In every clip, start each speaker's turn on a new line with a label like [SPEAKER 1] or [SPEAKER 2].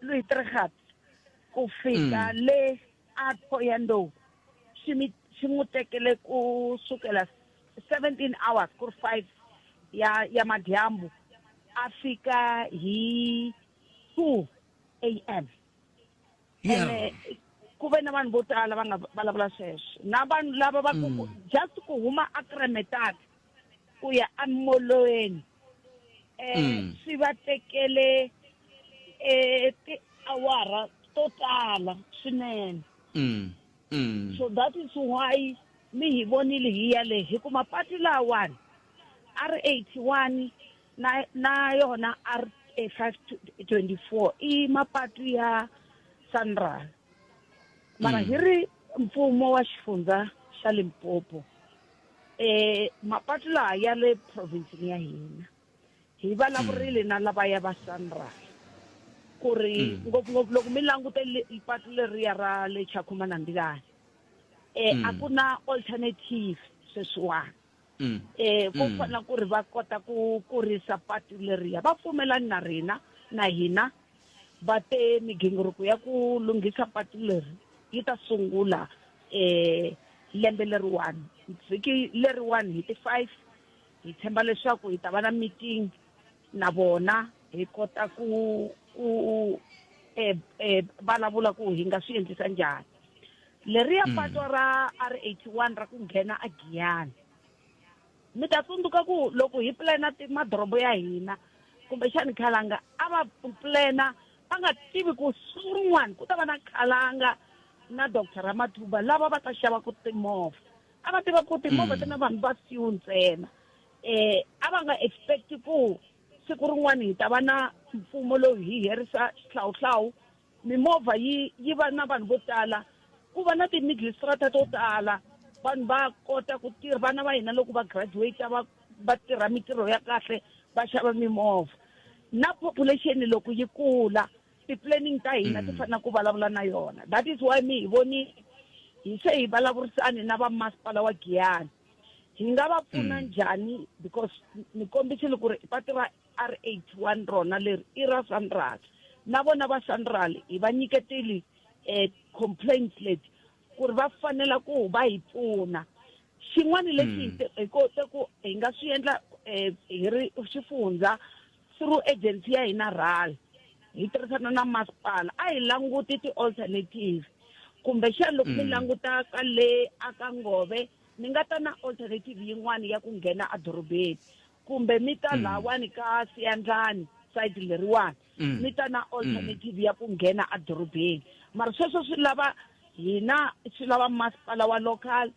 [SPEAKER 1] Louis Trichardt ku fika le a Thohoyandou swi mi swi n'wi tekele ku sukela 17 hours ku ri 5 ya ya madyambu a fika hi 2 am. Ene ku ve na vanhu vo tala va nga vulavula sweswo na vanhu lava va ku just ku huma a Kremetart ku ya emolweni swi va tekele tiawara to tala swinene. So that is why mi hi vonile hi ya le hi ku mapatu lawani R81 na na yona R524 i mapatu ya SANRAL. Mara hi ri mfumo wa xifundza xa Limpopo mapatu laha ya le province ya hina hi vulavurile na lavaya va SANRAL ku ri ngopfungopfu loko mi langute patu leriya ra le Tshakhuma na Mbilana a ku na alternative sweswiwani. Ko fanela ku ri va kota ku kurisa patu leriya. Va pfumelani na rina na hina va te migingiriko ya ku lunghisa patu leri yi ta sungula lembe leriwani vhiki leriwani hi ti 5. Hi tshemba leswaku hi ta va na meeting na vona hi kota ku ku vulavula ku hi nga swi endlisa njhani. Leriya pato ra R81 ra ku nghena a Giyani. Mi ta tsundzuka ku loko hi plana madorobo ya hina kumbexani Khalanga a va plana va nga tivi ku siku rin'wana ku ta va na Khalanga na Doctor Ramathuba lava va ta xavaka timovha. A va tiva ku timovha ti na vanhu va few ntsena. A va nga expect ku siku rin'wana hi ta va na mfumo lowu hi herisa xihlawuhlawu, mimovha yi yi va na vanhu vo tala, ku va na ti-middle strata to tala, vanhu va kota ku tirha, vana va hina loko va graduate va va tirha mitirho ya kahle va xava mimovha. Na population loko yi kula ti-planning ta hina ti fanele ku vulavula na yona. That is why mi hi vonile hi se hi vulavurisane na va masipala wa Giyani. Hi nga va pfuna njhani because ni kombisile ku ri patu ra R81 rona leri i ra SANRAL. Na vona va SANRAL hi va nyiketile complaints leti ku ri va fanela ku va hi pfuna. Xin'wana lexi hi kote ku hi nga swi endla hi ri xifundza through agency ya hina RAL hi tirhisana na masipala a hi languti ti-alternative kumbexana loko mi languta ka le aka Ngove mi nga ta na alternative yin'wana ya ku nghena edorobeni kumbe mi ta lahawani ka Siyandlani side leriwani mi ta na alternative ya ku nghena edorobeni. Mara sweswo swi lava hina, swi lava masipala wa local,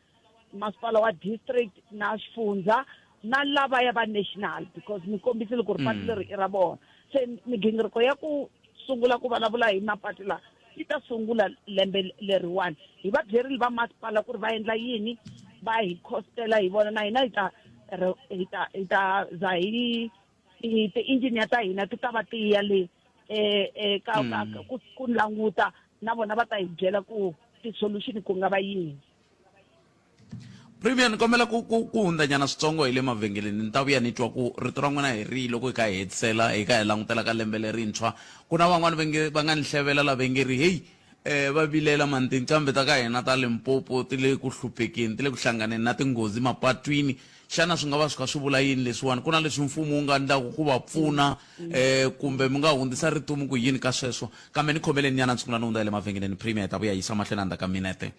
[SPEAKER 1] masipala wa district na xifundza na lava ya va national because mi kombisile ku ri patu leri i ra vona. Se migingiriko ya ku sungula ku vulavula hi mapatu lawa yi ta sungula lembe leriwani. Hi va byerile va masipala ku ri va endla yini, va hi costela hi vona na hina hi ta hi ta hi ta za hi ti-engineer ta hina ti ta va ti ya le ka ka ku ku languta na vona va ta hi byela ku ti-solution ku nga va yini.
[SPEAKER 2] Premier ni kombela ku ku ku hundzanyana switsongo hi le mavhengeleni ni ta vuya ni twa ku rito ra n'wina hi rihi loko hi kha hi hetisela hi kha hi langutela ka lembe lerintshwa. Ku na van'wani va nge va nga ni hlevela la va nge ri heyi va vilela mani tinqambi ta ka hina ta Limpopo ti le ku hluphekeni ti le ku hlanganeni na tinghozi mapatwini. Xana swi nga va swi kha swi vula yini leswiwani? Ku na leswi mfumo wu nga endlaka ku va pfuna kumbe mi nga hundzisa rito mi ku yini ka sweswo? Kambe ni khomeleni nyana ni sungula ni hundza hi le mavhengeleni Premier hi ta vuya hi yisa mahlweni endzhaku ka minete.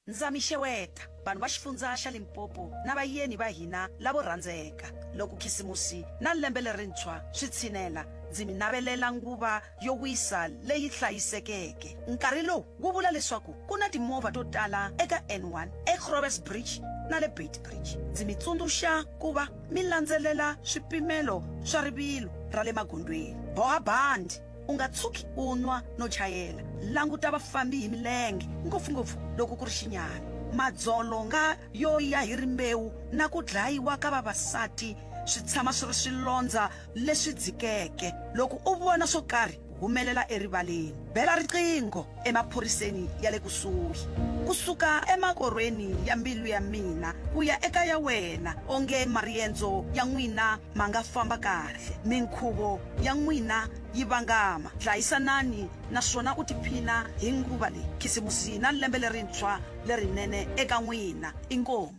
[SPEAKER 3] Ndza mi xeweta, vanhu va xifundza xa Limpopo na vayeni va hina lavo rhandzeka. Loko Khisimusi na Lembe Lerintshwa swi tshinela, ndzi mi navelela nguva yo wisa leyi hlayisekeke. Nkarhi lowu wu vula leswaku ku na timovha to tala eka N1, eGrobes Bridge na le Beitbridge. Ndzi mi tsundzuxa ku va mi landzelela swipimelo swa rivilo ra le magondzweni. Boha bandi! U nga tshuki u nwa no chayela. Languta vafambi hi milenge, ngopfu-ngopfu loko ku ri xinyami. Madzolonga yo ya hi rimbewu na ku dlayiwa ka vavasati swi tshama swi ri swilondza leswi dzikeke. Loko u vona swo karhi, humelela erivaleni. Bela riqingho emaphoriseni ya le kusuhi. Ku suka emakorhweni ya mbilu ya mina ku ya eka ya wena, onge mariendzo ya n'wina ma nga famba kahle, minkhuvo ya n'wina yi vangama. Dlayisanani naswona u tiphina hi nguva leyi. Khisimusi na Lembe Lerintshwa lerinene eka n'wina. Inkomu.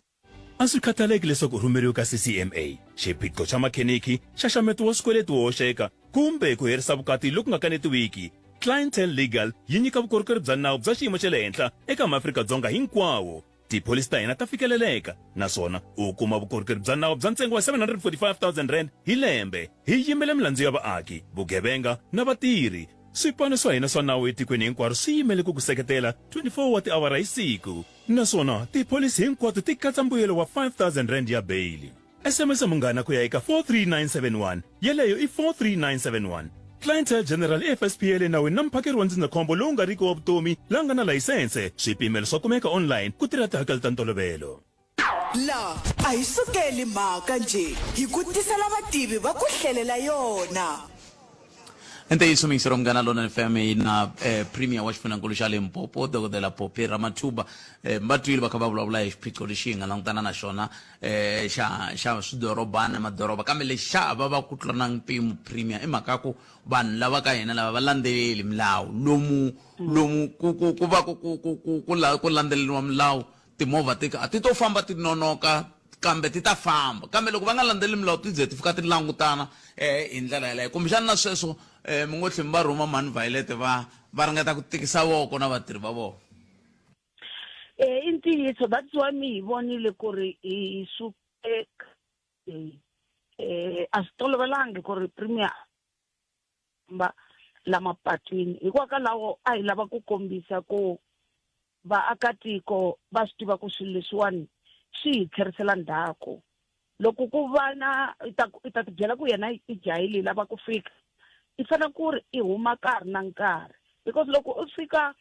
[SPEAKER 4] A swi khathaleki leswaku u rhumeriwe ka CCMA, xiphiqo xa makhenikhi, nxaxameto wa swikweleti wo hoxeka, kumbe ku herisa vukati loku nga kanetiwiki, Clientele Legal yi nyika vukorhokeri bya nawu bya xiyimo xa le henhla eka maAfrika-Dzonga hinkwawo. Tipholisi ta hina ta fikeleleka naswona u kuma vukorhokeri bya nawu bya ntsengo wa R745 000 hi lembe. Hi yimela milandzu ya vaaki, vugevenga na vatirhi. Swipano swa hina swa nawu etikweni hinkwaro swi yimele ku ku seketela 24 wa tiawara hi siku. Naswona tipholisi hinkwato ti katsa mbuyelo wa R5000 ya beyili. SMS Munghana ku ya eka 43971, yeleyo i 43971. Clientele General i FSP ya le nawini na muphakeri wa ndzindzakhombo lowu nga riki wa vutomi la nga na layisense. Swipimelo swa kumeka online ku tirha tihakelo ta ntolovelo.
[SPEAKER 5] La a hi sukeli mhaka njhe, hi ku tisela vativi va ku hlelela yona.
[SPEAKER 2] Ntiyiso miyingiseri wa Munghana Lonene FM yi na eh, Premier wa xifundzhankulu xa Limpopo Dokodela Phophi Ramathuba. Eh, va twile va kha va vulavula hi xiphiqo lexi hi nga langutana na xona eh, xa xa swidorobana madoroba, kambe lexi xa ha vava ku tlula na mpimo Premier i mhaka ya ku vanhu lava ka hina lava va landzeleli milawu lomu lomu ku ku ku va ku ku ku ku ku la ku landzeleriwa milawu timovha ti a ti to famba ti nonoka kambe ti ta famba kambe loko va nga landzeleli milawu ti ze ti fika ti langutana um hi ndlela yaleyo kumbexana na sweswo um mi ngo tlhe mi va rhuma mhani Violet va va ringeta ku tikisa voko na vatirhi va vona.
[SPEAKER 1] I ntiyiso that's why mi hi vonile ku ri hi suke a swi tolovelangi ku ri premier famba la mapatwini hikwakalaho a hi lava ku kombisa ku vaakatiko va swi tiva ku swilo leswiwani swi hi tlherisela ndzhaku loko ku va na i ta i ta tibyela ku yena i jahile i lava ku fika i fanele ku ri i huma nkarhi na nkarhi because loko u fika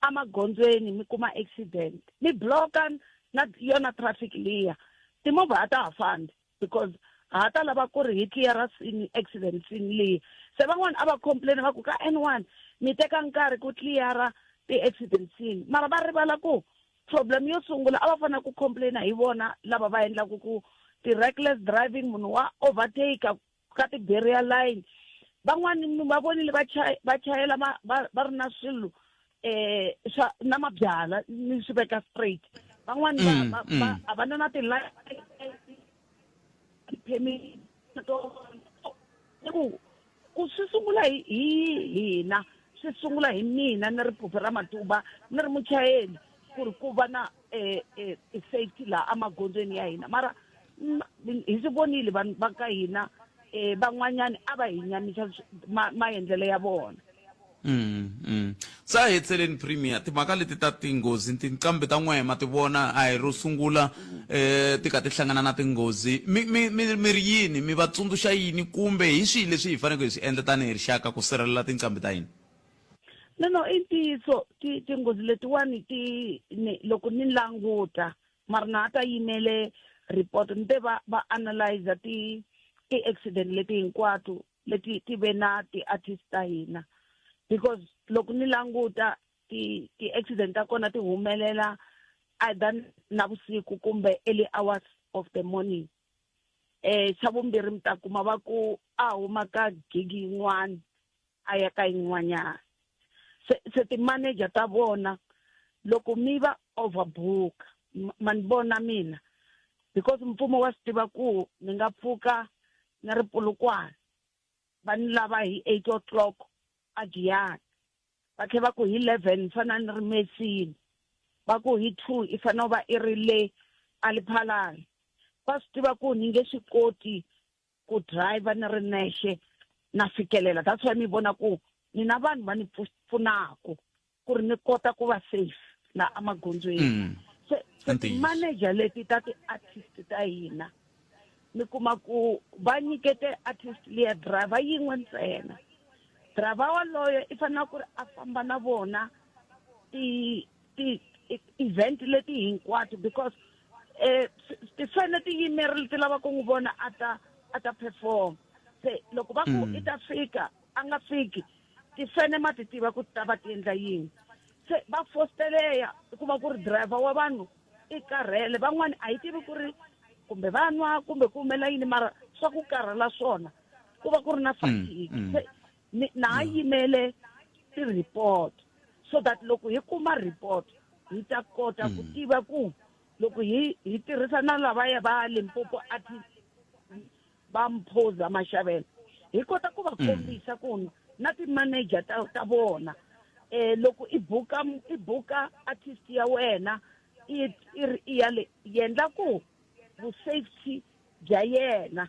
[SPEAKER 1] emagondzweni mi kuma accident mi block-a na yona traffic liya timovha a ta ha fambi because ha ta lava ku ri hi clear scene accident scene leyi se van'wani a va complain va ku ka N1 mi teka nkarhi ku clear ti-accident scene mara va rivala ku problem yo sungula a va fanele ku complaina hi vona lava va endlaku ku ti-reckless driving munhu wa overtake ka ti-barrier line van'wani va vonile va va chayela va ri na swilo eh swa na mabyala ni swi veka straight van'wani va va va a va na na ti permit to ku ku swi sungula hi hi hina swi sungula hi mina ni ri Phophi Ramatuba ni ri muchayeri ku ri ku va na eh, eh, safety laha emagondzweni ya hina mara hi swi vonile vanhu va ka hina um van'wanyana a va hi nyamisa maendlelo ya vona.
[SPEAKER 2] Sa hi hetseleni Premier, timhaka leti ta tinghozi tinqambi ta n'wehe ma ti vona a hi ro sungula eh ti ka ti hlangana na tinghozi. Mi mi mi mi ri yini mi va tsundzuxa yini kumbe hi swihi leswi hi faneleke hi swi endla tanihi rixaka ku sirhelela tinqambi ta hina?
[SPEAKER 1] No no i ntiyiso ti tinghozi letiwani ti ni loko ni languta mara na ha ta yimele report ni te va va analyzer ti ti-accident leti hinkwato leti ti ve na ti-artist ta hina because loko ni languta ti ti-accident ta kona ti humelela either navusiku kumbe early hours of the morning. Eh xa vumbirhi mi ta kuma va ku a huma ka gigi yin'wana a ya ka yin'wanyana se se ti-manager ta vona loko mi va overbook ma ni vona mina because mfumo wa swi tiva ku ni nga pfuka ni ri Polokwane va ni lava hi 8 o'clock a Giyani va tlhela va ku hi 11 ni fanele ni ri Messina va ku hi 2 i fanele u va i ri le a Lephalale va swi tiva ku ni nge swi koti ku driver ni ri nexe na fikelela that's why mi vona ku ni na vanhu va ni pfunaku ku ri ni kota ku va safe la emagondzweni se se ti-manager leti ta ti-artist ta hina mi kuma ku va nyikete artist liya driver yin'we ntsena driver waloye i fanele ku ri a famba na vona ti ti event leti hinkwato because eh ti fanele ti yimerile ti lava ku n'wi vona a ta a ta perform se loko va ku i ta fika a nga fiki tifene ma ti tiva ku ta va ti endla yini. Se va fositeleya u kuma ku ri driver wa vanhu i karhele, van'wani a hi tivi ku ri kumbe va nwa kumbe ku humelela yini, mara swa ku karhala swona ku va ku ri na fatigue. Se ni na ha yimele ti-report so that loko hi kuma report hi ta kota ku tiva ku loko hi hi tirhisa na lavaya va Limpopo artist va Mphoza Mashavela hi kota ku va kombisa ku na ti-manager ta ta vona eh loko i buka i buka artist ya wena i i ri i ya le yendla ku vu safety bya yena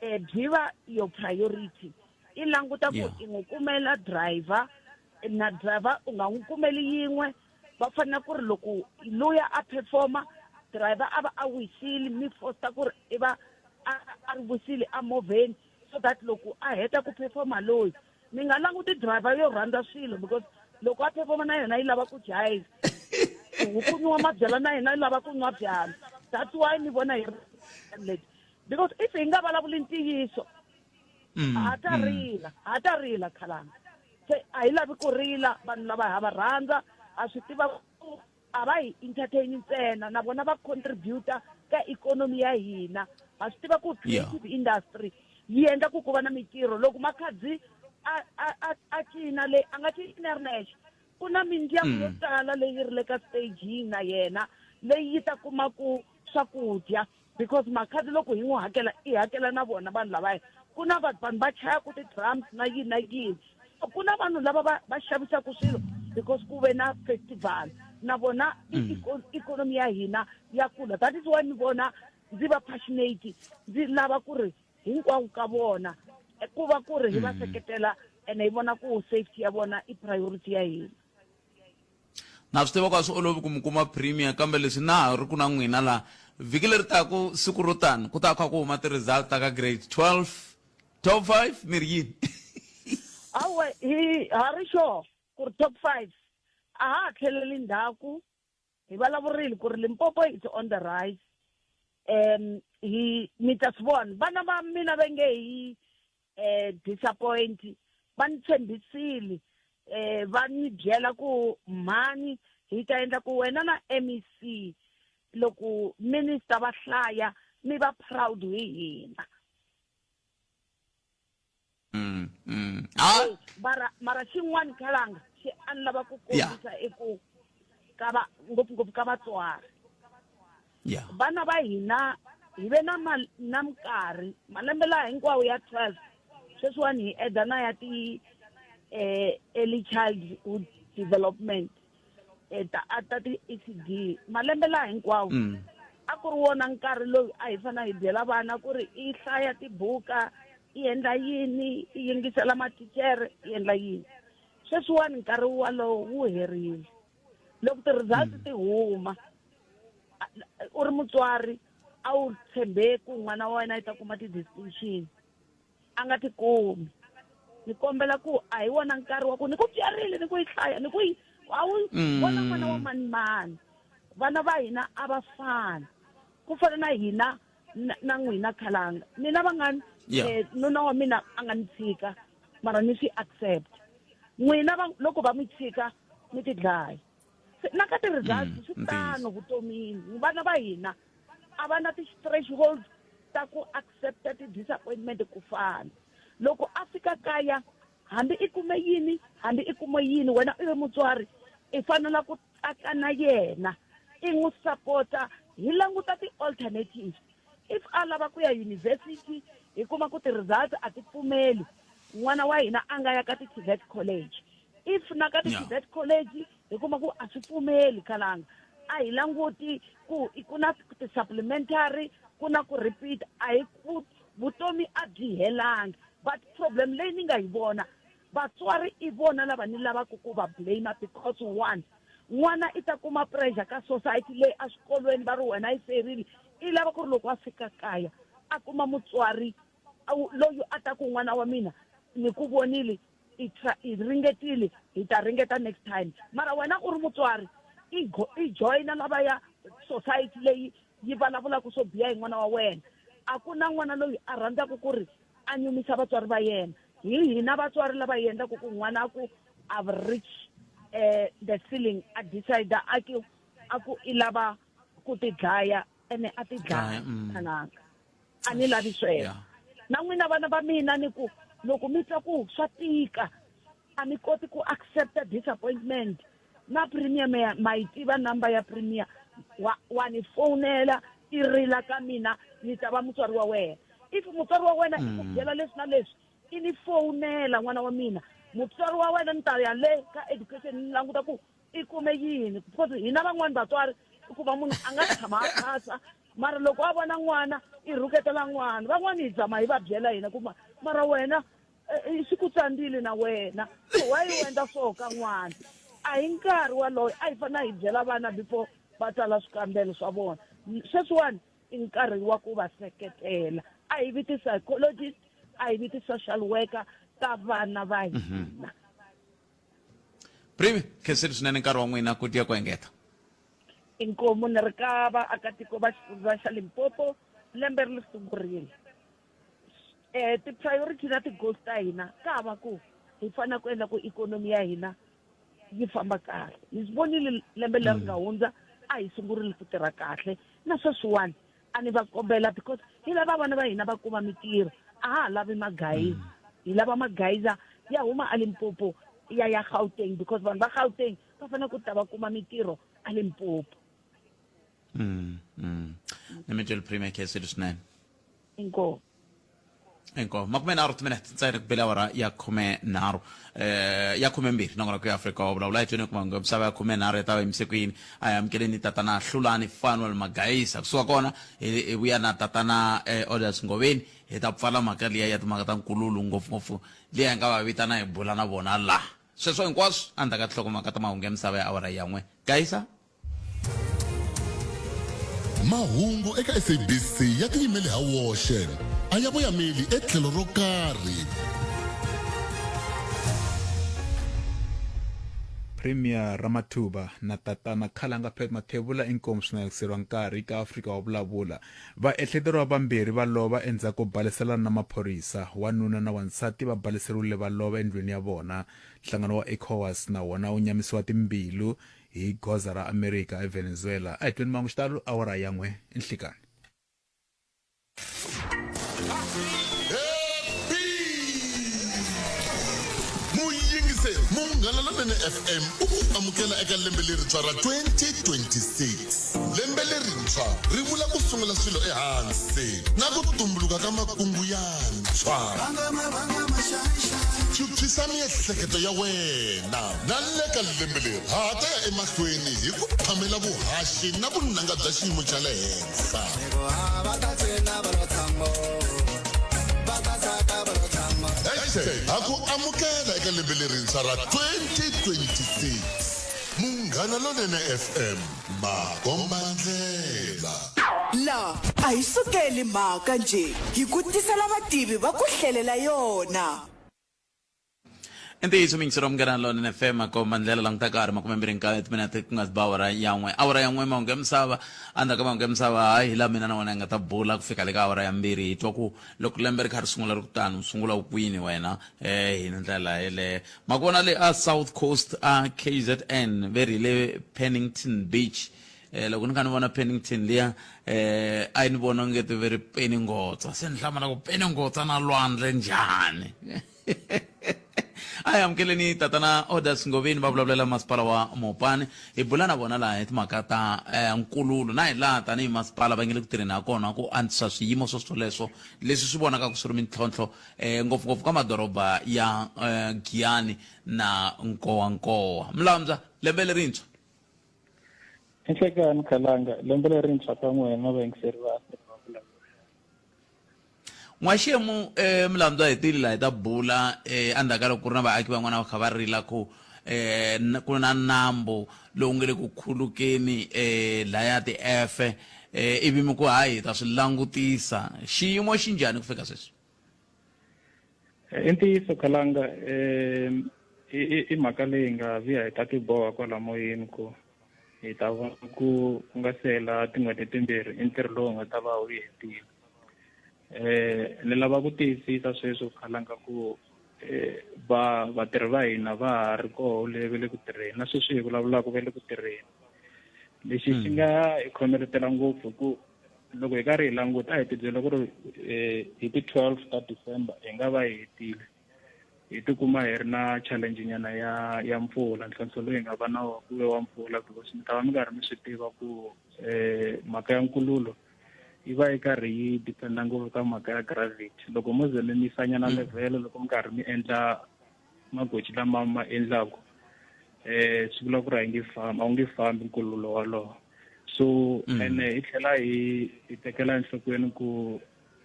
[SPEAKER 1] eh byi va your priority i languta ku i n'wi kumela driver na driver u nga n'wi kumeli yin'we va fanele ku ri loko luya a performa driver a va a wisile mi fosta ku ri i va a a ri wisile emovheni so that loko a heta ku performa loyi mi nga languti driver yo rhandza swilo because loko a performa na yona yi lava ku jayiza ku nwa mabyalwa na yena yi lava ku nwa byalwa. That's why ni vona hi leti because if hi nga vulavuli ntiyiso ha ta rila, ha ta rila khalanga. Se a hi lavi ku rila, vanhu lava ha va rhandza, ha swi tiva ku a va hi entertain ntsena, na vona va contributor ka ikhonomi ya hina. Ha swi tiva ku creative industry yi endla ku ku va na mintirho. Loko Makhadzi a a a a cina le a nga cini a ri nexe, ku na mindyangu yo tala leyi ri le ka stage na yena leyi yi ta kumaku swakudya because Makhadzi loko hi n'wi hakela i hakela na vona vanhu lavaya. Ku na vanhu va chayaka ti-drums na yini na yini, so ku na vanhu lava va va xavisaka swilo because ku ve na festival na vona ikhonomi ya hina ya kula. That is why ni vona ndzi va passionate, ndzi lava ku ri hinkwavo ka vona ku va ku ri hi va seketela ene hi vona ku safety ya vona i priority ya hina.
[SPEAKER 2] Na swi tiva ku a swi olovi ku mi kuma premier, kambe leswi na ha ri ku na n'wina la vhiki leri taku siku ro tani ku ta kha ku huma ti-result ta ka grade 12 top 5 mi ri yini?
[SPEAKER 1] Hawa, hi ha ri sure ku ri top 5 a ha ha tlheleli ndzhaku. Hi vulavurile ku ri Limpopo is on the rise. Hi mi ta swi vona vana va mina va nge hi disappoint, va ni tshembisile va ni byela ku mhani hi ta endla ku wena na MEC loko minister va hlaya mi va proud hi hina.
[SPEAKER 2] Ah.
[SPEAKER 1] Mara mara xin'wana khalanga xi a ni lava ku kombisa i ku ka va ngopfungopfu ka vatswari vana va hina hi ve na na minkarhi malembe laha hinkwawo ya 12 sweswiwani hi eda na ya ti early childhood development ta ta ti-ECD malembe laha hinkwawo a ku ri wona nkarhi lowu a hi fanele hi byela vana ku ri i hlaya tibuka, i endla yini, i yingisela mathinchere, i endla yini. Sweswiwani nkarhi walowo wu herile. Loko ti-results ti huma u ri mutswari a wu tshembe ku n'wana wa wena i ta kuma ti-distinction a nga ti kumi. Ni kombela ku a hi wona nkarhi wa ku ni ku byarile ni ku yi hlaya ni ku yi a wu vona n'wana wa mani mani. Vana va hina a va fani ku fana na hina na n'wina khalanga. Mina va nga nuna wa mina a nga ni tshika mara ni swi accept. N'wina va loko va mi tshika mi ti dlaya. Na ka ti-results swi tano vutomini. Vana va hina a va na ti-thresholds ta ku accepta ti-disappointment ku fana. Loko a fika kaya hambi i kume yini hambi i kume yini wena i ri mutswari i fanela ku tsaka na yena i n'wi sapota hi languta ti-alternatives. If a lava ku ya university hi kuma ku ti-results a ti pfumeli n'wana wa hina a nga ya ka ti-TVET college. If na ka ti-TVET college hi kuma ku a swi pfumeli khalanga a hi languti ku ku na ti-supplementary ku na ku repeat a hi ku vutomi a byi helangi. But problem leyi ni nga yi vona vatswari i vona lava ni lavaka ku va blame because one n'wana i ta kuma pressure ka society leyi eswikolweni va ri wena yi ferile i lava ku ri loko a fika kaya a kuma mutswari loyi a ta ku n'wana wa mina ni ku vonile i i ringetile hi ta ringeta next time. Mara wena u ri mutswari i i joyina lavaya society leyi yi vulavulaka swo biha hi n'wana wa wena. A ku na n'wana loyi a rhandzaka ku ri a nyumisa vatswari va yena. Hi hina vatswari lava hi endlaka ku n'wana a ku I've reached the ceiling a decide a ku a ku i lava ku ti dlaya ene a ti dlaya thananga a ni lavi sweswo na n'wina vana va mina ni ku loko mi twa ku swa tika a mi koti ku accepta disappointment na premium ya ma yi tiva number ya premier wa wa ni fonela i rila ka mina ni ta va mutswari wa wena if mutswari wa wena i ku byela leswi na leswi i ni fowunela n'wana wa mina mutswari wa wena ni ta ya le ka education ni languta ku i kume yini because hina van'wani vatswari i kuma munhu a nga tshama a phasa mara loko a vona n'wana i rhuketela n'wana van'wani hi zama hi va byela hina ku mara wena eh, swi ku tsandzile na wena so why u endla swo ka n'wana a hi nkarhi waloyo a hi fanele hi byela vana before va tsala swikambelo swa vona sweswiwani i nkarhi wa ku va seketela a hi vi ti-psychologist a hi vi ti-social worker ta vana va mhm. hina
[SPEAKER 2] primi khensile swinene nkarhi wa n'wina ku tiya ku engeta
[SPEAKER 1] inkomu ni ri ka vaakatiko va xifundza xa limpopo lembe ri sungurile um ti-priority na ti-goals ta hina ka ha va ku hi fanele ku endla ku ikhonomi ya hina yi famba kahle hi swi vonile lembe leri nga hundza a hi sungurile ku tirha kahle na sweswiwani a ni va kombela because hi lava vana va hina va kuma mitirho a ha ha lavi magayiza hi lava magayiza ya huma a Limpopo ya ya Gauteng because vanhu va Gauteng va fanele ku ta va kuma mitirho a Limpopo
[SPEAKER 2] mm, mm. ni mi tweli premier khensile swinene
[SPEAKER 1] inkomu
[SPEAKER 2] inkomu 30 timinete ntsena ku bele awara ya 13 ya 12 nongona ku ya Afrika wa vulavula hi twini kuma ngo misava ya 13 ya ta va yimise ku yini a hi amukeleni tatana Hlulani Fanuel Magaisa kusuka kona hi vuya na tatana Odas Ngoveni hi ta pfala mhaka liya ya timhaka ta nkululu ngopfungopfu liya hi nga va vitana hi bula na vona laha sweswo hinkwaswo endzhaku ka tinhlokomhaka ta mahungu ya misava ya awara ya n'we Gaisa
[SPEAKER 6] Mahungu eka SABC ya tiyimele ha woxe, a ya voyameli etlhelo ro karhi.
[SPEAKER 7] Premier Ramathuba na tatana Khalanga Pat Mathebula inkomu swinene kuseriwa nkarhi ka Afrika wa vulavula. Vaehleteriwa vambirhi va lova endzhaku ko baleselana na maphorisa. Wanuna na wansati va baleseriwile va lova endlwini ya vona. Nhlangano wa ECOWAS na wona wu nyamisiwa timbilu hi goza ra Amerika eVenezuela. A hi tweni mangu xitalo awara ya n'we nhlikani.
[SPEAKER 6] Muyingiseri Munghana Lonene FM u ku amukela eka lembe lerintshwa ra 2026. Lembe lerintshwa ri vula ku sungula swilo ehansi na ku tumbuluka ka makungu yantshwa. Phyuphyisa miehleketo ya wena. Na le ka lembe leri, ha ha ta ya emahlweni hi ku phamela vuhaxi na vunanga bya xiyimo xa le henhla. Hashtag ha ku amukela eka lembe lerintshwa ra 2026. Munghana Lonene FM, makombandlela.
[SPEAKER 5] La a hi sukeli mhaka njhe, hi ku tisela vativi va ku hlelela yona.
[SPEAKER 2] I ntiyiso miyingiseri wa Munghana Lonene FM makomba ndlela languta karhi 29 timinete ku nga si ba awara ya n'we awara ya n'we mahungu ya misava endzhaku ka mahungu ya misava hayi hi laha mina na wena hi nga ta bula ku fika le ka awara ya mbirhi hi twa ku loko lembe ri kha ri sungula ri ku tano u sungula u kwini wena um hi ndlela yeleyo ma ku vona le a South Coast a KZN ve ri le Pennington Beach eh loko ni kha ni vona Pennington liya eh a yi ni vona onge ti ve ri Peningotsa se ni hlamala ku Peningotsa na lwandle njhani a hi amukeleni tatana Odas Ngoveni va vulavulela masipala wa Mopani hi bula na vona laha hi timhaka ta eh, nkululo na hi laha tanihi masipala va nge le ku tirheni ha kona ku antswisa swiyimo swo swoleswo leswi swi vonakaka swi ri mintlhontlho eh, ngopfungopfu ka madoroba ya eh, Giyani na Nkowankowa Mlambya lembe lerintshwa
[SPEAKER 8] Enhlekani Khalanga, lembe lerintshwa ka n'wina na vayingiseri va Afrika va vulavula.
[SPEAKER 2] N'waxemu eh, Mlambya hi tile laha hi ta bula eh, endzhaku ka loko ku ri na vaaki van'wana va kha va rila ku eh, ku na nambu lowu nge le ku khulukeni eh, laya ti-efe eh, ivi mi ku hayi hi ta swi langutisa xiyimo xi njhani ku fika sweswi
[SPEAKER 8] I ntiyiso Khalanga um i mhaka leyi nga vuya hi ta tiboha kwala moyeni ku hi ta vona ku ku nga se hela tin'hweti timbirhi i ntirho lowu nga ta va wu hetile eh ni lava ku tiyisisa sweswo Khalanga ku eh, va vatirhi va hina va ha ri koho le ve le ku tirheni na sweswi hi vulavulaka ve le ku tirheni lexi xi nga hi khomeletela ngopfu ku loko hi karhi hi languta a hi tibyela ku ri eh, hi ti-12 ta December hi nga va hi hetile hi tikuma hi ri na challenge nyana ya ya mpfula ntlhontlho lowu hi nga va na wona ku ve wa mpfula because mi ta va mi karhi mi swi tiva ku um mhaka ya nkululo yi va yi karhi yi dependa ngopfu ka mhaka ya gravity loko mo ze mi misanyana mm. level loko mi karhi mi endla magoji lama ma endlaku eh swi vula ku ri a yi nge fambi a wu nge fambi nkululo walowo so mm. ene hi tlhela hi hi tekela enhlokweni ku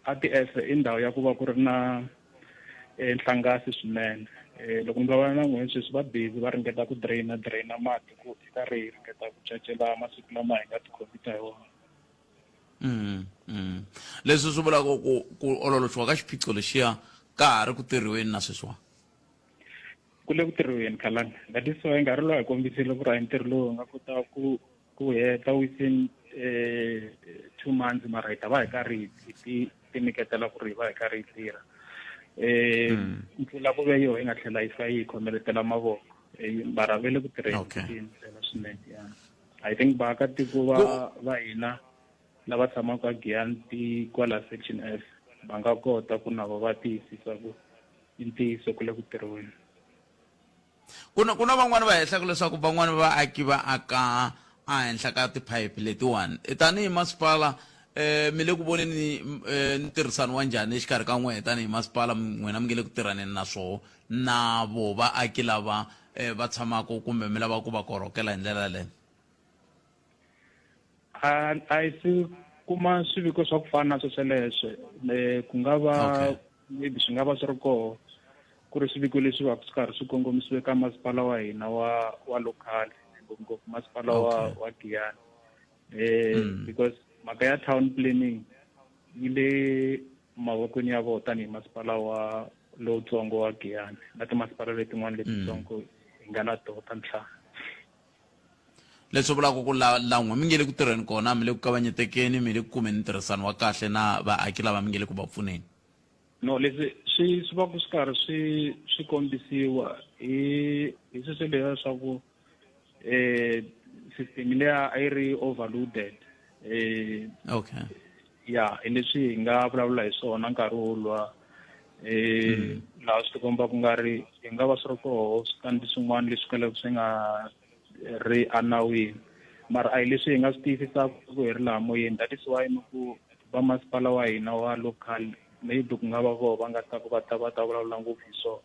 [SPEAKER 8] ATF i ndhawu ya ku va ku ri na eh, nhlangasi swinene eh, loko ni vulavula na n'wina sweswi va busy va ringeta ku draina draina mati ku hi karhi hi ringeta ku cacela masiku lama hi nga tikhomita hi wona
[SPEAKER 2] mm, mm. Leswi swi vulaka ku ololoxiwa ka xiphiqo lexiya ka ha ri ku tirhiweni na sweswiwa
[SPEAKER 8] ku le ku tirhiweni khalanga that is why nkarhi lowu hi kombisile ku ri a hi ntirho lowu hi nga kota ku ku heta within eh, 2 months mara hi ta va hi karhi hi ti tinyiketela ku ri hi va hi karhi hi tirha eh mpfula ku ve yo yi nga tlhela yi fa yi khomeletela mavoko eh, mara ve le ku tirheni tiyindlela swinene ya i think vaakatiko va va hina lava tshamaka Giyani kwala section F va nga kota ku na vo va tiyisisa ku i ntiyiso ku le ku tirhiweni.
[SPEAKER 2] Ku na ku na van'wani va hehlaka leswaku van'wani vaaki va aka ehenhla ka tiphayiphi letiwani. Tanihi masipala um mi le ku voneni um ntirhisano wa njhani exikarhi ka n'wehe tanihi masipala n'wina mi nge le ku tirhaneni na swoho na vo vaaki lava um va tshamaka kumbe mi lava ku va korhokela hi ndlela yaleyo?
[SPEAKER 8] A a hi si kuma swiviko swa ku fana na swo sweleswo eh, ku nga va
[SPEAKER 2] Okay.
[SPEAKER 8] maybe swi nga va swi ri koho ku ri swiviko leswi va swi karhi swi kongomisiwe ka masipala wa hina wa wa local ngopfungopfu masipala wa
[SPEAKER 2] Okay.
[SPEAKER 8] wa Giyani eh because mhaka ya town planning yi le mavokweni ya vona tanihi masipala wa lowutsongo wa Giyani na timasipala letin'wana letitsongo hi nga na toho ta ntlhanu.
[SPEAKER 2] Leswi vulaka ku la la n'we mi nge le ku tirheni kona, mi le ku kavanyetekeni, mi le ku kumeni ntirhisano wa kahle na vaaki lava mi nge le ku va pfuneni.
[SPEAKER 8] No, leswi swi swi va ku swi karhi swi swi kombisiwa hi hi sweswo leswiya swa ku eh system leya a yi ri overloaded eh
[SPEAKER 2] Okay.
[SPEAKER 8] Ya hi leswi hi nga vulavula hi swona nkarhi wo lwa eh laha swi tikomba ku nga ri hi nga va swi ri koho switandi swin'wana leswi kalaka swi nga ri enawini mara a hi leswi hi nga swi tiyisisaka ku hi ri laha moyeni that is why ni ku va masipala wa hina wa local maybe ku nga va voho va nga ta ku va ta va ta vulavula ngopfu hi swona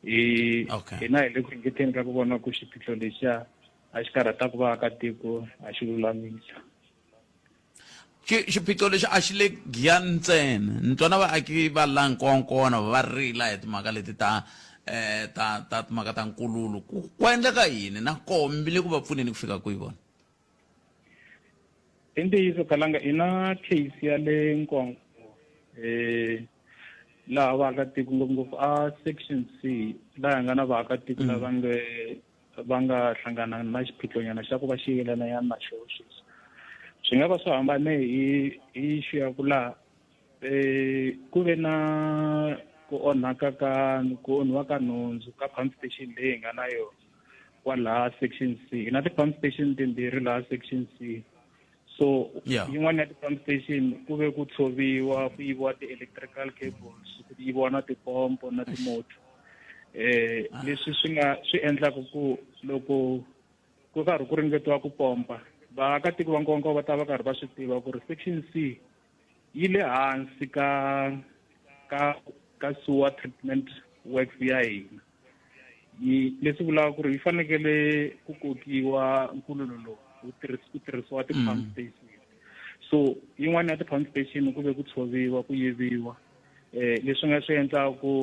[SPEAKER 8] hi
[SPEAKER 2] Okay.
[SPEAKER 8] hina hi le ku ringeteni ka ku vona ku xiphiqo lexiya a xi karhataka vaakatiko a xi lulamisa.
[SPEAKER 2] Xiphiqo lexi a xi le Giyani ntsena. Ni twa na vaaki va la Nkowankowana va rila hi timhaka leti ta eh, ta ta timhaka ta nkululo. Ku ku endleka yini na koho mi le ku va pfuneni ku fika kwihi vona?
[SPEAKER 8] I ntiyiso Khalanga i na case ya le Nkowankowa eh laha vaakatiko ngopfungopfu a section C laha hi nga na vaakatiko lava nge va nga hlangana na xiphiqonyana xa ku va xi yelana ya na xoho sweswi swi nga va swi hambane hi hi issue ya ku laha eh ku ve na ku onhaka ka ku onhiwa ka nhundzu ka pump station leyi hi nga na yona kwalaha section C hi na ti-pump station timbirhi laha section C so
[SPEAKER 2] Yeah.
[SPEAKER 8] yin'wana ya ti-pump station ku ve ku tshoviwa ku yiviwa ti-electrical cables ku yiviwa na tipompo na timoto eh leswi swi nga swi endlaka ku loko ku karhi ku ringetiwa ku pompa vaakatiko va Nkowankowa va ta va karhi va swi tiva ku ri section C yi le hansi ka ka ka sewer treatment works ya hina yi leswi vulaka ku ri yi fanekele ku kokiwa nkululo lowu wu ku tirhisiwa ti-pump station so yin'wana ya ti-pump station ku ve ku tshoviwa ku yiviwa eh leswi nga swi endlaka ku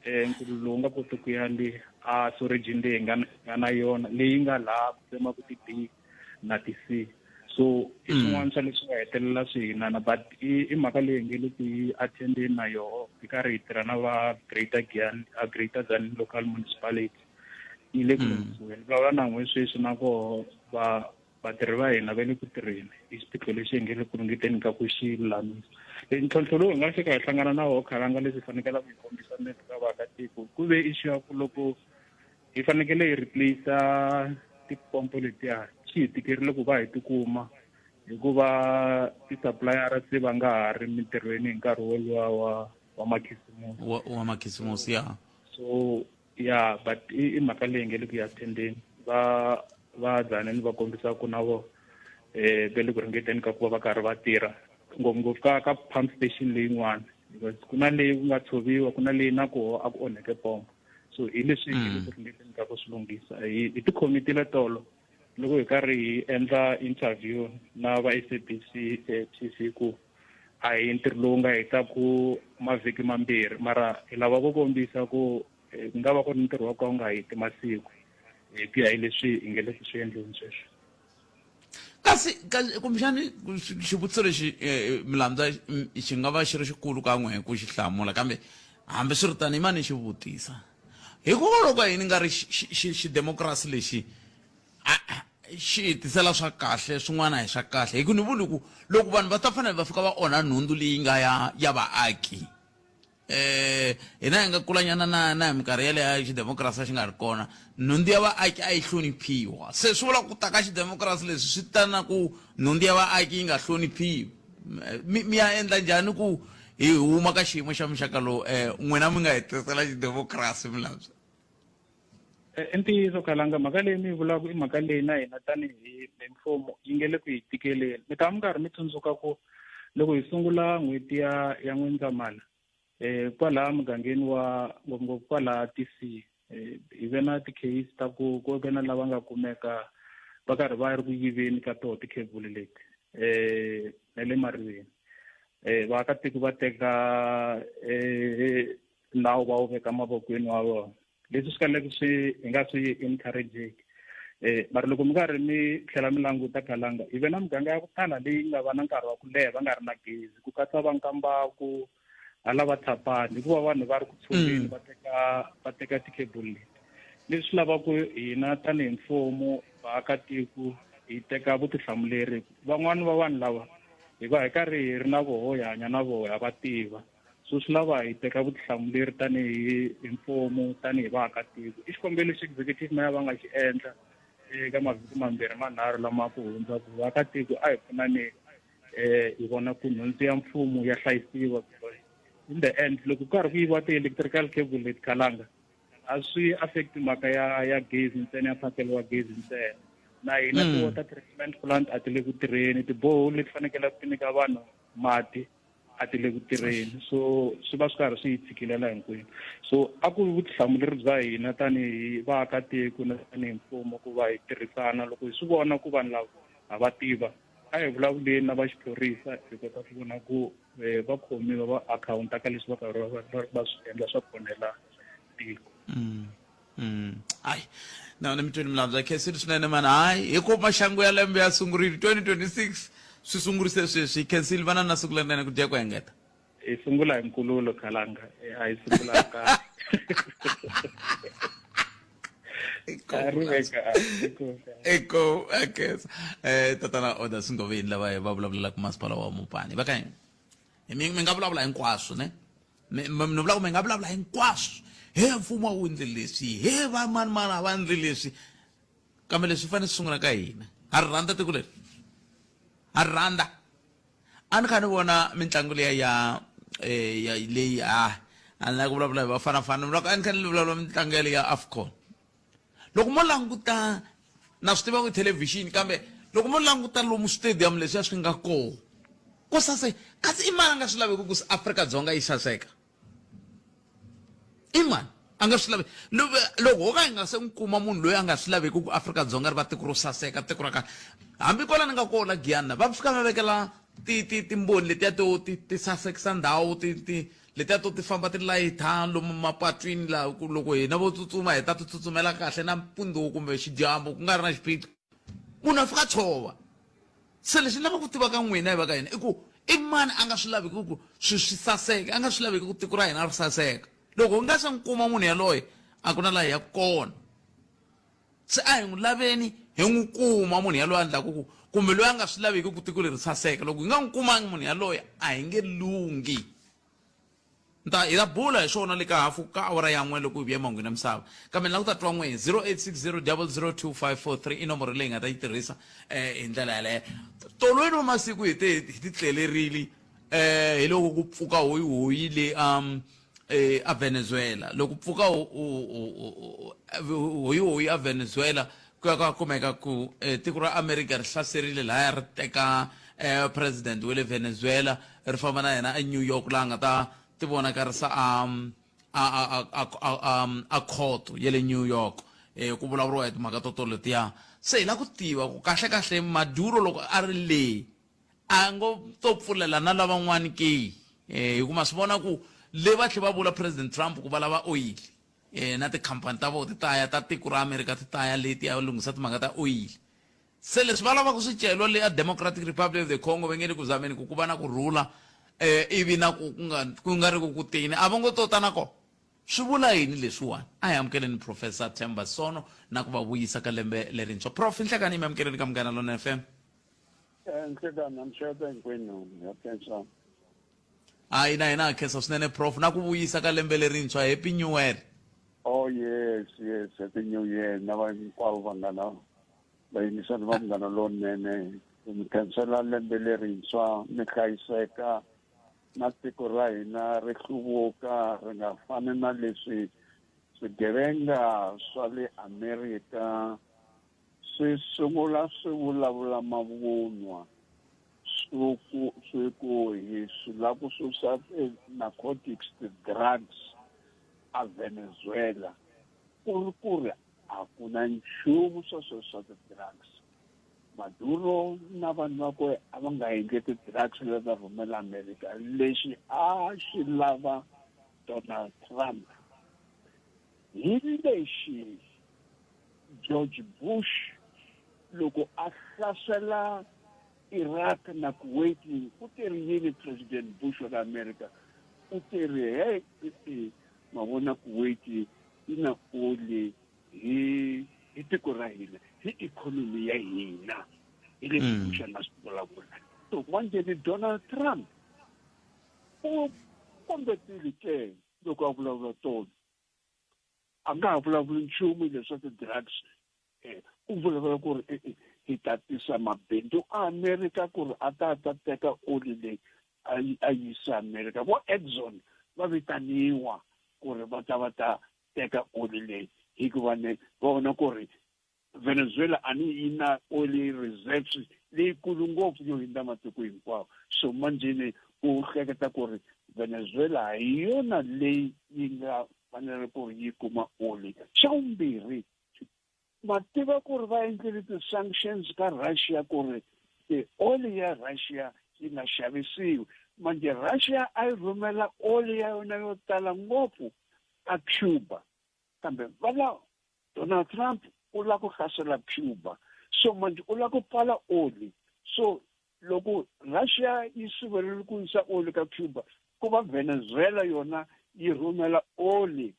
[SPEAKER 8] eh nkululo lowu nga koti ku ya le a storage leyi nga nga na yona leyi nga laha ku tsemaka ti-B na ti-C so i swin'wana swa leswi nga hetelela swi hinana but i i mhaka leyi nge le ku yi attendeni na yoho hi karhi hi tirha na va Greater Giyani a Greater Tzaneen Local Municipality yi le ku lunghisiweni vulavula na n'we sweswi na koho va Vatirhi va hina va le ku tirheni i xiphiqo lexi hi nge le ku ringeteni ka ku xi lulamisa. Ntlhontlho lowu hi nga fika hi hlangana na wona khalanga leswi hi fanekelaka hi kombisa mepe ka vaakatiko ku ve issue ya ku loko hi fanekele hi replace tipompo letiya swi hi tikerile ku va hi tikuma hikuva ti-supplier se va nga ha ri mintirhweni hi nkarhi woluwa wa wa makhisimusi
[SPEAKER 2] wa, wa makhisimusi ya
[SPEAKER 8] so ya but i, i mhaka leyi nge le ku ya thendeni va va dzaneni va kombisa ku na vo eh ve le ku ringeteni ka ku va va karhi va tirha ngopfungopfu ka ka pump station leyin'wana because ku na leyi ku nga tshoviwa ku na leyi na koho a ku onheke pompo so hi leswi hi le ku ringeteni ka ku swi lunghisa hi hi tikhomitile tolo loko hi karhi hi endla interview na va SABC TV ku a hi ntirho lowu nga hetaku mavhiki mambirhi mara hi lava ku kombisa ku eh, ku nga va ku ri ntirho wa ka wu nga heti masiku hi ku ya hi leswi hi nge le ku swi endleni sweswi
[SPEAKER 2] kasi kumbexani xivutiso lexi eh, milandza xi nga va xi ri xikulu kan'we hi ku xi hlamula kambe hambiswiritano i mani xi vutisa hikokwalaho ka yini nga ri xidemokirasi lexi xi hi tisela swa kahle swin'wana hi swa kahle hi ku ni vuli ku loko vanhu va ta fanele va fika va onha nhundzu leyi nga ya ya vaaki eh hina hi nga kulanyana na na hi minkarhi yaleyo xidemokirasi a xi nga ri kona nhundzu ya vaaki a yi hloniphiwa se swi vula ku ta ka xidemokirasi leswi swi ta na ku nhundzu ya vaaki yi nga hloniphiwi mi mi ya endla njhani ku hi huma ka xiyimo xa muxaka lowu um n'wina mi nga hi tisela xidemokirasi milabya
[SPEAKER 8] eh, i ntiyiso khalanga mhaka leyi mi yi vulaka i mhaka leyi na hina tanihi hi mfumo yi nge le ku hi tikeleni mi ta mi karhi mi tsundzuka ku loko hi sungula n'hweti ya ya n'wendzamhala um kwalaha mugangeni wa ngopfungopfu kwalaha tc eh, hi ve na ti-case ta ku ku ve na lava nga kumeka va karhi va ri ku yiveni ka toho tikhebulu leti um na le mariveni um vaakatiko va teka um nawu va wu veka mavokweni wa vona leswi swi kaleke swi hi nga swi encourageki eh mara loko mi karhi mi tlhela mi languta khalanga hi ve na miganga ya ku tala leyi nga va na nkarhi wa ku leha va nga ri na gezi ku katsa va nkambaku hala va thapani hikuva vanhu va ri ku tshoveni mm. va teka va teka ti-cable leti leswi lavaka hina tanihi mfumo vaakatiko hi teka vutihlamuleri van'wani va vanhu lava hi va hi karhi hi ri na voho hi hanya na voho ha va tiva so swi lava hi teka vutihlamuleri tanihi hi mfumo tanihi vaakatiko i xikombelo lexi executive mayor va nga xi endla eka mavhiki mambirhi manharhu lama ku hundza ku vaakatiko a hi pfunaneni eh hi vona ku nhundzu ya mfumo ya hlayisiwa because in the end loko ku karhi ku yiviwa ti-electrical cable leti khalanga a swi affect mhaka ya ya gezi ntsena ya mphakelo wa gezi ntsena na hina mm. ti-water treatment plant a ti le ku tirheni tiboholi leti fanekele ti nyika vanhu mati a ti le ku tirheni so swi va swi karhi swi yi tshikilela hinkwenu so a ku vutihlamuleri bya hina tanihi vaakatiko na tanihi mfumo ku va hi tirhisana loko hi swi vona ku vanhu lava ha va tiva a hi vulavuleni na va xiphorisa hi kota ku vona ku eh, va khomiwa va akhawunta ka leswi va karhi va swi endla swa ku onhela tiko
[SPEAKER 2] mm. Mm. Hayi na wena mitweni milandzu ya khensile swinene mani hayi hi ku maxangu ya lembe ya sungurile 2026 swi sungurise sweswi khensile vana na siku lerinene ku dya ku engeta
[SPEAKER 8] hi sungula hi nkululo khalanga eh, a hi sungula ka
[SPEAKER 2] eko akesa eh tatana order singoveni lava va vulavulelaka masipala wa mupani va ka mi nga vulavula hinkwaswo ne mi ni vula ku mi nga vulavula hinkwaswo he mfumo a wu endli leswi he va mani mani a va endli leswi kambe leswi fanele swi sungula ka hina ha ri rhandza tiko leri ha ri rhandza a ni kha ni vona mitlangu liya ya eh, ya leyi a a ni lava ku vulavula hi vafanafana loko a ni kha ni vulavula mitlangu yaleyi ya afcon loko mo languta na swi tiva ku thelevhixini kambe loko mo languta lomu stadium leswiya swi nga koho ko saseka kasi i mani a nga swi laveki ku Afrika-Dzonga yi saseka i mani a nga swi lavi loko ho ka hi nga se n'wi kuma munhu loyi a nga swi laveki ku Afrika-Dzonga ri va tiko ro saseka tiko ra kahle hambi kwala ni nga kona Giyani va fika va vekela ti ti timboni letiya to ti ti sasekisa ndhawu ti ti letiya to ti famba ti layitha lomu mapatwini laha ku loko hina vo tsutsuma hi ta ti tsutsumela kahle nampundzu kumbe xidyambu ku nga ri na xiphiqo munhu a fika tshova se lexi ni lavaka ku tiva ka n'wina hi va ka hina i ku i mani a nga swi laviki ku swi swi saseka a nga swi laviki ku tiko ra hina ri saseka loko u nga se n'wi kuma munhu yaloye a ku na laha hi yaka kona se a hi n'wi laveni Hi n'wi kuma munhu yaloye a endlaku ku kumbe loyi a nga swi laviki ku tiko leri saseka. Loko hi nga n'wi kumangi munhu yaloye a hi nge lunghi. Ni ta hi ta bula hi swona le ka hafu ka awara ya n'we loko hi vuya emahungwini ya misava. Kambe ni lava ku ta twa n'we 0860 002543 i nomboro leyi hi nga ta yi tirhisa eh, hi ndlela yaleyo. Tolweni wa masiku hi te hi ti tlelerile eh hi loko ku pfuka hoyihoyi le um eh, a Venezuela. Loko pfuka hoyihoyi a Venezuela ku ya ka kumeka ku eh, tiko ra America ri hlaserile lahaya ri teka eh, president wa le Venezuela ri famba na yena eNew York laha nga ta ti vonakarisa a a a a a a a khoto ya le New York eh ku vulavuriwa hi timhaka to toletiya se hi la ku tiva ku kahle kahle Maduro loko a ri le a ngo to pfulela na lavan'wani ke eh hi ku ma swi vona ku le va tlhe va vula President Trump ku va lava oyili eh na tikhampani ta vona ti ta ya ta tiko ra Amerika ti ta ya le ti ya lunghisa timhaka ta oyili se leswi va lavaka swicelwa le a Democratic Republic of the Congo va nge le ku zameni ku ku va na ku rhula eh ivi na ku ku nga ku nga ri ku ku tini a va ngo to ta na kona swi vula yini leswiwani a hi amukeleni Professor Themba Sono na ku va vuyisa ka lembe lerintshwa Prof nhlekani mi amukeleni ka Munghana Lonene FM.
[SPEAKER 9] Nhlekani amxeta hinkwenu ya khensa.
[SPEAKER 2] Hayi na hina ha khensa swinene Prof na ku vuyisa ka lembe lerintshwa Happy New Year.
[SPEAKER 9] Oh yes yes Happy New Year na va hinkwavo vanghana vayingiseri va Munghana Lonene hi mi khensela lembe lerintshwa mi hlayiseka na tiko ra hina ri hluvuka ri nga fani na leswi swigevenga swa le Amerika swi sungula swi vulavula mavunwa swi ku swi ku hi swi lava ku susa ti-narcotics ti-drugs a Venezuela ku ri ku ri a ku na nchumu swa sweswo swa ti-drugs Maduro na vanhu vakwe a va nga endli ti-drugs leti ta rhumela America lexi a xi lava Donald Trump hi lexi George Bush loko a hlasela Iraq na Kuwait u teri yini President Bush wa le America u teri hey ma vona Kuwait yi na oli hi hi tiko ra hina hi ikhonomi ya hina hi leswi Bush a nga swi vulavula so manjhe ni Donald Trump u kombetile ke loko a vulavula tolo a nga ha vulavuli nchumu leswa ti-drugs um u vulavula ku ri e-e hi ta tisa mabindzu aAmerika ku ri a ta ta teka oli leyi a yi a yisa Amerika vo Exxon va vitaniwa ku ri va ta va ta teka oli leyi hikuva ne va vona ku ri Venezuela a ni yi na oil reserves leyikulu ngopfu yo hindza matiko hinkwawo so manjheni u hleketa ku ri Venezuela hi yona leyi yi nga fanele ku ri yi kuma oli xa vumbirhi ma tiva ku ri va endlile ti-sanctions ka Russia ku ri ti-oli ya Russia yi nga xavisiwi manjhe Russia a yi rhumela oli ya yona yo tala ngopfu a Cuba kambe va la Donald Trump u lava ku hlasela Cuba so manjhe u lava ku pfala oli so loko Russia yi sivelele ku yisa oli ka Cuba ku va Venezuela yona yi rhumela oli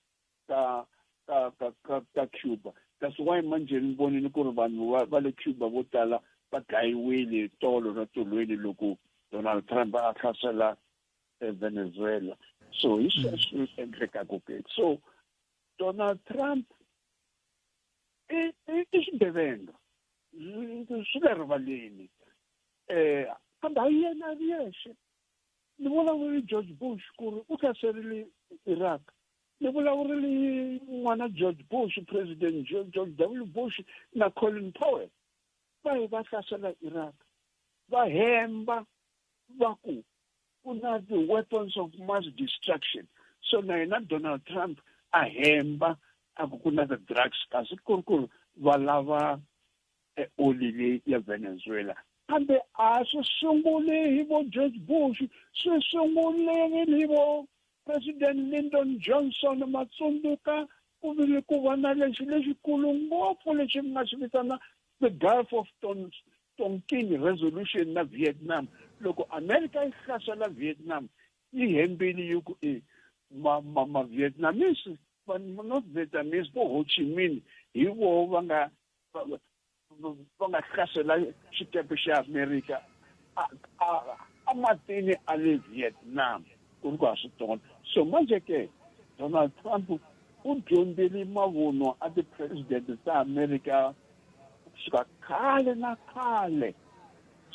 [SPEAKER 9] ka ka ka ka ka Cuba that's why manjhe ni vonile ku ri vanhu va va le Cuba vo tala va dlayiwile tolo na tolweni loko Donald Trump a hlasela Venezuela so hi sweswo swi endlekaka ke so Donald Trump i i i xigevenga swi le rivaleni um kambe hayi yena a ri yexe ni vulavuri George Bush ku ri u hlaserile Iraq ni vulavurile n'wana George Bush President George W Bush na Colin Powell va yi va hlasela Iraq va hemba va ku ku na ti-weapons of mass destruction so na yena Donald Trump a hemba a ku ku na ti-drugs kasi ku ri ku ri va lava eh, oli leyi ya Venezuela kambe a swi sunguli hi vo George Bush swi sungurile hi vo President Lyndon Johnson ma tsundzuka ku vile ku va na lexi lexikulu ngopfu lexi mi nga xi vitana the Gulf of Tonkin Resolution na Vietnam loko America yi hlasela Vietnam yi hembile yi ku e ma ma ma Vietnamese va North Vietnamese vo Ho Chi Minh hi voho va nga va nga hlasela xikepe xa Amerika a a amatini a le Vietnam ku ri ku ha swi tona. So manje ke Donald Trump u dyondzile mavunwa a ti-president ta Amerika kusuka khale na khale.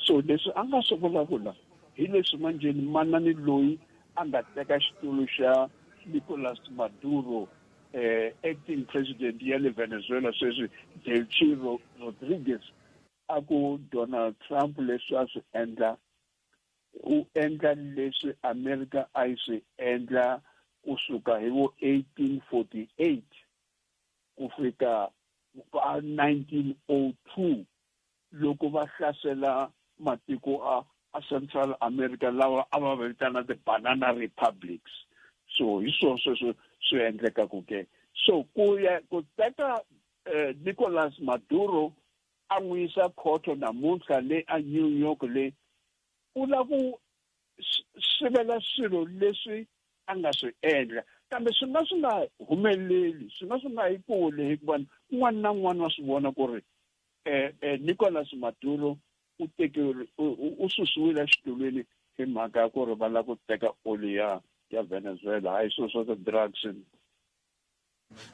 [SPEAKER 9] So leswi a nga swi vulavula hi leswi manjeni manani loyi a nga teka xitulu xa Nicolas Maduro eh, acting president ya le Venezuela sweswi Delcy Rodriguez a ku Donald Trump leswi a swi endla u endla leswi America a yi swi endla kusuka hi vo 1848 ku fika va 1902 loko va hlasela matiko a a Central America lawa a va vitana ti-banana republics. So hi swona sweswo swi endlekaku ke. So ku ya ku teka eh, Nicolas Maduro a n'wi yisa khoto namuntlha le a New York le u la ku sivela swilo leswi a nga swi endla kambe swi nga swi nga humeleli swi nga swi nga yi kule hikuva un'wana na un'wana wa swi vona ku ri eh, eh, Nicolas Maduro u tekiwile u susiwile exitulwini hi mhaka ya ku ri va lava ku teka oli ya ya Venezuela hayi swilo swa ti-drugs.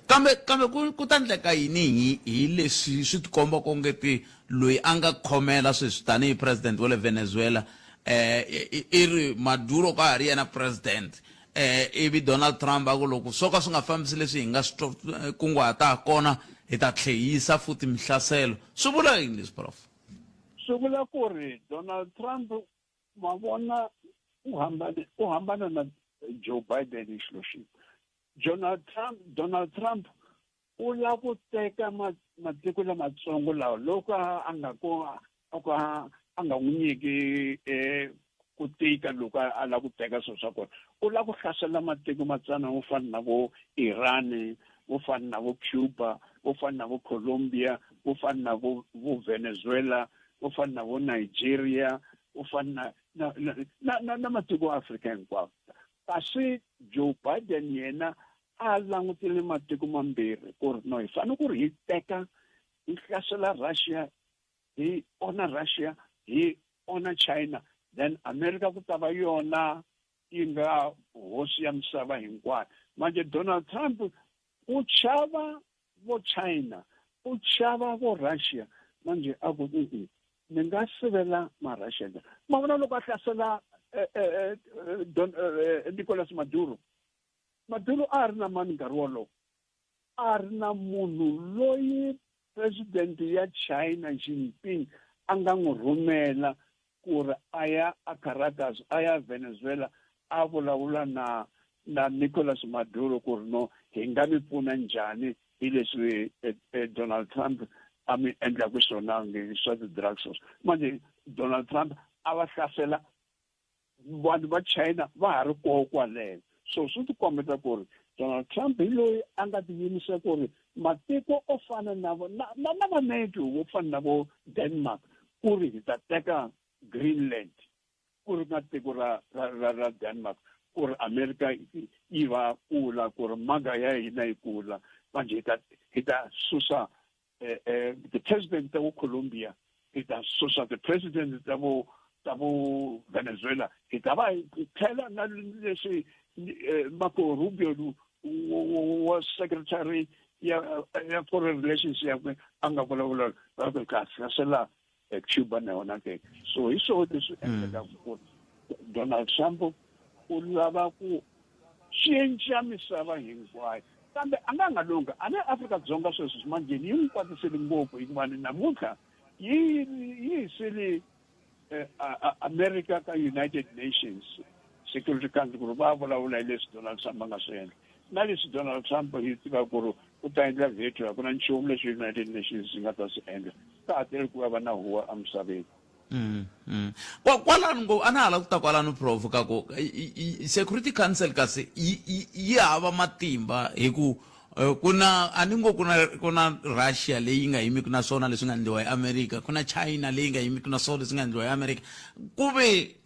[SPEAKER 2] Kambe kambe ku ku ta endleka yini hi hi leswi swi tikomba kongeti loyi a nga khomela sweswi tanihi president wa le Venezuela eh i ri Maduro ka ha ri yena president eh ivi Donald Trump a ku loko swo ka swi nga fambisi leswi hi nga swi kunguhata kona hi ta tlhehisa futhi mihlaselo swi vula yini leswi prof
[SPEAKER 9] Swi vula ku ri Donald Trump ma vona u hambane u hambana na Joe Biden hi xilo xin'we Donald Trump Donald Trump u lava ku teka matiko lamatsongo lawa loko a nga ko a a nga n'wi nyiki um ku tika loko a lava ku teka swilo swa kona u lava ku hlasela matiko matsana vo fana na vo Iran vo fana na vo Cuba vo fana na vo Colombia vo fana na vo vo Venezuela vo fana na vo Nigeria vo fana na na na na na matiko ya Afrika hinkwawo kasi Joe Biden yena a langutile matiko mambirhi ku ri no hi fanele ku ri hi teka hi hlasela Russia hi onha Russia hi onha China then America ku ta va yona yi nga hosi ya misava hinkwayo manje Donald Trump u chava vo China u chava vo Russia manje a ku i ni nga sivela ma-Russia njhani ma vona loko a hlasela eh, eh, eh, Don, Nicolas Maduro Maduro a ri na mani nkarhi wolowo a ri na munhu loyi president ya China Jinping a nga n'wi rhumela ku ri a ya a Caracas a ya Venezuela a vulavula na na Nicolas Maduro ku ri no hi nga mi pfuna njhani hi leswi eh, eh, Donald Trump a mi endlaku swona swa ti-drugs manje Donald Trump a va hlasela vanhu va China va ha ri koho kwaleno so swi tikombeta ku ri Donald Trump hi loyi a nga tiyimisela ku ri matiko o fana na na na na va NATO wo fana na vo Denmark ku ri hi ta teka Greenland ku ri na tiko ra ra ra ra Denmark ku ri America yi va kula ku ri maga ya hina yi kula manje hi ta hi ta susa eh, eh, the president ta vo Colombia hi ta susa the president ta vo ta vo Venezuela hi ta va hi tlhela na leswi eh, Marco Rubio wa secretary ya ya foreign relations yakwe a nga vulavula va ku ka hlasela eh, Cuba na yona ke so hi swona leswi endlekaka ku Donald Trump u lava ku cinca misava hinkwayo kambe a nga nga lungha a ne Afrika-Dzonga sweswi manjheni yi n'wi kwatisele ngopfu hikuva ni namuntlha yi yi hisele eh, America ka United Nations Security Council ku ri va vulavula hi leswi Donald Trump a nga swi endla na leswi Donald Trump hi tiva ku ri u ta endla veto a ku na nchumu leswi United Nations yi nga ta swi endla ka ha tele ku va na huwa emisaveni
[SPEAKER 2] Mm, mm. Kwa kwalano ngo a na ha la ku ta kwalano prof ka ku security council kasi yi hava matimba hi ku eh, ku na a ni ngo ku na ku na Russia leyi nga yimiki na swona leswi nga endliwa hi America ku na China leyi nga yimiki na swona leswi nga endliwa hi America ku ve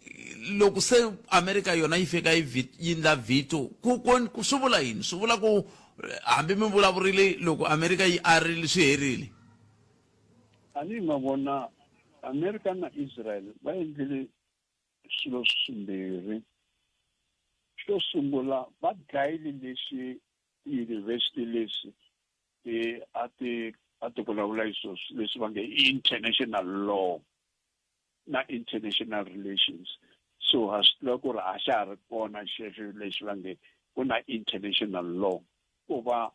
[SPEAKER 2] loko se America yona yi fika yi yi endla veto ku ku swi vula yini swi vula ku eh, hambi mi vulavurile loko America yi arile swi herile.
[SPEAKER 9] A ni ma vona America na Israel va endlile swilo swimbirhi. Xo sungula va dlayile lexi tiyunivhesiti lexi ti a ti a ti vulavula hi swilo leswi va nge i international law na international relations. So ha swi tiva ku ri a xa ha ri kona xexo lexi va nge ku na international law, ku va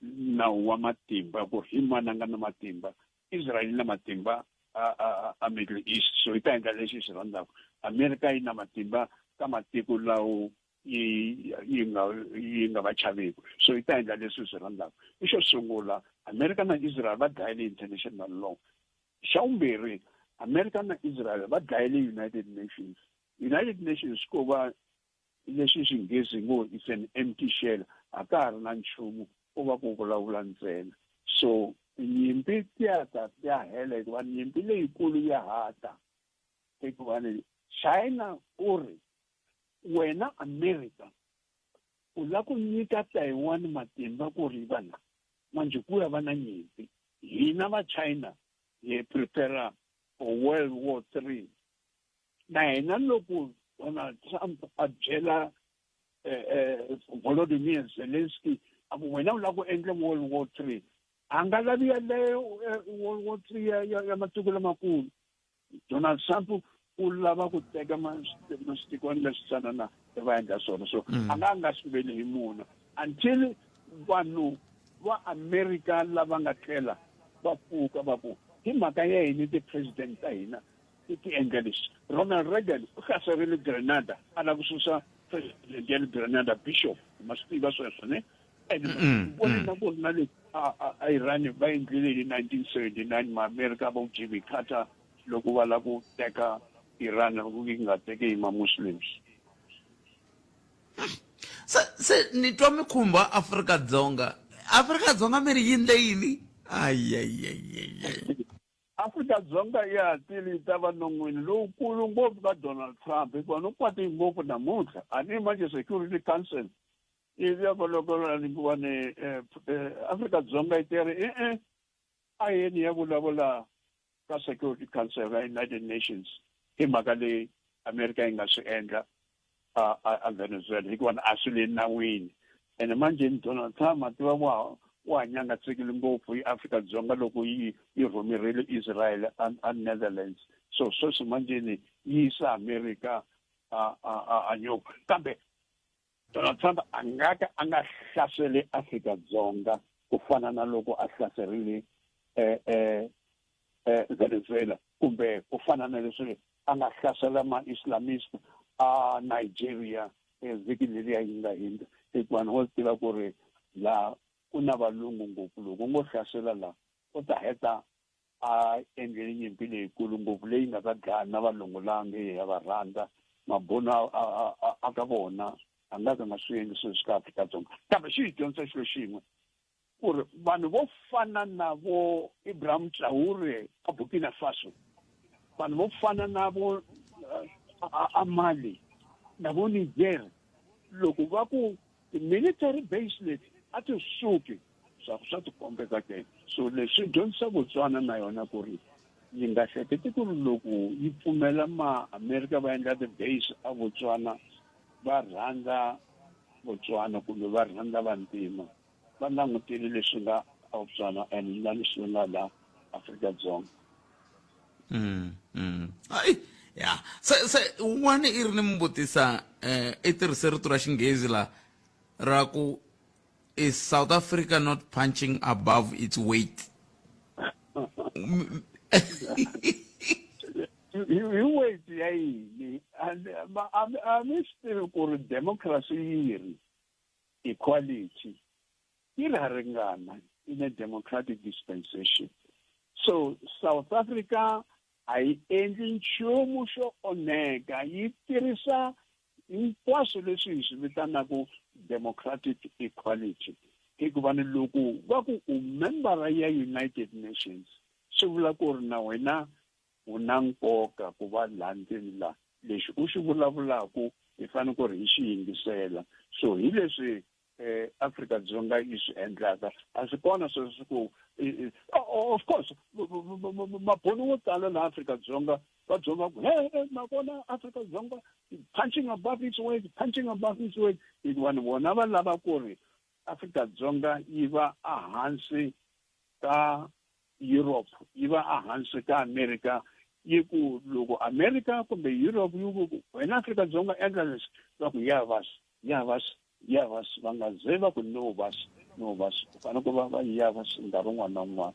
[SPEAKER 9] nawu wa matimba ku ri hi mani a nga na matimba. Israel yi na matimba a Middle East, so yi ta endla lexi yi xi rhandzaka. America yi na matimba ka matiko lawo yi yi nga yi nga va chaveku, so yi ta endla leswi yi swi rhandzaka. I xo sungula, America na Israel va dlayile international law. Xa vumbirhi, America na Israel va dlayile United Nations. United Nations ko va leswi Xinghezi ngo it's an empty shell, a ka ha ri na nchumu, ko va ku vulavula ntsena. So tinyimpi ti ya ta ti ya hela, hikuva nyimpi leyikulu ya ha ta, hikuva ni China u ri wena America u la ku nyika Taiwan matimba ku ri va la manjhe ku ya va na nyimpi, hina va China hi prepare for World War 3. Na hina loko Donald Trump a byela Volodymyr Zelensky a ku wena u lava ku endla World War 3, a nga lavi yaleyo World War 3 ya matiko lamakulu. Donald Trump u lava ku teka masitikwana leswitsanana va endla swona, so a nga nga swi veli hi muna until vanhu va America lava nga tlela va pfuka va ku hi mhaka ya yini ti-president ta hina ti ti endla leswi. Ronald Reagan u hlaserile Grenada, a lava ku susa president ya le Grenada, Bishop, ma swi tiva sweswo ne? And vone na ku ri na le a Iran va endlile hi 1979, ma-America vo Jimmy Carter loko va lava ku teka Iran ku yi nga teki hi ma-Muslims.
[SPEAKER 2] Se ni twa mi khumba Afrika-Dzonga. Afrika-Dzonga mi ri yini leyini? Ayayayayay.
[SPEAKER 9] Afrika-Dzonga yi hatile yi ta va non'wini lowukulu ngopfu ka Donald Trump, hikuva no kwate ngopfu namuntlha. A ni manje Security Council ivi ya loko hikuva ni Afrika-Dzonga yi tere e-e a yeni ya vulavula ka Security Council ya United Nations hi mhaka leyi America yi nga swi endla a Venezuela, hikuva a swi le nawini. Ene manje Donald Trump a tiva wa nyangatsekile ngopfu hi Afrika-Dzonga loko yi yi rhumerile Israel a Netherlands, so sweswi manjeni yi yisa America a nyuka. Kambe Donald Trump a nga ka a nga hlaseli Afrika-Dzonga ku fana na loko a hlaserile Venezuela, kumbe ku fana na leswi a nga hlasela ma-Islamist a Nigeria vhiki leriya yi nga hindza, hikuva ni wa swi tiva ku ri laha ku na valungu ngopfu, loko ngo hlasela laha u ta heta a endlele nyimpi leyikulu ngopfu leyi nga ta dlaya na valungu laha nge ya va rhandza mabunu a ka vona. A nga ka nga swi endli sweswi ka Afrika-Dzonga. Kambe xi hi dyondzisa xilo xin'we, ku ri vanhu vo fana na vo Ibrahim Traore a Burkina Faso, vanhu vo fana na vo a Mali na vo Niger, loko va ku ti-military base leti a ti suki, swa swa tikombeka ke. So leswi dyondzisa Botswana na yona ku ri yi nga hleketi ku ri loko yi pfumela ma-America va endla ti-base a Botswana va rhandza Botswana kumbe va rhandza vantima, va langutile leswi nga a Botswana and na leswi nga la Afrika-Dzonga.
[SPEAKER 2] Ai ya se un'wana i ri ni mi vutisa i tirhise rito ra Xinghezi la ra ku is South Africa not punching above its weight?
[SPEAKER 9] Hi weight ya yini? A mi swi tivi ku ri democracy yi ri equality, yi ri ha ringana in a democratic dispensation. So South Africa a yi endli nchumu xo onheka, yi tirhisa hinkwaswo leswi hi swi vitanaka democratic equality, hikuva ni loko va ku u membara ya United Nations swi vula ku ri na wena u na nkoka ku va laha ndzeni la lexi u xi vulavulaku hi fanele ku ri hi xi yingisela. So hi leswi Afrika-Dzonga yi swi endlaka, a swi kona sweswo ku Of course mabhunu wo tala laha Afrika-Dzonga va byela ku he ma vona Afrika-Dzonga punching above its weight punching above its weight vanhu vona va lava ku ri Afrika-Dzonga yi va ehansi ka Europe yi va ehansi ka America yi ku loko America kumbe Europe yi ku wena Afrika-Dzonga endla leswi va ku ya vas ya vas ya vas va nga ze va ku no vas no vas ku fanele ku va va ya vas nkarhi wun'wana na wun'wana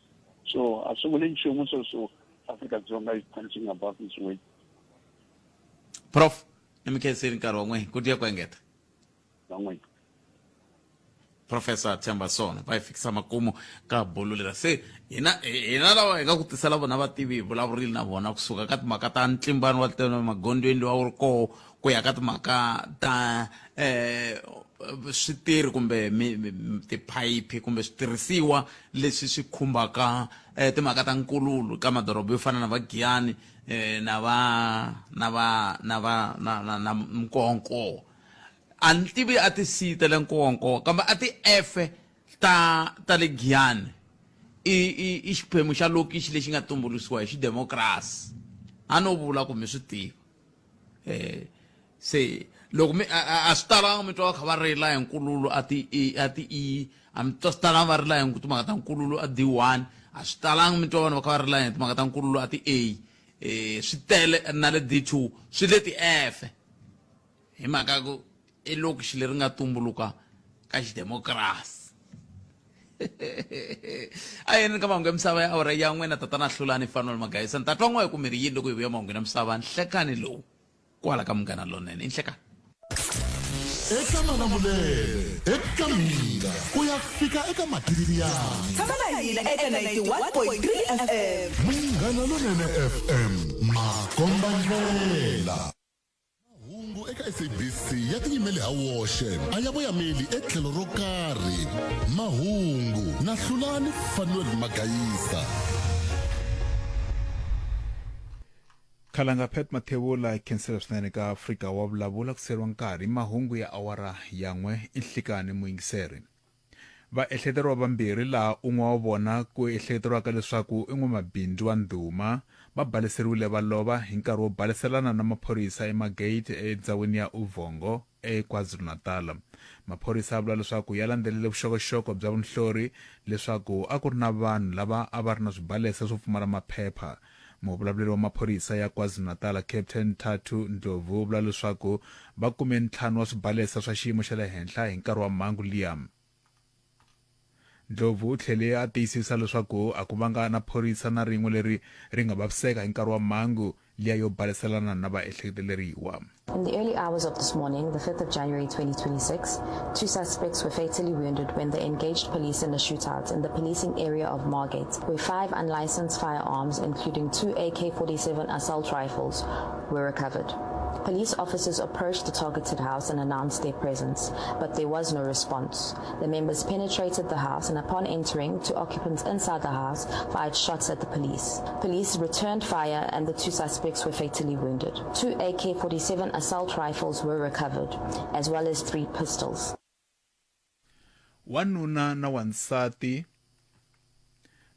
[SPEAKER 9] so a swi vuli nchumu sweswo Afrika-Dzonga is punching above its weight.
[SPEAKER 2] Prof ni mi khensile nkarhi wa n'we ku tiya ku engeta
[SPEAKER 9] na n'wina.
[SPEAKER 2] Professor Themba Sono va hi fikisa makumu ka bulu lera se hina hina lava hi nga ku tisela vona vativi hi vulavurile na vona kusuka ka timhaka ta ntlimbano wa telo magondzweni lowu a wu ri koho ku ya ka timhaka ta eh switirhi kumbe tiphayiphi kumbe switirhisiwa leswi swi khumbaka eh, timhaka ta nkululu ka madoroba yo fana na va Giyani eh, na va na va na va na na, na Nkowankowa A ni tivi a ti C ta le Nkowankowa kambe a ti F ta ta le Giyani i i i xiphemu xa lokixi lexi nga tumbuluxiwa hi xidemokirasi. A no vula ku mi swi tiva. Eh se loko mi a swi talanga mi twa va kha va rila hi nkululo a ti E a ti E a mi twa swi talanga va rila hi timhaka ta nkululo a D1 a swi talanga mi twa vanhu va kha va rila hi timhaka ta nkululo a ti A eh swi tele na le D2 swi le ti F. Hi mhaka ya ku i lokixi leri nga tumbuluka ka xidemokirasi. A yeni ka mahungu ya misava ya awara ya n'we na tatana Hlulani Fanuel Magayisa. Ni ta twa n'we hi ku mi ri yini loko hi vuya mahungwini ya misava nhlekani lowu kwala ka Munghana Lonene. I nhlekani.
[SPEAKER 6] Eka Malamulele, eka mina, ku ya fika eka Mativiani.
[SPEAKER 5] Tshama na hina eka 91.3 FM.
[SPEAKER 6] Munghana Lonene FM, makombandlela. Mahungu eka SABC ya tinyimele ha woxe a ya voyameli etlhelo ro karhi. Mahungu na Hlulani Fanuel Magayisa.
[SPEAKER 7] Khalanga Pat Mathebula hi khensela swinene ka Afrika wa vulavula ku siyeriwa nkarhi mahungu ya awara ya n'we i nhlikani muyingiseri. Vaehleketeriwa vambirhi laha un'we wa vona ku ehleketeriwaka leswaku i n'wamabindzu wa ndhuma va baleseriwile va lova hi nkarhi wo baleselana na maphorisa eMargate endzhawini ya Uvongo eKwaZulu-Natal. Maphorisa ya vula leswaku ya landzelele vuxokoxoko bya vunhlori leswaku a ku ri na vanhu lava a va ri na swibalesa swo pfumala maphepha. Muvulavuleri wa maphorisa ya KwaZulu-Natal Captain Thathu Ndlovu u vula leswaku va kume ntlhanu wa swibalesa swa xiyimo xa le henhla hi nkarhi wa mhangu liya. Ndlovu u tlhele a tiyisisa leswaku a ku vanga na phorisa na rin'we leri ri nga vaviseka hi nkarhi wa mhangu liya yo baleselana na vaehleketeleriwa.
[SPEAKER 10] In the early hours of this morning, the 5th of January 2026, two suspects were fatally wounded when they engaged police in a shootout in the policing area of Margate, where five unlicensed firearms, including two AK-47 assault rifles, were recovered. Police officers approached the targeted house and announced their presence, but there was no response. The members penetrated the house and upon entering, two occupants inside the house fired shots at the police. Police returned fire and the two suspects were fatally wounded. Two AK-47 assault rifles were recovered, as well as three pistols.
[SPEAKER 7] Wanuna na wansati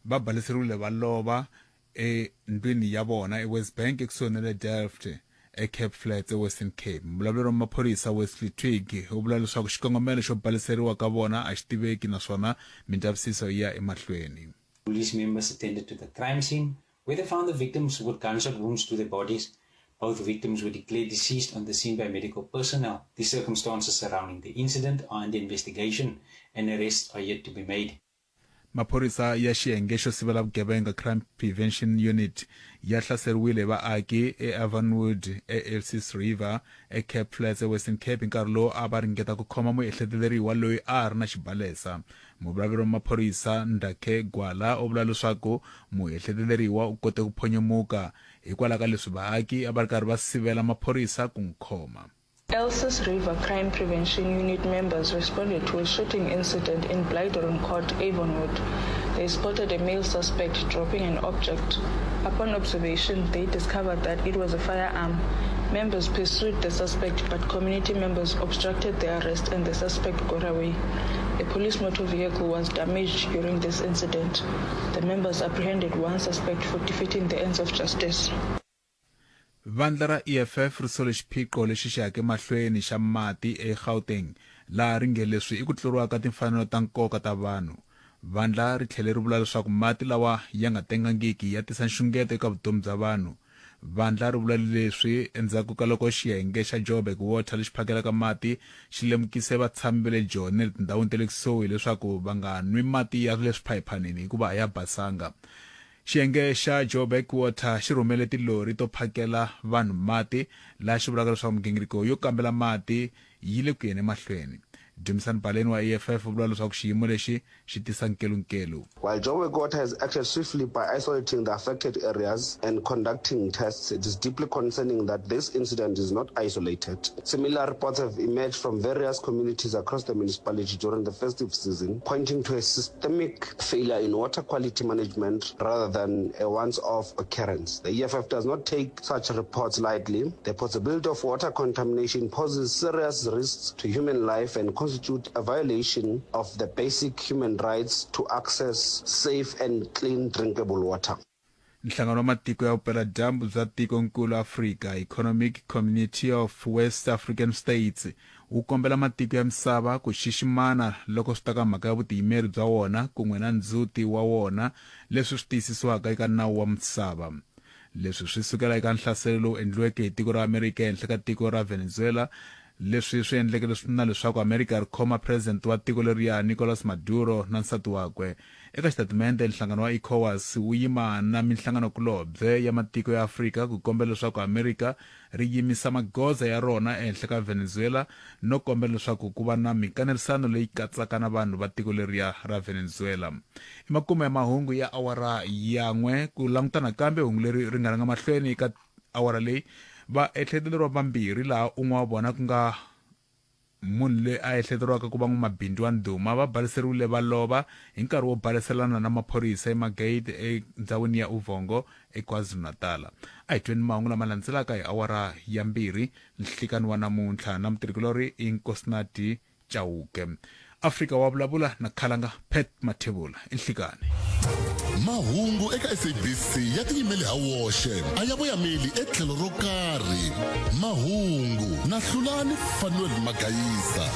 [SPEAKER 7] va baleseriwile va lova endlwini ya vona eWest Bank ekusuhi na le Delft eCape Flats eWestern Cape. Muvulavuleri wa maphorisa Wesley Twigg u vula leswaku xikongomelo xo baleseriwa ka vona a xi tiveki naswona mindzavisiso yi ya emahlweni.
[SPEAKER 11] Police members attended to the crime scene where they found the victims with gunshot wounds to their bodies. Both victims were declared deceased on the scene by medical personnel. The circumstances surrounding the incident are under investigation and arrests are yet to be made.
[SPEAKER 7] Maphorisa ya xiyenge xo sivela vugevenga Crime Prevention Unit ya hlaseriwile hi vaaki eAvonwood eElsies River eCape Flats eWestern Cape hi nkarhi lowu a va ringeta ku khoma muehleketeleriwa loyi a ha ri na xibalesa. Muvulavuleri wa maphorisa Ndakhe Gwala u vula leswaku muehleketeleriwa u kote ku phonyomuka hikwalaho ka leswi vaaki a va ri karhi va sivela maphorisa ku n'wi khoma.
[SPEAKER 12] Elsies River Crime Prevention Unit members responded to a shooting incident in Blydoren Court, Avonwood. They spotted a male suspect dropping an object. Upon observation, they discovered that it was a firearm. Members pursued the suspect, but community members obstructed the arrest and the suspect got away. A police motor vehicle was damaged during this incident. The members apprehended one suspect for defeating the ends of justice.
[SPEAKER 7] Vandla ra EFF ri sole xiphiqo lexi xi yaka emahlweni xa mati eGauteng laha ri nge leswi i ku tluriwa ka timfanelo ta nkoka ta vanhu. Vandla ri tlhele ri vula leswaku mati lawa ya nga tengangiki ya tisa nxungeto eka vutomi bya vanhu. Vandla ri vula leswi endzhaku ka loko xiyenge xa Joburg Water lexi phakelaka mati xi lemukise vatshami va le Joni na le tindhawini ta le kusuhi leswaku va nga nwi mati ya le swiphayiphanini hikuva a ya basanga. Xiyenge xa Joburg Water xi rhumele tilori to phakela vanhu mati laha xi vulaka leswaku migingiriko yo kambela mati yi le ku yeni emahlweni. Dumisani Baleni wa EFF u vula leswaku xiyimo lexi xi tisa nkelunkelu.
[SPEAKER 13] While Joburg Water has acted swiftly by isolating the affected areas and conducting tests, it is deeply concerning that this incident is not isolated. Similar reports have emerged from various communities across the municipality during the festive season, pointing to a systemic failure in water quality management rather than a once-off occurrence. The EFF does not take such reports lightly. The possibility of water contamination poses serious risks to human life and constitute a violation of the basic human rights to access safe and clean drinkable water.
[SPEAKER 7] Nhlangano wa Matiko ya Vupela-dyambu bya Tiko-nkulu Afrika, Economic Community of West African States, wu kombela matiko ya misava ku xiximana loko swi ta ka mhaka ya vutiyimeri bya wona kun'we na ndzhuti wa wona leswi swi tiyisisiwaka eka nawu wa misava. Leswi swi sukela eka nhlaselo lowu endliweke hi tiko ra Amerika ehenhla ka tiko ra Venezuela Leswi swi endleke leswi na leswaku Amerika ri khoma president wa tiko leriya Nicolas Maduro na nsati wakwe. Eka xitatimende, nhlangano wa ECOWAS wu yima na minhlanganokulobye ya matiko ya Afrika ku kombela leswaku Amerika ri yimisa magoza ya rona ehenhla ka Venezuela no kombela leswaku ku va na minkanerisano leyi katsaka na vanhu va tiko leriya ra Venezuela. I makumu ya mahungu ya awara ya n'we. Ku languta nakambe hungu leri ri nga rhanga mahlweni eka awara leyi vaehleketeleriwa vambirhi laha un'we wa vona ku nga munhu loyi a ehleketeriwaka ku va n'wamabindzu wa ndhuma va baleseriwile va lova hi nkarhi wo baleselana na maphorisa eMargate endhawini ya Uvongo eKwaZulu-Natal. A hi tweni mahungu lama landzelaka hi awara ya mbirhi nhlikani wa namuntlha na mutirhikulorhi i Nkosinathi Chauke. Afrika wa vulavula na khalanga Pat Mathebula. I nhlikani.
[SPEAKER 6] Mahungu eka SABC ya tiyimele ha woxe, a ya voyameli etlhelo ro karhi. Mahungu na Hlulani Fanuel Magayisa.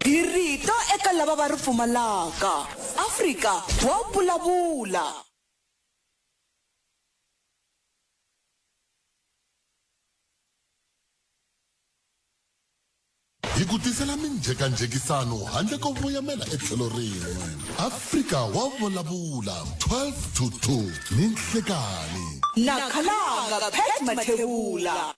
[SPEAKER 5] Hi rito eka lava va ri pfumalaka. Afrika wa vulavula.
[SPEAKER 6] Hi ku tisela minjhekanjhekisano handle ko voyamela etlhelo rin'we. Afrika wa vulavula 12 to 2 ni nhlekani.
[SPEAKER 5] Na khalanga Pat Mathebula.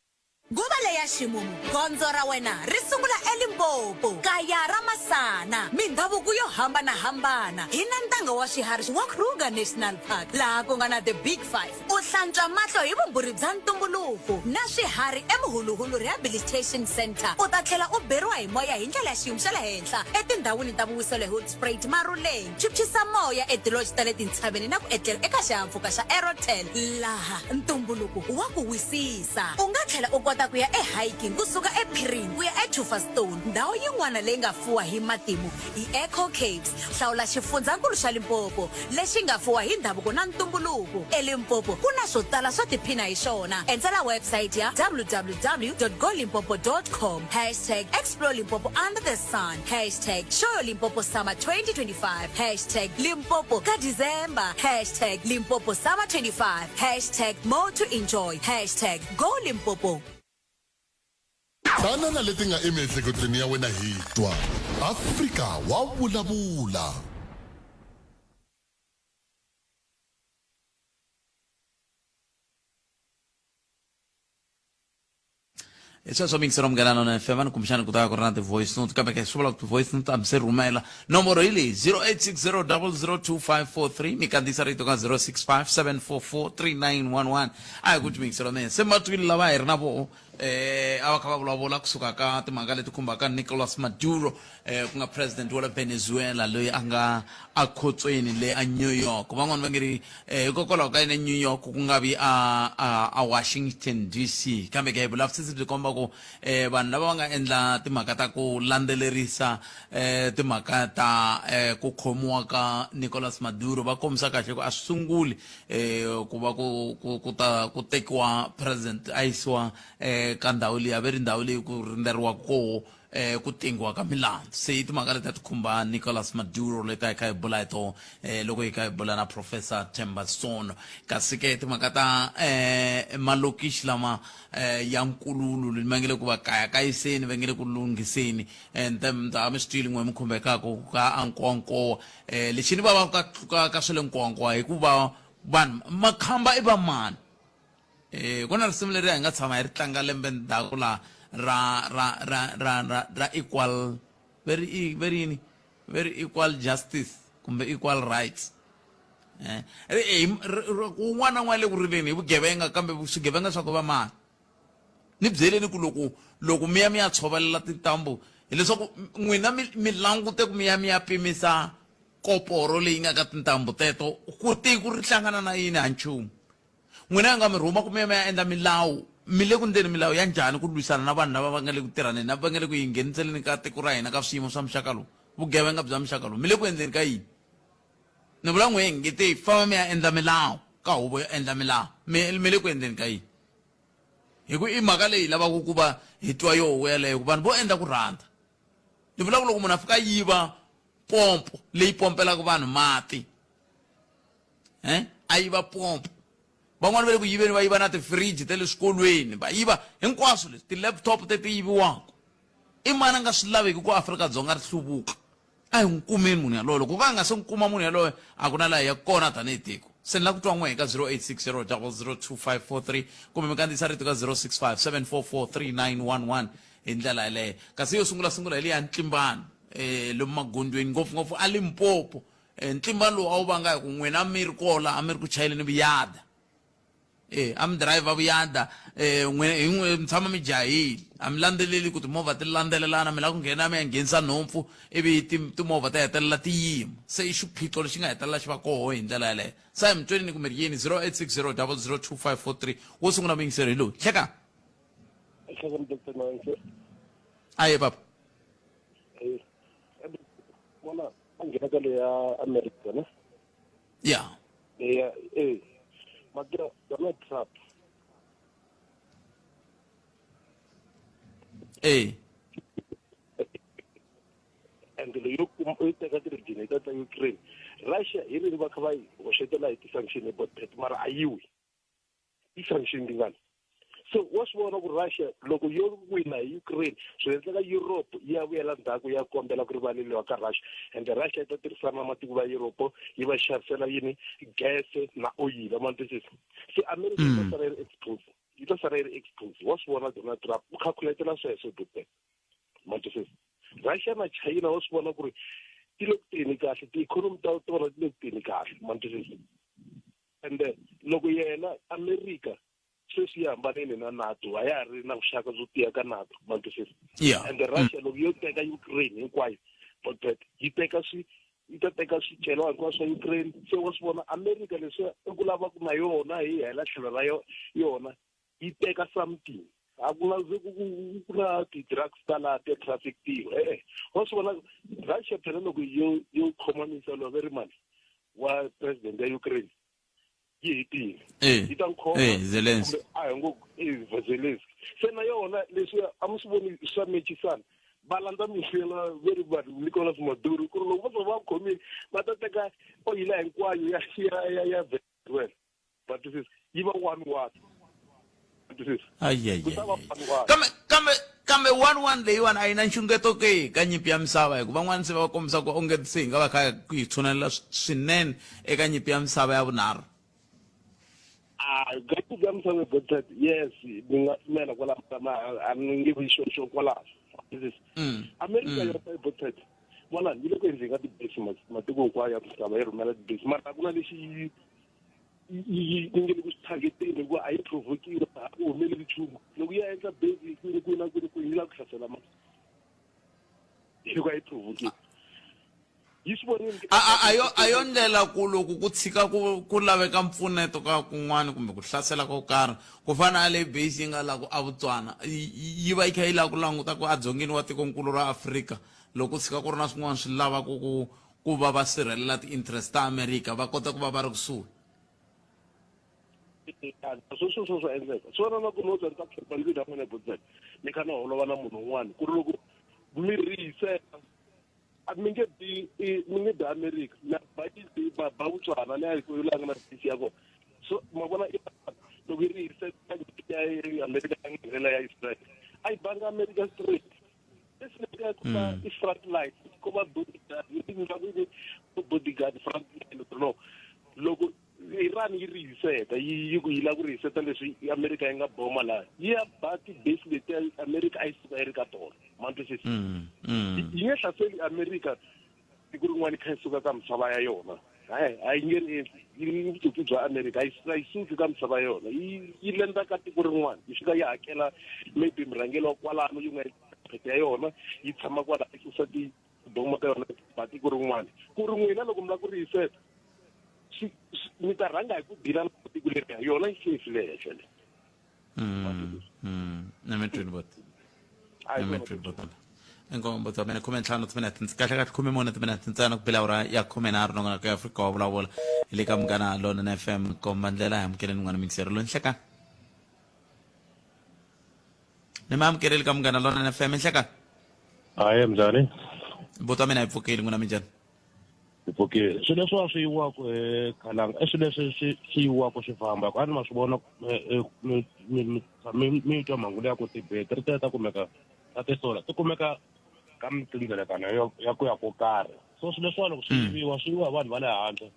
[SPEAKER 14] Nguva leya ximumu, gondzo ra wena ri sungula eLimpopo, kaya ra masana, mindhavuko yo hambana-hambana. Hi na ntanga wa swiharhi wa Kruger National Park, laha ku nga na The Big Five. U hlantswa mahlo hi vumbhurhi bya ntumbuluko na swiharhi eMuhuluhulu Rehabilitation Centre. U ta tlhela u beriwa hi moya hi ndlela ya xiyimo xa le henhla etindhawini ta vuwiselo eHoedspruit, Maruleng, phyuphyisa moya etilodge ta le tintshaveni na ku etlela eka xihahampfhuka xa Aerotel laha ntumbuluko wa ku wisisa. U nga tlhela u kota ku ya ehiking ku suka ePhiring ku ya eTufa Stone, ndhawu yin'wana leyi nga fuwa hi matimu i Echo Caves. Hlawula xifundzankulu xa Limpopo lexi nga fuwa hi ndhavuko na ntumbuluko. ELimpopo ku na swo tala swo tiphina hi swona. Endzela website ya www.golimpopo.com, hashtag explore Limpopo under the sun, hashtag show Limpopo summer 2025, hashtag Limpopo ka December, hashtag Limpopo summer 25, hashtag more to enjoy, hashtag go Limpopo.
[SPEAKER 6] Tana na leti nga emiehleketweni ya wena hi twa. Afrika wa vulavula.
[SPEAKER 2] Hi sweswo mingisero munghana lona fm ni kumbexani ku ta ku ri na ti-voice note kambe ke swi vula ku ti-voice note a mi se rhumela nomboro hi leyi 0860002543 mi kandziyisa rito ka 0657443911 a hi ku ti mingiselo mina se matwini lava hi ri na voho. eh a va kha va vulavula kusuka ka timhaka leti khumbaka Nicolas Maduro eh ku nga president wa le Venezuela loyi a nga a khotsweni le a New York van'wani va nge ri eh hikokwalaho ka yini New York ku nga vi a a a Washington DC kambe ke vulavisisi byi komba ku eh vanhu lava va nga endla timhaka ta ku landzelerisa eh timhaka ta eh ku khomiwa ka Nicolas Maduro va kombisa kahle ku a swi sunguli eh ku va ku ku ku ta ku tekiwa president a yisiwa eh ka ndhawu liya ve ri ndhawu leyi ku rindzeriwaka koho eh ku tengiwa ka milandzu se i timhaka leti a ti khumba Nicolas Maduro leti a hi kha hi bula hi toho eh loko hi kha hi bula na Professor Themba Sono kasi ke timhaka ta eh malokixi lama eh ya nkululu ma nge le ku va kayakayiseni va nge le ku lunghiseni and a mi swi twile n'we mi khumbekaka ka a nkowankowa eh lexi ni vavaka ka ka ka swa le nkowankowa hikuva vanhu makhamba i va mani eh ku na risimu leri hi nga tshama hi ri tlanga lembe ndzhaku la ra ra ra ra ra ra equal very very yini very equal justice kumbe equal rights eh un'wana na un'wana le ku rileni hi vugevenga kambe swigevenga swa ku va mani ni byeleni ku loko loko mi ya mi ya tshovelela tintambu hileswaku n'wina mi mi langute ku mi ya mi ya pimisa koporo leyi nga ka tintambu teto ku tiko ri hlangana na yini ha nchumu n'wina yi nga mi rhuma ku mi ya mi ya endla milawu mi le ku ndleni milawu ya njhani ku lwisana na vanhu lava va nga le ku tirhaneni na va nga le ku yi ngheniseleni ka tiko ra hina ka swiyimo swa muxaka lowu vugevenga bya muxaka lowu mi le ku endleni ka yini ni vula n'we nge te famba mi ya endla milawu ka huvo yo endla milawu mi mi le ku endleni ka yini hi ku i mhaka leyi lavaka ku va hi twa yoho yeleyo ku vanhu vo endla ku rhandza ni vula ku loko munhu a fika a yiva pompo leyi pompelaka vanhu mati eh a yiva pompo van'wani va le ku yiveni va yiva na tifiriji ta le swikolweni va yiva hinkwaswo leswi ti-laptop teti yiviwaka i mani a nga swi laveki ku Afrika-Dzonga ri hluvuka a hi n'wi kumeni munhu yaloye loko ka a nga se n'wi kuma munhu yaloye a ku na laha hi yaka kona tanihi tiko se ni lava ku twa n'we ka 0860 002543 kumbe mi kandziyisa rito ka 065 744 3911 hi ndlela yaleyo kasi yo sungula sungula hi leya ntlimbano um lomu magondzweni ngopfungopfu a Limpopo um ntlimbano lowu a wu vanga hi ku n'wina mi ri kola a mi ri ku chayeleni vuyada Eh, a mi driver vuyada eh n'we hi n'we mi tshama mi jahile a mi landzeleli ku timovha ti landzelelana mi lava ku nghena mi ya nghenisa nhompfu ivi timovha ti hetelela ti yima se i xiphiqo lexi nga hetelela xi va koho hi ndlela yaleyo se a hi mi tweni ni ku mi ri yini 0860 002543 wo sungula muyingiseri hi lowu hleka aye papa
[SPEAKER 15] vona a nghena ka leya America ne
[SPEAKER 2] ya
[SPEAKER 15] leya eh maka Donald Trump
[SPEAKER 2] eh
[SPEAKER 15] and leyo yo teka ti-region ta ta Ukraine Russia hi rini va kha va yi hoxetela hi ti-sanction about that mara a yiwi ti-sanction tingani so wa swi vona ku Russia loko yo wina hi Ukraine swi endleka Europe yi ya vuyela ndzhaku ya kombela ku rivaleliwa ka Russia and Russia yi ta tirhisana na matiko va Europe yi va xavisela yini gese na oyili ma twisisa se America yi ta sala yi ri expose yi ta sala yi ri expose wa swi vona Donald Trump u calculatela sweswo dute ma twisisa Russia na China wa swi vona ku ri ti le ku teni kahle ti-economy ta tona ti le ku teni kahle ma twisisa ende loko yena America sweswi yi hambanile na NATO a ya ha ri na vuxaka byo tiya ka NATO ma twisisa
[SPEAKER 2] yeah.
[SPEAKER 15] and Russia loko yo teka Ukraine hinkwayo but yi teka swi yi ta teka swicelwa hinkwaswo swa Ukraine se wa swi vona America leswi i ku lava ku na yona hi hela tlhelo ra yona yi teka something a ku na ku na ti-drugs ta laha ti-traffic tiwa e-e wa swi vona Russia phela loko yo yo khoma misa lowa ve ri mani wa president ya Ukraine yi hetile
[SPEAKER 2] eh,
[SPEAKER 15] yi ta n'wi khoma
[SPEAKER 2] eh, Zelensky
[SPEAKER 15] a hi ngo eh, Zelensky se na yona leswi a mi swi voni swa mecisana va landza mixela ve ri vanhu Nicolas Maduro ku ri loko vo va khomile va ta teka oyila hinkwayo ya ya ya ya Venezuela va twisisa yi va one one
[SPEAKER 2] kambe kambe kambe one one leyiwani a yi na nxungeto ke ka nyimpi ya misava hikuva van'wana se va kombisa ku onge se hi nga va kha ku yi tshunelela swinene eka nyimpi ya misava ya vunharhu
[SPEAKER 15] a ka nyimpi ya misava ya yes ni nga pfumela kwalaho a ni nge vi xoxo kwalaho Amerika yona i vona yi le ku endleni ka tibesi matiko hinkwayo ya misava yi rhumela tibesi mara a ku na lexi yi yi nge le ku swi targeteni hikuva a yi provokiwa a ku humeleli nchumu loko yi ya endla base kwini kwini na kwini kwini yi lava ku hlasela mani hikuva a yi provokiwa yi swi vonile
[SPEAKER 2] a yo a yo ndlela ku loko ku tshika ku ku laveka mpfuneto ka kun'wana kumbe ku hlasela ko karhi ku fana na leyi base yi nga la ku aVutswana yi va yi kha yi lava ku languta ku adzongeni wa tikonkulu ra Afrika loko ku tshika ku ri na swin'wana swi lavaka ku ku va va sirhelela ti-interest ta Amerika va kota ku va va ri kusuhi.
[SPEAKER 15] Sweswo swo swa endleka swi fana na ku no ta khipa ndlwini ya n'wina botsek ni kha ni holova na munhu un'wana ku ri loko mi rihisela a mi nge bi mi nge bi America na ba ba ba Botswana ni ya ku la nga na bisi ya kona so ma vona loko yi rihisela ya America ya nghenelela ya Israel a yi banga America straight leswi nga ku va i front line ko va bodyguard yi nga ku bodyguard front line no loko Iran yi rihiseta yi ku yi lava ku rihiseta leswi America yi nga boma laha yi ya ba ti-base letiya America a yi suka yi ri ka tona ma twisisa yi nge hlaseli America siku rin'wana yi kha yi suka ka misava ya yona hayi a yi nge ri endli yi vutsotsi bya America a yi suki ka misava ya yona yi yi lenda ka tiko rin'wana yi fika yi hakela maybe murhangeri wa kwalano yi nga phete ya yona yi tshama kwala yi susa tiboma ta yona ba tiko rin'wana ku ri n'wina loko mi lava ku rihiseta mi ta rhanga hi ku dila na tiko leriya yona yi safe le henhla le
[SPEAKER 2] Ni mi twini bot ni mi twini bot inkomu bot wa mina 15 timinete kahle kahle 14 timinete ntsena ku bela awara ya 13 nongonoko ya Afrika wa vulavula hi le ka Munghana Lonene FM komba ndlela hi amukeleni n'wana mixero loyi nhlekani ni mi amukeleli ka Munghana Lonene FM nhlekani
[SPEAKER 16] Hayi mnjhani?
[SPEAKER 2] Buti wa mina hi pfukile n'wina minjhani?
[SPEAKER 16] Hi pfukile. Swilo leswi wa swi yiwaka khalanga i swilo leswi swi swi yiwaka swi famba a ni ma swi vona mi mi mi mi twa mhangu leya ku tibetiri ta kumeka ta ti-solar ti kumeka ka mitindzelekano ya ku ya ko karhi so swilo leswiwa loko swi yiviwa swi yiviwa hi vanhu va le handle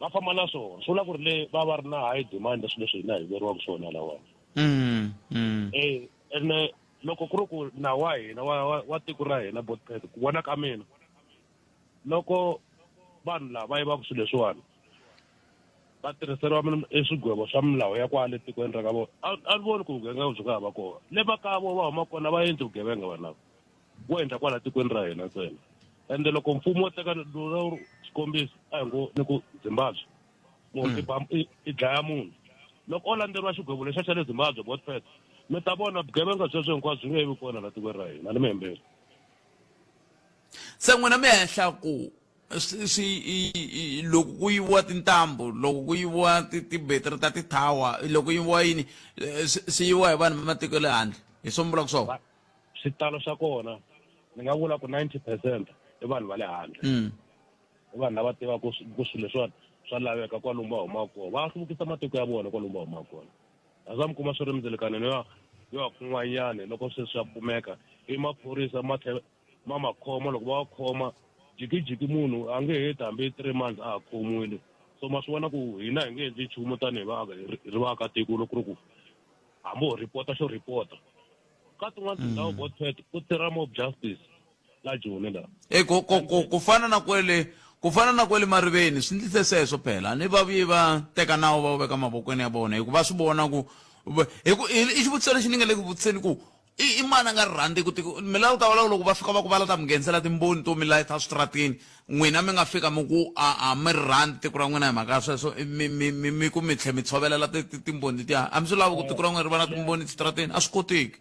[SPEAKER 16] va famba na swona swi vula ku ri le va va ri na high demand ya swilo leswi hina hi veriwaka swona lawani e ene loko ku ri ku nawu wa hina wa wa wa tiko ra hina botpet ku vona ka mina loko vanhu lava va yivaka swilo leswiwani va tirhiseriwa e swigwevo swa milawu ya kwale tikweni ra ka vona a ni voni ku vugevenga byi nga ha va kona le makaya vo va huma kona va endli vugevenga vanhu lava vo endla kwala tikweni ra hina ntsena ende loko mfumo wo teka xikombiso a hi ngo ni ku Zimbabwe munhu i ba i dlaya munhu loko o landzeriwa xigwevo lexiya xa le Zimbabwe botpet mi ta vona vugevenga byebyo hinkwabyo byi nge vi kona la tikweni ra hina ni mi hembeli
[SPEAKER 2] Se n'wina mi hehla ku swi swi loko ku yiviwa tintambu loko ku yiviwa tibetiri ta ti-tower loko yiviwa yini swi yiviwa hi vanhu va matiko ya le handle hi swo mi vulaka swona
[SPEAKER 16] xitalo xa kona ni nga vula ku 90 percent i vanhu va le handle i vanhu lava tivaka ku swilo leswiwani swa laveka kwalomu va humaka kona va hluvukisa matiko ya vona kwalomu va humaka kona a swa mi kuma swi ri mindzilikaneni yo yo kun'wanyana loko se swa kumeka i maphorisa ma tlhela ma ma khoma loko va wa khoma jikijiki munhu a nge heti hambi 3 months a ha khomiwile so ma swi vona ku hina hi nge endli nchumu tanihi va ri vaakatiko loko ku ri ku hambi ho ripota xo ripota ka tin'wana tindhawu botpet ku tirha mob justice la Joni la
[SPEAKER 2] E ku ku ku ku fana na kwele ku fana na kwele mariveni swi ndlise sweswo phela ni va vuye va teka nawu va wu veka mavokweni ya vona hikuva va swi vona ku hi ku i xivutiso lexi ni nga le ku vutiseni ku i i mani a nga ri rhandzi ku tiko mi lava ku ta vula loko va fika va ku va la ta mi nghenisela timboni to mi layita switaratini n'wina mi nga fika mi ku a a mi ri rhandzi tiko ra n'wina hi mhaka ya sweswo mi mi mi mi ku mi tlhe mi tshovelela timboni letiya a mi swi lavi ku tiko ra n'wina ri va na timboni switaratini a swi koteki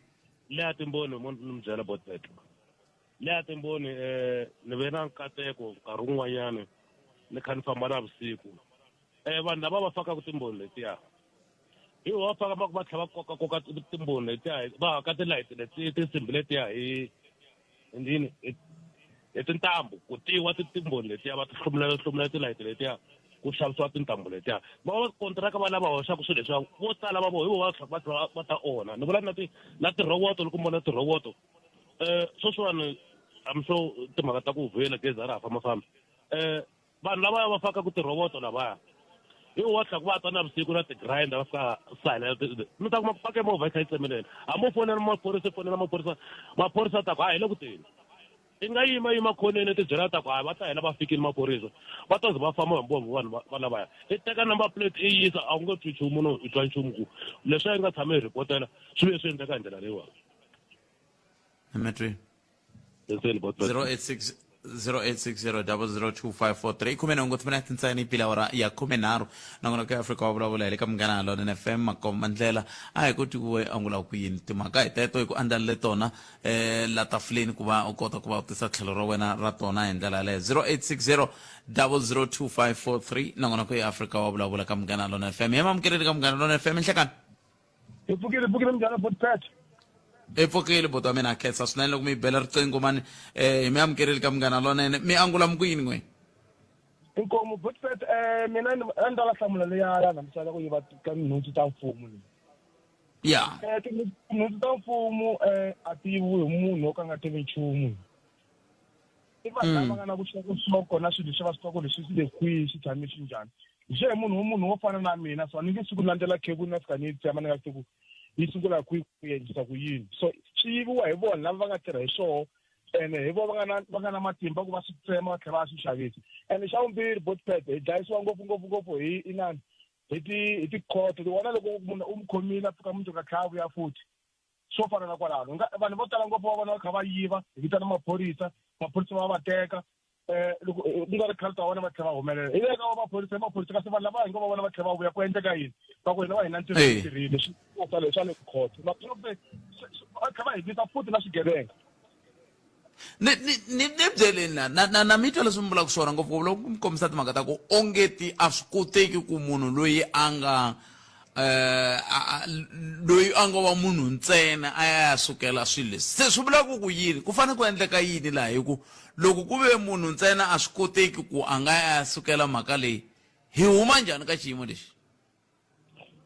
[SPEAKER 16] leya timboni mo ni mi byela botbet leya timboni um ni ve na nkateko nkarhi wun'wanyana ni kha ni famba navusiku um vanhu lava va fakaka timboni letiya hi va faka va va tlhela va koka koka timboni letiya va haka tilayiti leti tinsimbhi letiya hi yini hi tintambu ku tiwa timboni letiya va ti hlomula hlomula tilayiti letiya ku xavisiwa tintambu letiya va va kontraka va lava hoxaka swilo leswiya vo tala va vo hi vo va va tlhela va ta onha ni vula na ti na tirhovoto loko mi vona tirhovoto um sweswiwani I'm sure timhaka ta ku vhela gezi a ra ha fambafambi um vanhu lavaya va fakaka tirhovoto lavaya hi vo va tlhaka va ta navusiku na ti-grinder va fika salela mi ta kuma ku pake movha yi kha yi tsemelela hambi u fonela maphorisa fonela maphorisa maphorisa ta ku a hi le ku teni I nga yima yima khoneni i tibyela ta ku hayi va ta hela va fikile maphorisa va ta ze va famba hambi va vanhu va lavaya i teka number plate i yisa a wu nge twi nchumu no i twa nchumu ku leswi a yi nga tshame hi rhipotela swi ve swi endleka hi ndlela leyiwani.
[SPEAKER 2] Emetweni. 086 0860002543 i khume nhungu timinete ntsena yi pila awara ya khume nharhu nongonoko ya afrika wa vulavula hi le ka munghana lonene fm makomba ndlela a hi koti ku angula ku yini timhaka hi teto hi ku andlalele tona um la tafuleni ku va u kota ku va u tisa tlhelo ra wena ra tona hi ndlela yaleyo 0860 002543 nongonoko ya afrika wa vulavula ka munghana lona fm hi mamukeleni ka munghana lona fm nhlekani
[SPEAKER 17] hi pfukile pfukile munghana botpet
[SPEAKER 2] hi pfukile buti wa mina a khensa swinene loko mi yi bela riqingho mani um hi mi amukerile ka munghana lonene mi angula mi ku yini n'we
[SPEAKER 17] inkomu botpet um mina a ni ta la hlamula leya ya namisala ku yiva ka nhundzu ta mfumo leyi
[SPEAKER 2] ya
[SPEAKER 17] um tinhundzu ta mfumo um a ti yiviwi hi munhu wo ka nga tivi nchumu i vanhu lava nga na vuxokoxoko na swilo leswi va swi tiva ku leswi swi le kwihi swi tshame swi njhani njhe hi munhu munhu wo fana na mina so a ni nge siku landzela khebuni na fika ni yi tsema ni nga swi tivi ku yi sungula kwihi ku endlisa ku yini so swi yiviwa hi vona lava va nga tirha hi swoho ene hi vona va nga na va nga na matimba ku va swi tsema va tlhela va swi xavisa ene xa vumbirhi botpet hi dlayisiwa ngopfu ngopfu ngopfu hi inani hi ti hi tikhoto wona loko munhu u n'wi khomile a pfuka mundzuku a tlhela a vuya futhi swo fana na kwalano vanhu vo tala ngopfu va vona va kha va yiva hi vitana maphorisa maphorisa va va teka um loko eh, ku nga ri khale ta vona va tlhela va humelela hi le ka va maphorisa hi maphorisa kasi vanhu lava hi ngo va vona va tlhela va vuya ku endleka yini va ku hina va hina ntirho tirhile swi nga sale swa le khoto va tlhela va hi visa futhi na swigevenga
[SPEAKER 2] ni ni ni ni byeleni la na na na mi twa leswi mi vulaka swona ngopfu loko mi kombisa timhaka ta ku ongeti a swi koteki ku munhu loyi a nga eh loyi a ngo va munhu ntsena a ya ya sukela swilo leswi se swi vula ku ku yini ku fanele ku endleka yini laha hi ku loko ku ve munhu ntsena a swi koteki ku a nga ya sukela mhaka leyi hi huma njhani ka xiyimo lexi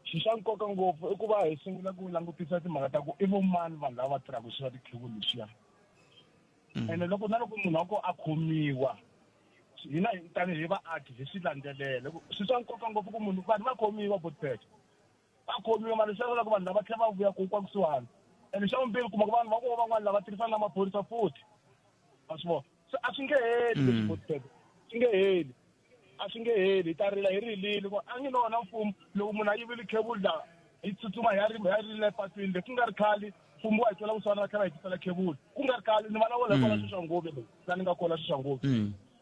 [SPEAKER 17] Xi xa nkoka ngopfu i ku va hi sungula ku langutisa timhaka ta ku i vo mani vanhu lava va tirhaka swa tikhebulu leswiya ene loko na loko munhu wa ko a khomiwa hina tanihi vaaki hi swi landzelela swi swa nkoka ngopfu ku munhu vanhu va khomiwa botpet va khomiwa mara leswi loko vanhu lava tlhela va vuya ku kwa kusuhani ene xa vumbirhi kuma ku vanhu va koho van'wana lava tirhisana na maphorisa futhi wa swi vona se a swi nge heli leswi botpet swi nge heli a swi nge heli hi ta rila hi rilile ku a ngi lona mfumo loko munhu a yivile khebulu la hi tsutsuma hi ya ri hi ya rila epatwini le ku nga ri khale mfumo wa hi twela vusiwana va tlhela va hi tisela khebulu ku nga ri khale ni vulavula hi kwala Soshanguve leyi la ni nga kona Soshanguve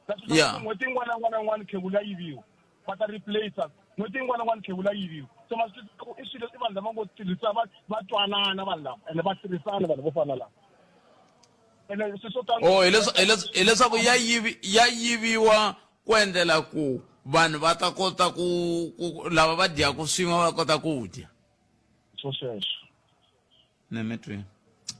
[SPEAKER 17] la Soshanguve n'hweti yin'wana na yin'wana na yin'wana khebulu ya yiviwa va ta replace n'hweti yin'wana na yin'wana khebulu ya yiviwa se ma swi twisisa ku i swilo i vanhu lava ngo tirhisa va va twanana vanhu lava ene va tirhisana vanhu vo fana lava ene swi swo tano
[SPEAKER 2] oh hileswaku ya yivi ya yiviwa ku endlela ku vanhu va ta kota ku ku lava va dyaka swin'we va kota ku dya
[SPEAKER 17] swo sweswo
[SPEAKER 2] nemetweni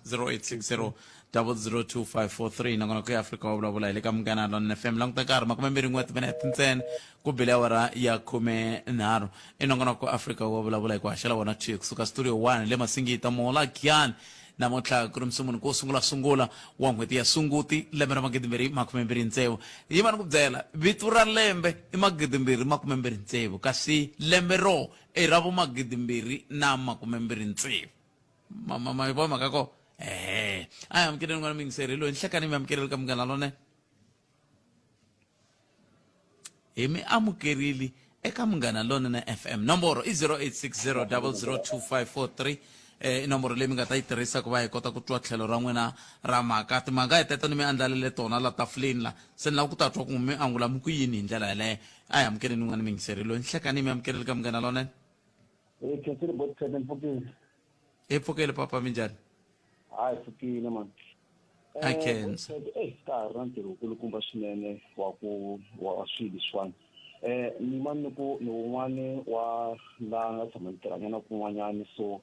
[SPEAKER 2] 0860 002543 nakona ku ya afrika wa vulavula hi le ka munghana lon fm languta nkarhi makume mbirhi n'we timinete ntsena ku bile awara ya khume nharhu i nongonoko afrika wa vulavula hi ku haxela wona two kusuka studio 1 le masingita mola giyani Namuntlha ku ri Musumbhunuko wo sungula-sungula wa n'hweti ya Sunguti, lembe ra 2026. Yima ni ku byela, vito ra lembe i 2026, kasi lembe ro i ra vo 2026. Ma, ma, ma yi vona mhaka ko? Ehe. A hi amukeleni n'wana muyingiseri loyi nhlekani mi amukeleli ka Munghana Lonene. Hi mi amukerile eka Munghana Lonene FM. Nomboro i 0860002543 eh, i nomboro leyi mi nga ta yi tirhisa ku va hi kota ku twa tlhelo ra n'wina ra mhaka. Timhaka hi teto ni mi andlalele tona la tafuleni la. Se ni lava ku ta twa ku mi angula mi ku yini hi ndlela yaleyo. A hi amukeleni n'wana muyingiseri loyi. Nhlekani mi amukerile ka Munghana Lonene.
[SPEAKER 18] Hi khensile boti Tete ni pfukile.
[SPEAKER 2] Hi pfukile papa minjhani?
[SPEAKER 18] Hayi pfukile man.
[SPEAKER 2] A khensa.
[SPEAKER 18] Eh ka ha ri na ntirho wukulukumba swinene wa ku wa swilo leswiwani. Eh ni ma ni ku ni wun'wani wa la nga tshama ni tirhanyana kun'wanyani so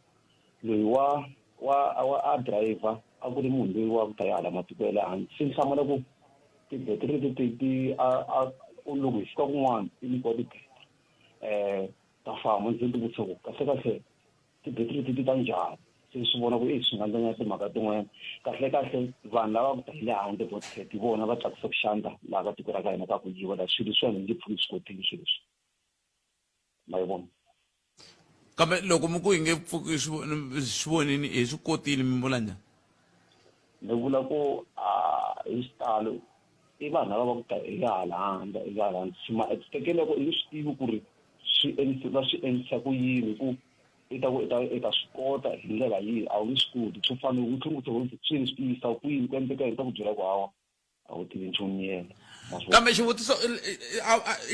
[SPEAKER 18] loyi wa wa wa a driver a ku ri munhu loyi wa ku ta ya hala matiko ya le handle se ni hlamala ku tibetiri leti ti ti a a loko hi fika kun'wana ti nyikiwa tibetiri eh ta famba ndzi ti vutisa ku kahle kahle tibetiri leti ti ta njhani se swi vona ku e swi nga ndlanyana timhaka tin'wanyana kahle kahle vanhu lava ku ta hi le handle vo hi vona va tlakusa ku xandla laha ka tiko ra ka hina ka ku yiva la swilo leswiwani hi nge pfuki swi kotile swilo leswi ma yi vona
[SPEAKER 2] kambe loko mi ku hi nge pfuki swi vonini hi swi kotile mi vula njhani
[SPEAKER 18] ni vula ku a hi xitalo i vanhu lava va ku ta hi hala handle hi hala handle swi ma expect-ele ku i nge swi tivi ku ri swi endlisa va swi endlisa ku yini ku i ta ku i ta i ta swi kota hi ndlela yihi a wu nge swi koti swo fana u tlhela u tlhela swi swi yisa kwini ku endleka yini ta ku byela ku hawa a wu tivi nchumu yena
[SPEAKER 2] kambe xivutiso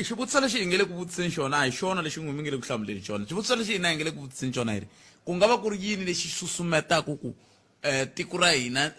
[SPEAKER 2] xivutiso lexi hi nge le ku vutiseni xona a hi xona lexi n'wi mi nge le ku hlamuleni xona xivutiso lexi hina hi nge le ku vutiseni xona hi ri ku nga va ku ri yini lexi susumetaka ku um tiko ra hina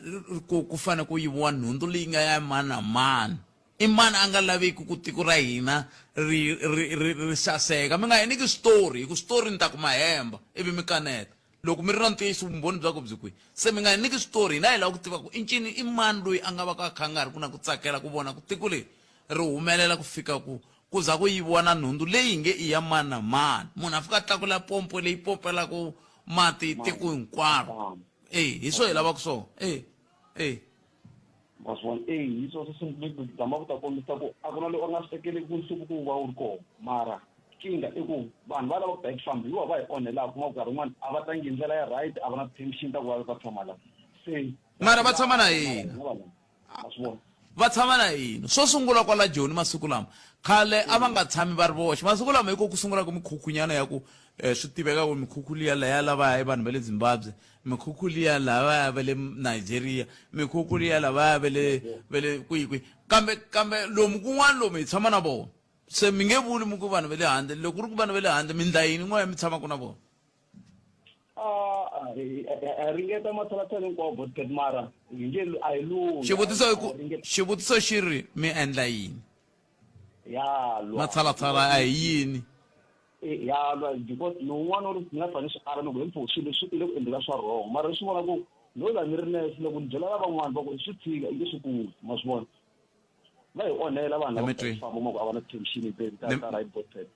[SPEAKER 2] ku ku fanele ku yiviwa nhundzu leyi nga ya mani na mani i mani a nga laveki ku tiko ra hina ri ri ri ri saseka mi nga hi nyiki switori hi ku switori ni ta ku mahemba ivi mi kaneta loko mi ri na ntiyiso vumbhoni bya ku byi kwihi se mi nga hi nyiki switori hina hi lava ku tiva ku i ncini i mani loyi a nga va ka a kha a nga ri ku na ku tsakela ku vona ku tiko leri ri humelela ku fika ku ku za ku yiviwa na nhundzu leyi nge i ya mani na mani munhu a fika a tlakula pompo leyi pompelaka mati tiko hinkwaro e hi swo hi lavaka swona e e
[SPEAKER 18] wa swi vona e hi swo swi simple zama ku ta kombisa ku a ku na loyi a nga swi tekeleki ku nsuku ku va wu ri kona mara nkingha i ku vanhu va lava ku ta hi famba hi va va hi onhelaka kuma nkarhi wun'wana a va tangi hi ndlela ya right a va na permission ta ku va va tshama la se
[SPEAKER 2] mara va tshama na hina va tshama na hina swo sungula kwala joni masiku lama khale a va nga tshami va ri voxe masiku lama hiko ku sungula ku mikhukhunyana ya ku um swi tiveka ku mikhukhu liya laya lavaya i vanhu va le zimbabwe mikhukhu liya lavaya va le nigeria mikhukhu liya lavaya va le va le kwihi kwihi kambe kambe lomu kun'wana lomu hi tshama na vona se mi nge vuli mi ku vanhu va le handle loko ku ri ku vanhu va le handle mi ndla yini n'wana mi tshamaka na vona
[SPEAKER 18] a ringeta matshalatshala hinkwawo botpet mara hi nge a hi lunghi
[SPEAKER 2] xivutiso i ku xivutiso xi ri mi endla yini
[SPEAKER 18] ya lwa
[SPEAKER 2] matshalatshala a hi yini
[SPEAKER 18] e, ya lwa because lowun'wana u ri ni nga fane swi ala ni ku himpfu swilo swi ile ku endleka swa wrong mara swi vona ku no la ni ri nexe loko ni byela lavan'wana va ku swi tshika i nge swi kuli ma swi vona va hi onhela vanhu lava famba ma ku a va na tension ta ta right botpet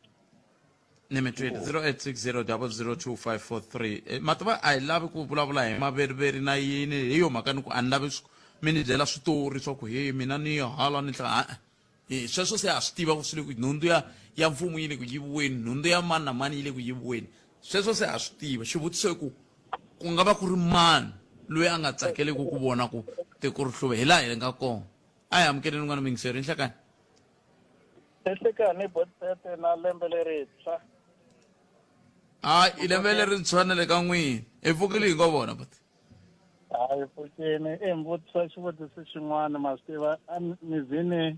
[SPEAKER 2] ni mi twile 0860002543 eh, mativa a hi lavi ku vulavula hi maveriveri na yini hi yo mhaka ni ku a ni lavi mi ni byela switori swa ku he mina ni hala ni tlha e sweswo se ha swi tiva ku swi le ku nhundzu ya ya mfumo yi le ku yiviweni nhundzu ya mani na mani yi le ku yiviweni sweswo se ha swi tiva xivutiso i ku ku nga va ku ri mani loyi a nga tsakeleki ku vona ku tiko ri hluve hi laha hi nga kona a hi amukeleni n'wana mingiseri nhlekani
[SPEAKER 19] Enhlekani Botpete na lembe lerintshwa.
[SPEAKER 2] Hayi i lembe lerintshwa na le ka n'wina. Hi pfukile hi ngo vona buti.
[SPEAKER 19] Hayi pfukini i mi vutisa xivutiso xin'wana ma swi tiva a ni zi ni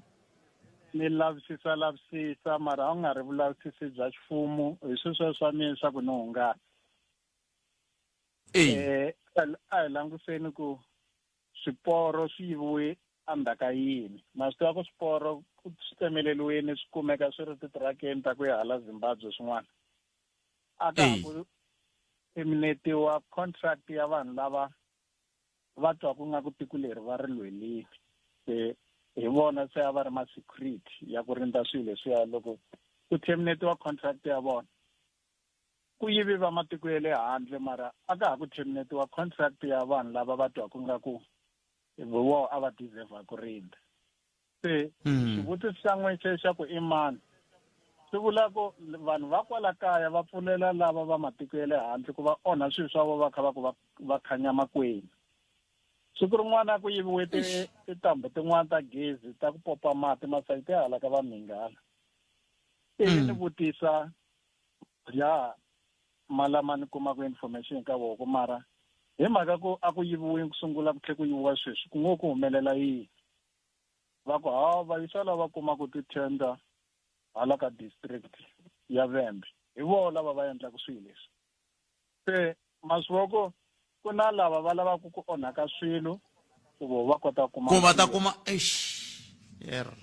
[SPEAKER 19] ni lavisisa lavisisa mara a wu nga ri vulavisisi bya xifumu hi sweswo swa mina swa ku ni hungasa.
[SPEAKER 2] Eh
[SPEAKER 19] a hi languseni ku swiporo swi yiviwe endzhaku ka yini ma swi tiva ku swiporo swi tsemeleliwini swi kumeka swi ri titirakeni ta ku ya hala zimbabwe swin'wana a ka ha ku terminatiwa contract ya vanhu lava va twaku nga ku tiko leri va ri lwelini se hi vona se a va ri ma-security ya ku rindza swilo leswiya loko ku terminatiwa contract ya vona ku yivi va matiko ya le handle mara a ka ha ku terminatiwa contract ya vanhu lava va twaku nga ku vo a va deserve ku rindza se hmm. xivutiso xa n'we xe xa ku i mani swi vula ku vanhu va kwala kaya va pfulela lava va matiko ya le handle ku va onha swilo swa vona va kha va ku va va khanya makwenu siku rin'wana ku yiviwe tintambu tin'wana ta gezi ta ku popa mati masayiti ya hala ka va mhinghala ivi ni hmm. vutisa ya malama ni kumaka information ka voko mara hi mhaka ku a ku yiviwini ku sungula ku tlhe ku yiviwa sweswi ku ngo ku humelela yini va ku hawa va yisa lava kumaka ti-tender hala ka district ya vembe hi voho lava va endlaka swilo leswi se maswoko ku na lava va lavaka ku onhaka swilo ku vo va kota ku kuma
[SPEAKER 2] ku va ta kuma eish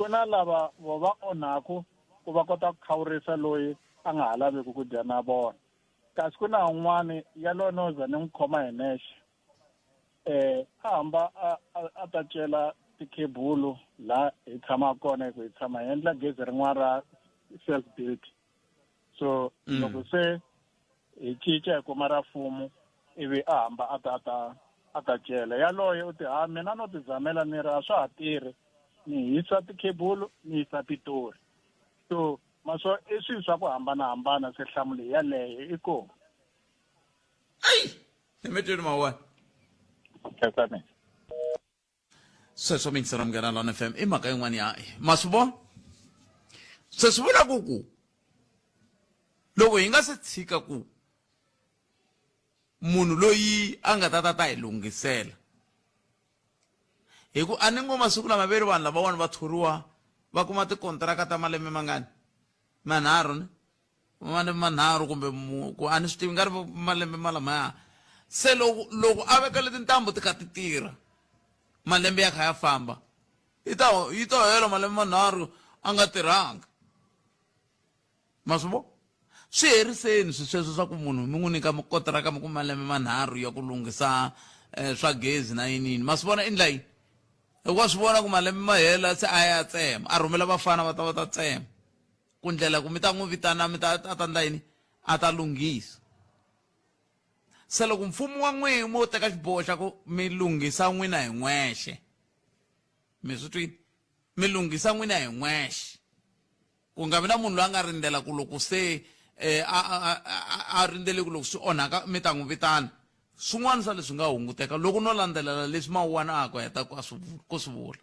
[SPEAKER 19] ku na lava vo va onhaku ku va kota ku khawurisa loyi a nga ha laveki ku dya na vona kasi ku na un'wani yaloye no za ni n'wi khoma hi nexe eh a hamba a ta cela tikhebulu la hi tshamaka kona hi ku hi tshama hi endla gezi rin'wana ra self built so mm. loko se hi cinca hi kuma ra mfumo ivi a hamba a ta ta a ta cela yaloye u ti ha mina no tizamela ni ri a swa ha tirhi ni hisa tikhebulu ni yisa pitori so maswo i swilo swa ku hambanahambana se nhlamulo yaleyo i kona
[SPEAKER 2] ayi emetweni mawani Sweswo miyingiseri Munghana Lonene FM i mhaka yin'wana ya ma swi vona se swi vula ku ku loko hi nga se tshika ku munhu loyi a nga ta ta ta hi lunghisela hi ku a ni ngo masiku lama ve ri vanhu lavawani va thoriwa va kuma tikontiraka ta malembe mangani manharhu ni malembe manharhu kumbe ku a ni swi tivi nga ri malembe malamaya se loko loko a vekele tintambu ti kha ti tirha malembe ya kha ya famba yi ta yi ta hela malembe manharhu a nga tirhanga ma swi vona swi heriseni swi sweswo swa ku munhu mi n'wi nyika kontiraka mi ku malembe manharhu ya ku lunghisa um swa gezi na yiniyini ma swi vona i ndla yini hikuva swi vona ku malembe ma hela se a ya tsema a rhumela vafana va ta va ta tsema ku ndlela ku mi ta n'wi vitana mi ta a ta ndla yini a ta lunghisa se loko mfumo wa n'wina mo teka xiboho xa ku mi lunghisa n'wina hi n'wexe mi swi twini mi lunghisa n'wina hi n'wexe ku nga vi na munhu loyi a nga rindzela ku loko se eh, a a a a rindzele ku loko swi onhaka mi ta n'wi vitana swin'wana swa leswi nga hunguteka loko no landzelela leswi mawuwana a ku heta ku a swi ku swi vula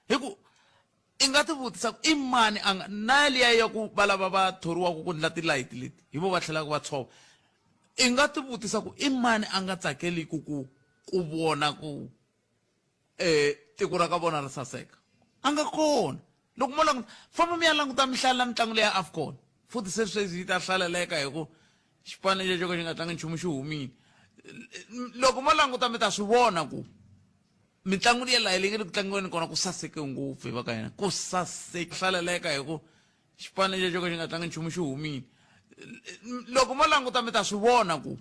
[SPEAKER 2] hi ku i nga ti vutisa ku i mani a nga na liya ya ku va lava va thoriwaka ku ndla tilayiti leti hi vo va tlhelaka va tshova i nga ti vutisa ku i mani a nga tsakeliki ku ku vona ku eh tiko ra ka vona ri saseka a nga kona loko mo languta famba mi ya languta mi hlalela mitlangu leya afcon futhi se sweswi yi ta hlaleleka hi ku xipano xexo ka xi nga tlangi nchumu xi humile loko mo languta mi ta swi vona ku mitlangu liya laha leyi nge le ku tlangiweni kona ku saseke ngopfu hi va ka hina ku saseke hlaleleka hi ku xipano xexo ka xi nga tlangi nchumu xi humile loko mo languta mi ta swi vona ku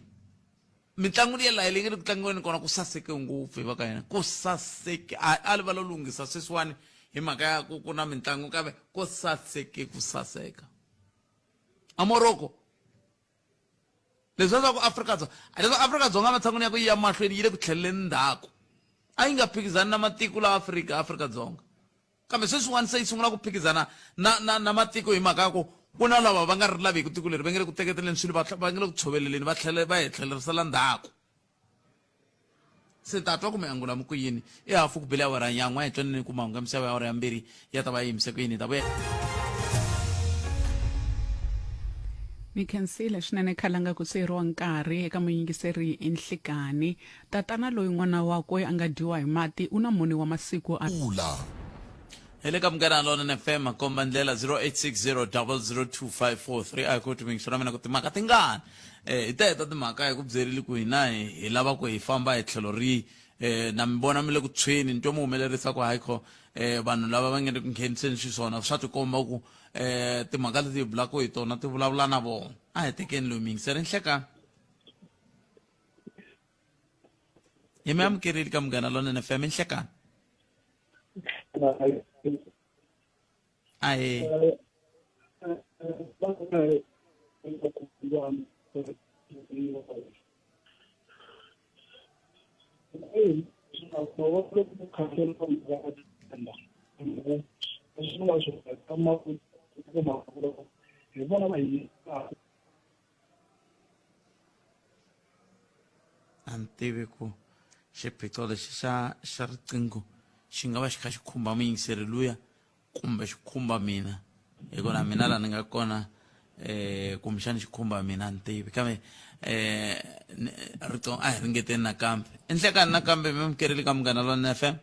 [SPEAKER 2] mitlangu liya laha leyi nge le ku tlangiweni kona ku saseke ngopfu hi va ka hina ku saseke a a li va lo lunghisa sweswiwani hi mhaka ya ku ku na mitlangu kambe ku saseke ku saseka a Morocco leswi swa ku Afrika-Dzonga leswaku Afrika-Dzonga ematshan'wini ya ku yi ya mahlweni yi le ku tlheleleni ndzhaku a yi nga phikizani na matiko la Afrika Afrika-Dzonga kambe sweswiwani se yi sungula ku phikizana na na na matiko hi mhaka ya ku ku na lava va nga ri laviki tiko leri va nge le ku teketeleni swilo va va nge le ku tshoveleleni va tlhela va hi tlhelerisela ndzhaku se ta twa ku mi angula mi ku yini i hafu ku bile awara ya n'we hi twaneni ku mahungu ya misava ya awara ya mbirhi ya ta va yi yimise ku yini hi ta vuya
[SPEAKER 20] Mi khensile swinene khalanga ku siyeriwa nkarhi eka muyingiseri i Nhlikani. Tatana loyi n'wana wakwe a nga dyiwa hi mati u na mune wa masiku a.
[SPEAKER 6] Ula.
[SPEAKER 2] Hi le ka Munghana Lonene FM makomba ndlela 0860002543 a hi ku timingisi ra mina ku timhaka tingani eh hi teto timhaka hi ku byerile ku hina hi hi lava ku hi famba hi tlhelo rihi eh na mi vona mi le ku tshweni ni twa mi humelerisa ku hayikho eh vanhu lava va nge le ku ngheniseni xiswona swa tikomba ku eh timhaka leti hi vulaka hi tona ti vulavula na vona a hi tekeni loyi miyingiseri nhlekani hi mi amukerile ka Munghana Lonene FM nhlekani ahee
[SPEAKER 17] hi vona va hi
[SPEAKER 2] A ni tivi ku xiphiqo lexi xa xa riqingho xi nga va xi kha xi khumba muyingiseri luya kumbe xi khumba mina hi ku na mina laha ni nga kona eh kumbexani xi khumba mina a ni tivi kambe eh riqingho a hi ringeteni nakambe i nhlekani nakambe mi amukerile ka Munghana Lonene F_M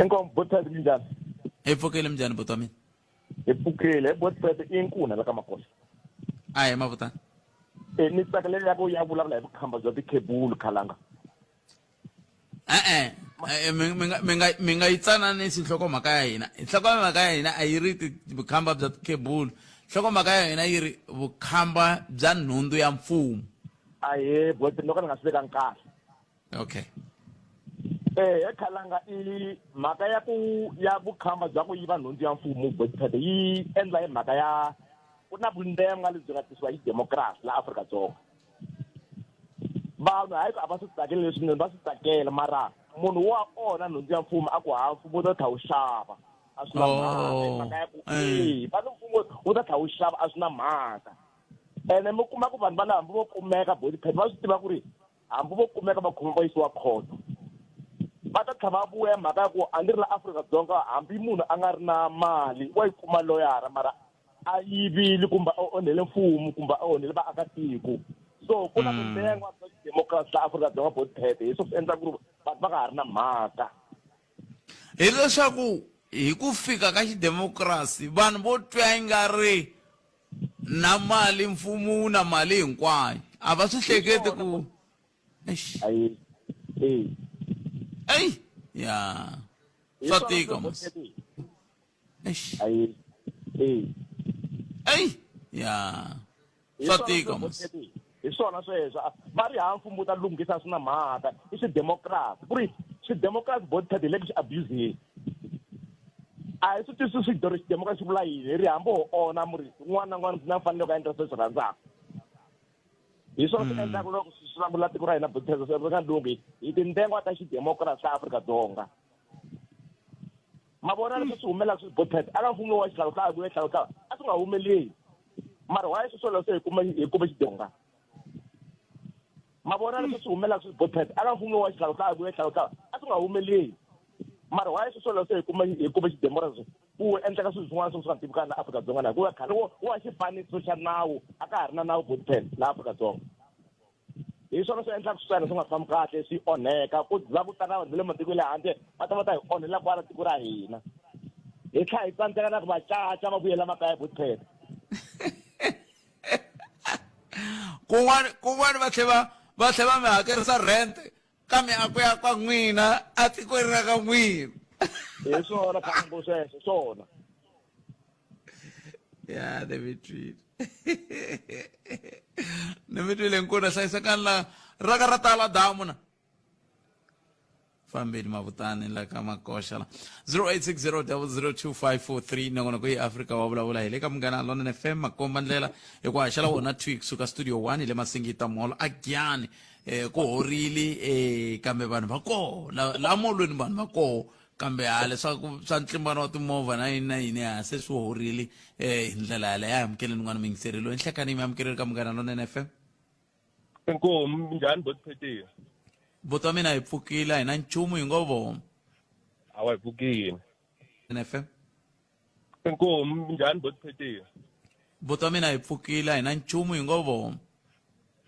[SPEAKER 21] Inkomu boti minjhani?
[SPEAKER 2] Hi pfukile minjhani buti wa mina?
[SPEAKER 21] Hi pfukile he boti Fred i nkuna la ka Makosa.
[SPEAKER 2] A hi mavutana.
[SPEAKER 21] E ni tsakela ya ku ya vulavula hi vukhamba bya tikhebulu khalanga.
[SPEAKER 2] E-e e, mi mi nga mi nga mi nga yi tsananisi nhlokomhaka ya hina. Nhlokomhaka ya hina a yi ri vukhamba bya tikhebulu. Nhlokomhaka ya hina yi ri vukhamba bya nhundzu ya mfumo.
[SPEAKER 21] Ahee boti no ka ni nga swi vekangi kahle.
[SPEAKER 2] Okay.
[SPEAKER 21] Eh he khalanga i mhaka ya ku ya vukhamba bya ku yiva nhundzu ya mfumo Botipete yi endla hi mhaka ya ku na vundenga lebyi nga tisiwa hi democracy la Afrika-Dzonga. Vanhu hayi ku a va swi tsakeli leswinene va swi tsakela mara munhu wa onha nhundzu ya mfumo a ku ha mfumo wu ta tlha wu xava a swi na mhaka hi mhaka ya ku e va ni mfumo wu ta tlha wu xava a swi na mhaka ene mi kuma ku vanhu va la hambi vo kumeka Botipete va swi tiva ku ri hambi vo kumeka va khoma va yisiwa khoto. Va ta tlhela va vuya mhaka ya ku a ni ri la Afrika-Dzonga hambi munhu a nga ri na mali wa yi kuma loyara mara a yivile kumbe a onhele mfumo kumbe a onhele vaakatiko. So ku na tindengwa ta xidemokirasi la Afrika-Dzonga botete hi swo swi endla ku ri vanhu va nga ha ri na mhaka.
[SPEAKER 2] Hileswaku hi ku fika ka xidemokirasi vanhu vo twa i nga ri na mali mfumo wu na mali hinkwayo a va swi hleketi ku eish
[SPEAKER 21] ayi eh
[SPEAKER 2] ey ya swa tika mos eish
[SPEAKER 21] ayi eh
[SPEAKER 2] ey ya swa tika mos
[SPEAKER 21] hi swona sweswo va ri ha mfumo wu ta lunghisa swi na mhaka i xidemokirasi ku ri xidemokirasi botted hi le ku xi abuseni a hi swi twisisi xidoro xidemokirasi xi vula yini hi ri hambi ho onha mu ri un'wana na un'wana na mfanelo ku endla sweswi rhandzaka hi swona swi endlaka loko swi sungula tiko ra hina botted swi nga lunghi hi tindengwa ta xidemokirasi ta Afrika-Dzonga ma vona leswi swi humelelaka swi botted a ka mfumo wa xihlawuhlawu ku xihlawuhlawu a swi nga humeleli mara why swi swoleswo hi kuma hi kume xidonga ma vona leswi swi humelelaka swi botted a ka mfumo wa xihlawuhlawu ku xihlawuhlawu a swi nga humeleli mara why swi swoleswo hi kuma hi kume xidemokirasi ku endleka swilo swin'wana swo swi nga tivikani la Afrika-Dzonga na hikuva khale wo wa xifaniso xa nawu a ka ha ri na nawu botted la Afrika-Dzonga hi swona swi endlaka swilo swi nga fambi kahle swi onheka ku za ku tala vanhu va le matikweni le handle va ta va ta hi onhela kwala tiko ra hina hi tlhela hi tsandzeka na ku va caca va vuyela makaya botted
[SPEAKER 2] kun'wana kun'wana va tlhe va va tlhe va mi hakerisa rent ka miako ya kwa n'wina atikweni ra ka n'wina
[SPEAKER 21] hi swona phango sweswo swona
[SPEAKER 2] ya ni mi twile ni mi twile nkuna hlayisekani la ra ka ra tala damu na fambeni mavutani la ka makoxa la 0860002543 nongonoko yi afrika wa vulavula hi le ka munghana lonene fm makomba ndlela hi ku haxela wona twi kusuka studio 1 hi le masingita mall a giyani eh, ku horile eh, kambe vanhu va koho la, la molweni vanhu va koho kambe ha leswaku swa ntlimbano wa timovha na yini na yini ha se swi horile eh, hi ndlela yaleyo a amukeleni n'wana muyingiseri loyi nhlekani mi amukeleli ka munghana lonene fm
[SPEAKER 3] Inkomu minjhani boti Phetiya?
[SPEAKER 2] Buti wa mina hi pfukile a hi na nchumu hi ngo vona.
[SPEAKER 3] Hawa hi pfukile.
[SPEAKER 2] FM.
[SPEAKER 3] Inkomu minjhani boti Phetiya?
[SPEAKER 2] Buti wa mina hi pfukile a hi na nchumu hi ngo vona.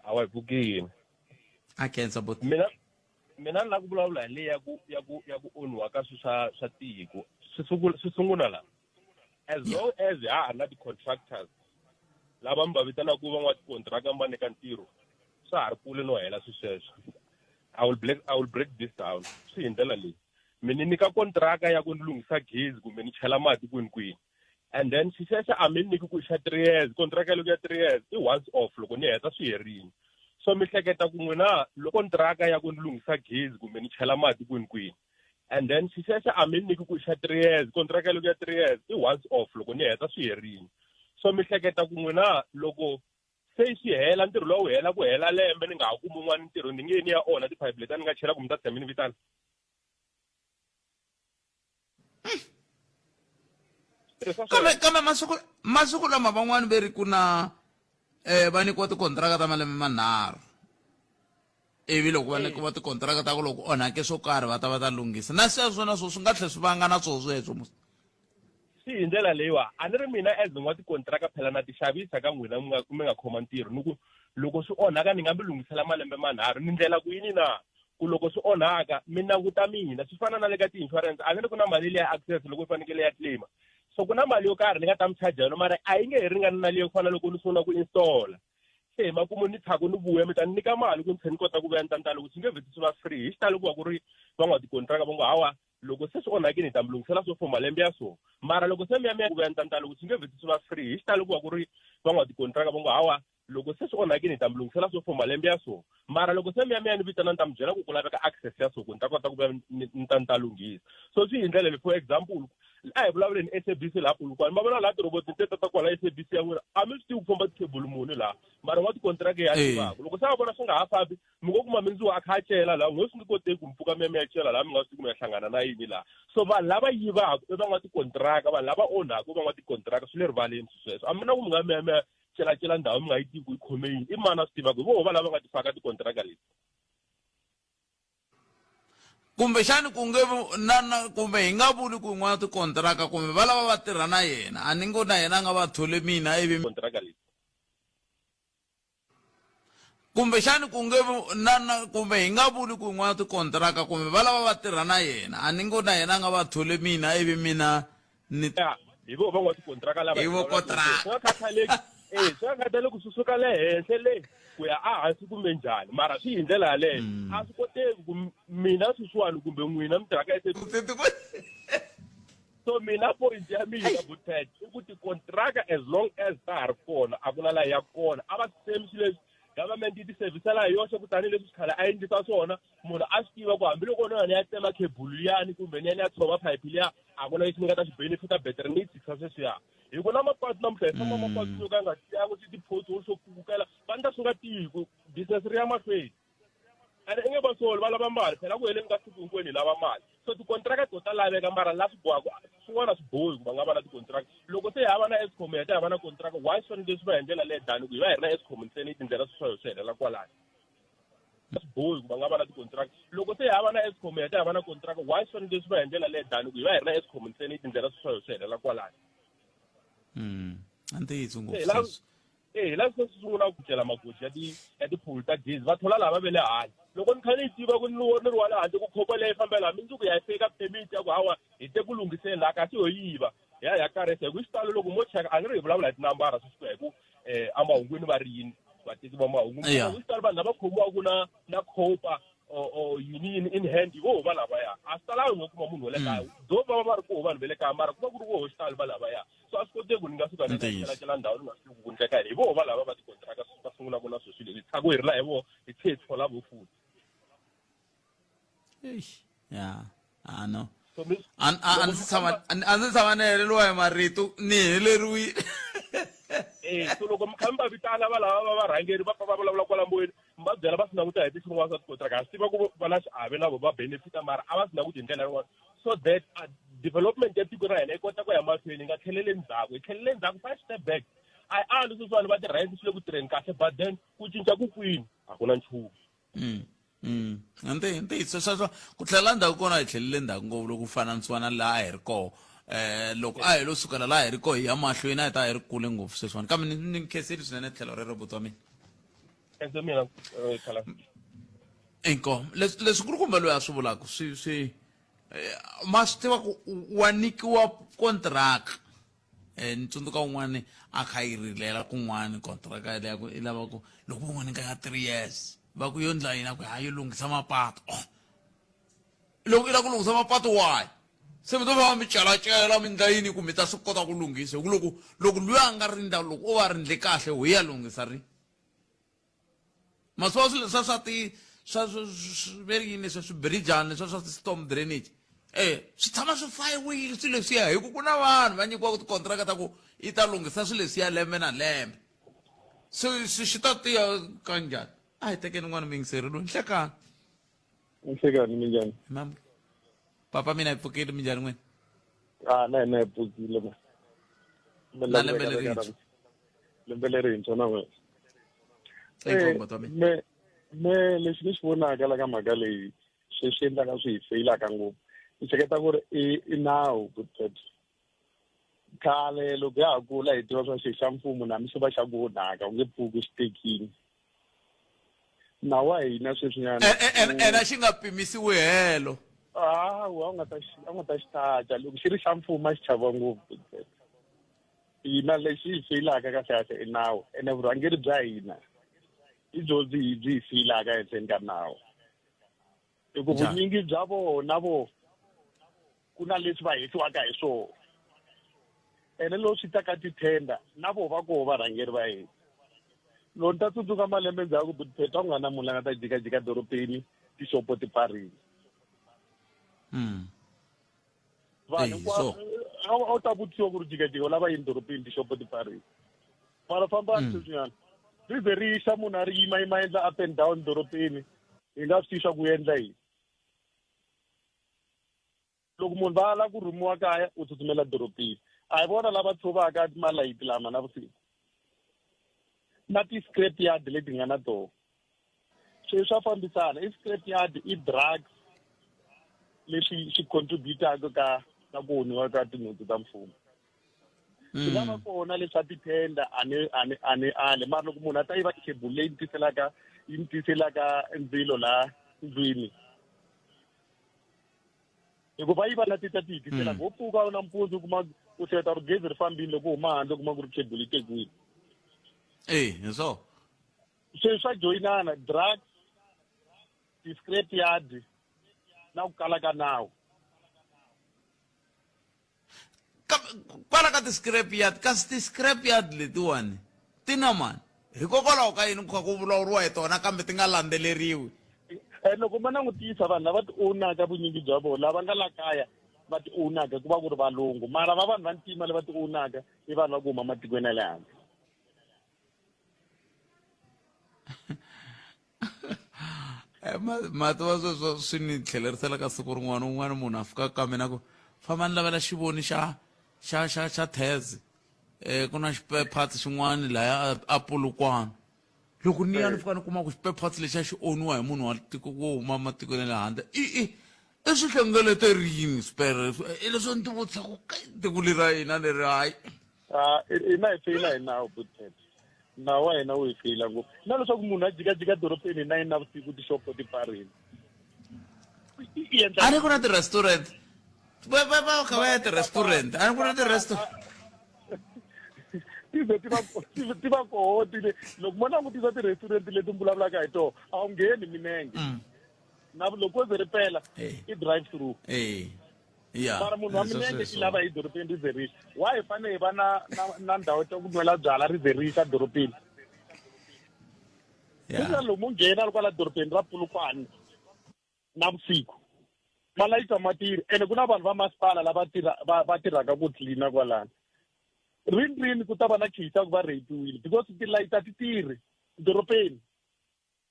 [SPEAKER 3] Hawa hi pfukile.
[SPEAKER 2] A khensa buti.
[SPEAKER 3] Mina mina ni lava ku vulavula hi leyi ya ku ya ku ya ku onhiwa ka swi swa swa tiko swi sungula swi sungula la as long as ha ha ri na ti-contractors lava mi va vitanaka ku van'watikontiraka mi va nyika ntirho swa ha ri kule no hela swi sweswo I will break, I will break this down swi hi ndlela leyi mi ni nyika kontraka ya ku ni lunghisa gezi kumbe ni chela mati kwini kwini and then xixexo a mi nyiki ku xa three years kontraka ya loko ya three years i once off loko ni heta swi herile so mi hleketa ku n'wina loko kontraka ya ku ni lunghisa gezi kumbe ni chela mati kwini kwini and then xixexo a mi nyiki ku xa three years kontraka ya loko ya three years i once off loko ni heta swi herile so mi hleketa ku n'wina loko se swi hela ntirho lowu hela ku hela lembe ni nga ha kumi un'wana ntirho ni nge ni ya onha tiphayiphi leti a ni nga chela ku mi ta tshama mi ni vitana
[SPEAKER 2] kambe kambe masiku masiku lama van'wani ve ri ku na um va nyikiwa tikontiraka ta malembe manharhu ivi loko va nyikiwa tikontiraka ta ku loko onhake swo karhi va ta va ta lunghisa na sweswo na swo swi nga tlhela swi vanga na swo sweswo mus
[SPEAKER 3] swi hi ndlela leyiwa a ni ri mina as n'watikontiraka phela na ti xavisa ka n'wina mi nga mi nga khoma ntirho ni ku loko swi onhaka ni nga mi lunghisela malembe manharhu ni ndlela ku yini na ku loko swi onhaka mi languta mina swi fana na le ka ti-insurance a ni ri ku na mali leya access loko yi fanekele ya claim so ku na mali yo karhi ni nga ta mi charge yona mara a yi nge he ringani na leyo ku fana loko ni sungula ku installer se hi makumu ni tshaku ni vuya mi ta ni nyika mali ku ni tlhela ni kota ku vuya ni ta ni ta loko swi nge vheti swi va free hi xitalo ku va ku ri van'watikontiraka va ngo hawa loko se swi onhakile hi ta mi lunghisela swo for malembe ya so mara loko se mi ya mi ya ku vuya ni ta ni ta loko swi nge vheti swi va free hi xitalo ku va ku ri van'watikontiraka va ngo hawa loko se swi onhakile hi ta mi lunghisela swo for malembe ya so mara loko se mi ya mi ya ni vitana ni ta mi byela ku ku laveka access ya so ku ni ta kota ku vuya ni ta ni ta lunghisa so swi hi ndlela leyi for example a hi vulavuleni SABC laha Polokwane ma vona laha tiroboti te ta kwala SABC ya n'wina a mi swi tivi ku famba tikhebulu muni laha mara n'watikontiraka ya tivaka loko se a vona swi nga ha fambi mi ngo kuma mindzuku a kha a cela laha n'we swi nge koteki ku mi pfuka mi ya mi ya cela laha mi nga swi tivi ku mi ya hlangana na yini laha so vanhu lava yivaka i van'watikontiraka vanhu lava onhaka i van'watikontiraka swi le rivaleni swi sweswo a mi na ku mi nga mi ya mi ya celacela ndhawu mi nga yi tivi ku yi khome yini i mani a swi tivaka hi voho va lava nga ti faka tikontiraka leti.
[SPEAKER 2] Kumbexani ku nge na na kumbe hi nga vuli ku n'wana tikontraka kumbe va lava va tirha na yena a ni ngo na yena a nga va thole mina ivi
[SPEAKER 3] kontraka leyi
[SPEAKER 2] kumbexani ku nge na na kumbe hi nga vuli ku n'wana tikontraka kumbe va lava va tirha na yena a ni ngo na yena a nga va thole mina ivi mina ni
[SPEAKER 3] ya hi vo van'watikontraka lava
[SPEAKER 2] Hi vo kontraka.
[SPEAKER 3] swi nga khathaleki eh swi nga khathaleki swi suka le henhla le ku ya ehansi kumbe njhani mara swi hi ndlela yaleyo a swi koteki ku mina sweswiwani kumbe n'wina mi tirhaka so mina point ya mina butet i ku tikontraka as long as ta ha ri kona a ku na laha ya kona a va semi swilo leswi government yi tiservisela hi yoxe ku tanihileswi xikhale a endlisa swona munhu a swi tiva ku hambiloko no ya ni ya tsema khebulu liyani kumbe ni ya ni ya tshova phayiphi liya a ku na lexi ni nga ta xi benefita betere ni yi tshikisa sweswiya hi ku na mapatu namuntlha hi famba mapatu yo ka ya nga tiyangi swi ti-pothole swo kukela va ndla swi nga tiyi ku business ri ya mahlweni ene i nge va soli va lava mali phela ku heleni ka siku hinkwenu hi lava mali so tikontraka to ta laveka mara la swi bohaka swin'wana swi bohi ku va nga va na tikontraka loko se hi va na escom hi ta hi va na kontraka why swi fanele swi va hi ndlela leyi dani ku hi va hi ri na escom ntsena yi tindlela swi swi helela kwalano swi bohi ku va nga va na tikontraka loko se hi va na escom hi ta hi va na kontraka why swi fanele swi va hi ndlela leyi dani ku hi va hi ri na escom ntsena yi tindlela swi swi helela kwalano
[SPEAKER 2] a ntiyiso ngopfu
[SPEAKER 3] e hi laha swi sungula ku cela magoji ya ti ya tiphulu ta gezi va thola lava ve le handle loko ni kha ni yi tiva ku ni ni ri wa le handle ku khopo leyi fambela mindzuku ya yi fika permit ya ku hawa hi te ku lunghiseni laha kasi ho yiva hi ya hi ya karisa hi ku xitalo loko mo cheka a ni ri hi vulavula hi tinambara swi suka hi ku um emahungwini va ri yini vateki va mahungu
[SPEAKER 2] Yeah.
[SPEAKER 3] ku xitalo vanhu lava khomiwaka na na copa or or yini yini in hand hi voho va lavaya a swi talangi ngo kuma munhu wa le kaya do va va va ri koho vanhu va le kaya mara ku va ku ri voho xitalo va lavaya so a swi koteki ku ni nga suka ni
[SPEAKER 2] Ntiyiso.
[SPEAKER 3] celacela ndhawu ni nga swi tivi ku ndleka yini hi voho va lava va tikontraka va sungulaka na sweswi leswi tshaku hi ri la hi voho hi tlhe hi thola vo futhi
[SPEAKER 2] Eish. ya a no
[SPEAKER 3] so mi
[SPEAKER 2] a a- a ndzi tshama a ndzi tshama ni heleriwa hi marito ni heleriwile
[SPEAKER 3] eh so loko mi kha mi va vitana va lava va varhangeri va pfa va vulavula kwala moyeni mi va byela va swi languta hi tihlo rin'wana swa tikontraka ha swi tiva ku va na xiave na vo va benefita mara a va swi languti hi ndlela yin'wana so that development ya tiko ra hina yi kota ku ya mahlweni yi nga tlheleli ndzhaku yi tlhelele ndzhaku five step back a yi ali sweswiwani va tirhayisi swi le ku tirheni kahle but then ku cinca ku kwini a ku na nchumu
[SPEAKER 2] Ntiyiso sweswo ku tlhelela ndzhaku kona hi tlhelele ndzhaku ngopfu loko ku fananisiwa na laha a hi ri koho um loko a hi lo sukela laha hi ri koho hi ya mahlweni a hi ta hi ri kule ngopfu sweswiwani kambe ni ni khensile swinene tlhelo rero buti wa mina
[SPEAKER 3] endzo mina khala
[SPEAKER 2] inkomu leswi leswi kulukumba loyi a swi vulaka swi swi ma swi tiva ku wa nyikiwa kontraka um ni tsundzuka un'wani a kha yi rilela kun'wani kontraka yaleyo ku i lava ku loko vo n'wi nyika ya three years va ku yo ndla yini a ku ha yo lunghisa mapatu oh. Loko i lava ku lunghisa mapatu wahi se mi to famba mi celacela mi ndla yini ku mi ta swi kota ku lunghisa hi ku loko loko luya a nga rindla loko o va rindle kahle ho ya lunghisa rini masiva swilo swa swa ti swa ve ri yini leswi swibirijani leswi swa ti-storm drainage e swi tshama swi fayiwile swilo leswiya hi ku ku na vanhu va nyikiwaka tikontraka ta ku yi ta lunghisa swilo leswiya lembe na lembe se swi xi ta tiya kanjhani a hi tekeni n'wana muyingiseri loyi nhlekani
[SPEAKER 4] Nhlekani minjhani?
[SPEAKER 2] Mam papa mina hi pfukile minjhani n'wina?
[SPEAKER 4] Ah na hina hi pfukile ma.
[SPEAKER 2] Na lembe lerintshwa.
[SPEAKER 4] Lembe lerintshwa na wena.
[SPEAKER 2] Inkomu wa mina.
[SPEAKER 4] Me me lexi ni xi vonaka la ka mhaka leyi swi swi endlaka swi hi feyilaka ngopfu. Ni hleketa ku ri i i nawu good khale loko ya ha kula hi tiva swa xi xa mfumo na mi xi va xa ku onhaka u nge pfuki xi tekile nawu wa hina sweswinyana
[SPEAKER 2] ena xi nga pimisiwi helo
[SPEAKER 4] hawa a nga ta xi a nga ta xi tacha loko xi ri xa mfumo a xi chaviwa ngopfu hina lexi hi feyilaka kahle kahle i nawu ene vurhangeri bya hina hi byo byi byi hi feyilaka ehenhleni ka nawu hi ku vunyingi bya vona vo ku na leswi va hehliwaka hi swona ene loko swi ta ka ti-tender na voho va koho varhangeri va hina loko ni ta tsundzuka malembe ndzhaku pheta ku nga na munhu la nga ta jikajika dorobeni tixopo ti pfarile vanhu hinkwavo a wu ta vutisiwa ku ri jikajika u lava yini dorobeni tixopo ti pfarile mara fambani sweswinyana ri ze ri xa munhu a ri yima yima endla up and down dorobeni hi nga swi tivi swa ku endla yini loko munhu va ala ku rhumiwa kaya u tsutsumela dorobeni a hi vona lava tshovaka malayiti lama na vusiku na ti-scrap yard leti nga na toho swilo swa fambisana i scrap yard i drugs leswi swi contributaka ka ka ku onhiwa ka tinhundzu ta mfumo. Swi nga va kona leswa ti-tender a ni a ni a ni ali mara loko munhu a ta yiva cable leyi ni tiselaka yi ni tiselaka ndzilo laha ndlwini hikuva yi va na ti ta ti hi tiselaka wo pfuka nampundzu u kuma u hleketa ku ri gezi ri fambile loko u huma handle u kuma ku ri cable yi tekiwile.
[SPEAKER 2] E hi swona.
[SPEAKER 4] Se swa joyinana drugs, ti-scrap yard na ku kala ka nawu.
[SPEAKER 2] Kwala ka ti-scrap yard, kasi ti-scrap yard letiwani ti na mani? Hikokwalaho ka yini ku kha ku vulavuriwa hi tona kambe ti nga landzeleriwi?
[SPEAKER 4] Loko ma langutisa vanhu lava ti ownaka vunyingi bya vona lava nga la kaya va ti ownaka ku va ku ri valungu mara va vanhu va ntima lava ti ownaka i vanhu va ku huma matikweni ya le handle.
[SPEAKER 2] Mati wa sweswo swi ni tlhelerisela ka siku rin'wana un'wana munhu a fika ka mina ku famba ni lavela xivoni xa xa xa xa theze ku na xi-spare parts xin'wana laya a Polokwane. Loko ni ya ni fika ni kuma ku xi-spare parts lexiya xi owniwa hi munhu wa tiko wo huma matikweni ya le handle i i i swi hlengelete rini spare i leswo ni ti vutisa ku tiko leri ra hina leri hayi.
[SPEAKER 4] Hina hi feyila hi nawu Boetie. Nawu wa hina wu hi feyila ngopfu. Na leswaku munhu a jikajika dorobeni hi 9 navusiku tixopo ti pfarile.
[SPEAKER 2] A ni ku na ti-restaurant va va va kha va ya ti-restaurant a ni ku na ti-restaurant
[SPEAKER 4] ti ze ti va ti va koho ti loko mo langutisa ti-restaurant leti mi vulavulaka hi tona a wu ngheni minenge na loko ko ze ri pela i drive through.
[SPEAKER 2] Ya
[SPEAKER 4] mara munhu wa minenge i lava hi dorobeni ri ze rixa. Why hi fanele hi va na na na ndhawu ta ku nwela byala ri ze rixa dorobeni? Ku na lomu nghena ri kwala dorobeni ra Polokwane navusiku malayiti a ma tirhi ene ku na vanhu va masipala lava tirha va va tirhaka ku tlilina kwalano rini rini ku ta va na case ya ku va rapiwile because tilayiti a ti tirhi dorobeni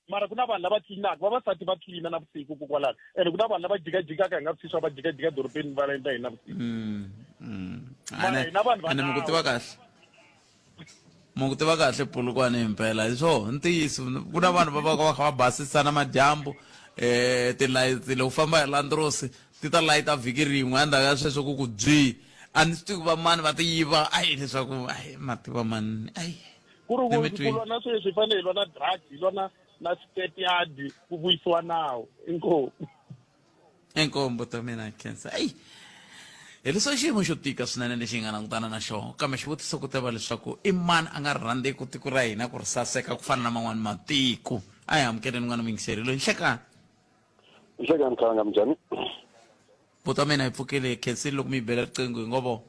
[SPEAKER 4] mara ku na vanhu lava tlilinaka vavasati va tlilina navusiku kokwalano ene ku na vanhu lava jikajikaka hi nga swi swa va jikajika dorobeni va endla hi navusiku. Mara hina vanhu va
[SPEAKER 2] ene mi ku tiva kahle mi ku tiva kahle Polokwane himpela hi swona ntiyiso ku na vanhu va va va kha va basisa na madyambu tilayiti loko famba hi landrosi ti ta layita vhiki rin'we endzhaku ka sweswo ku ku byi a ni swi tivi va mani va ti yiva ayi leswaku ayi mativa mani ayi.
[SPEAKER 4] Ku ri ku lwa na sweswi hi fanele hi lwa na drugs hi lwa na na step yard ku vuyisiwa nawu inkomu.
[SPEAKER 2] Inkomu ta mina khensa ayi hi leswo xiyimo xo tika swinene lexi hi nga langutana na xona kambe xivutiso ku ta va leswaku i mani a nga rhandzeki tiko ra hina ku ri saseka ku fana na man'wani matiko. A hi amukeleni n'wana muyingiseri loyi. Nhlekani.
[SPEAKER 1] Nhlekani Khalanga, minjhani?
[SPEAKER 2] Buti wa mina hi pfukile, hi khensile loko mi hi bela riqingho hi ngo vo.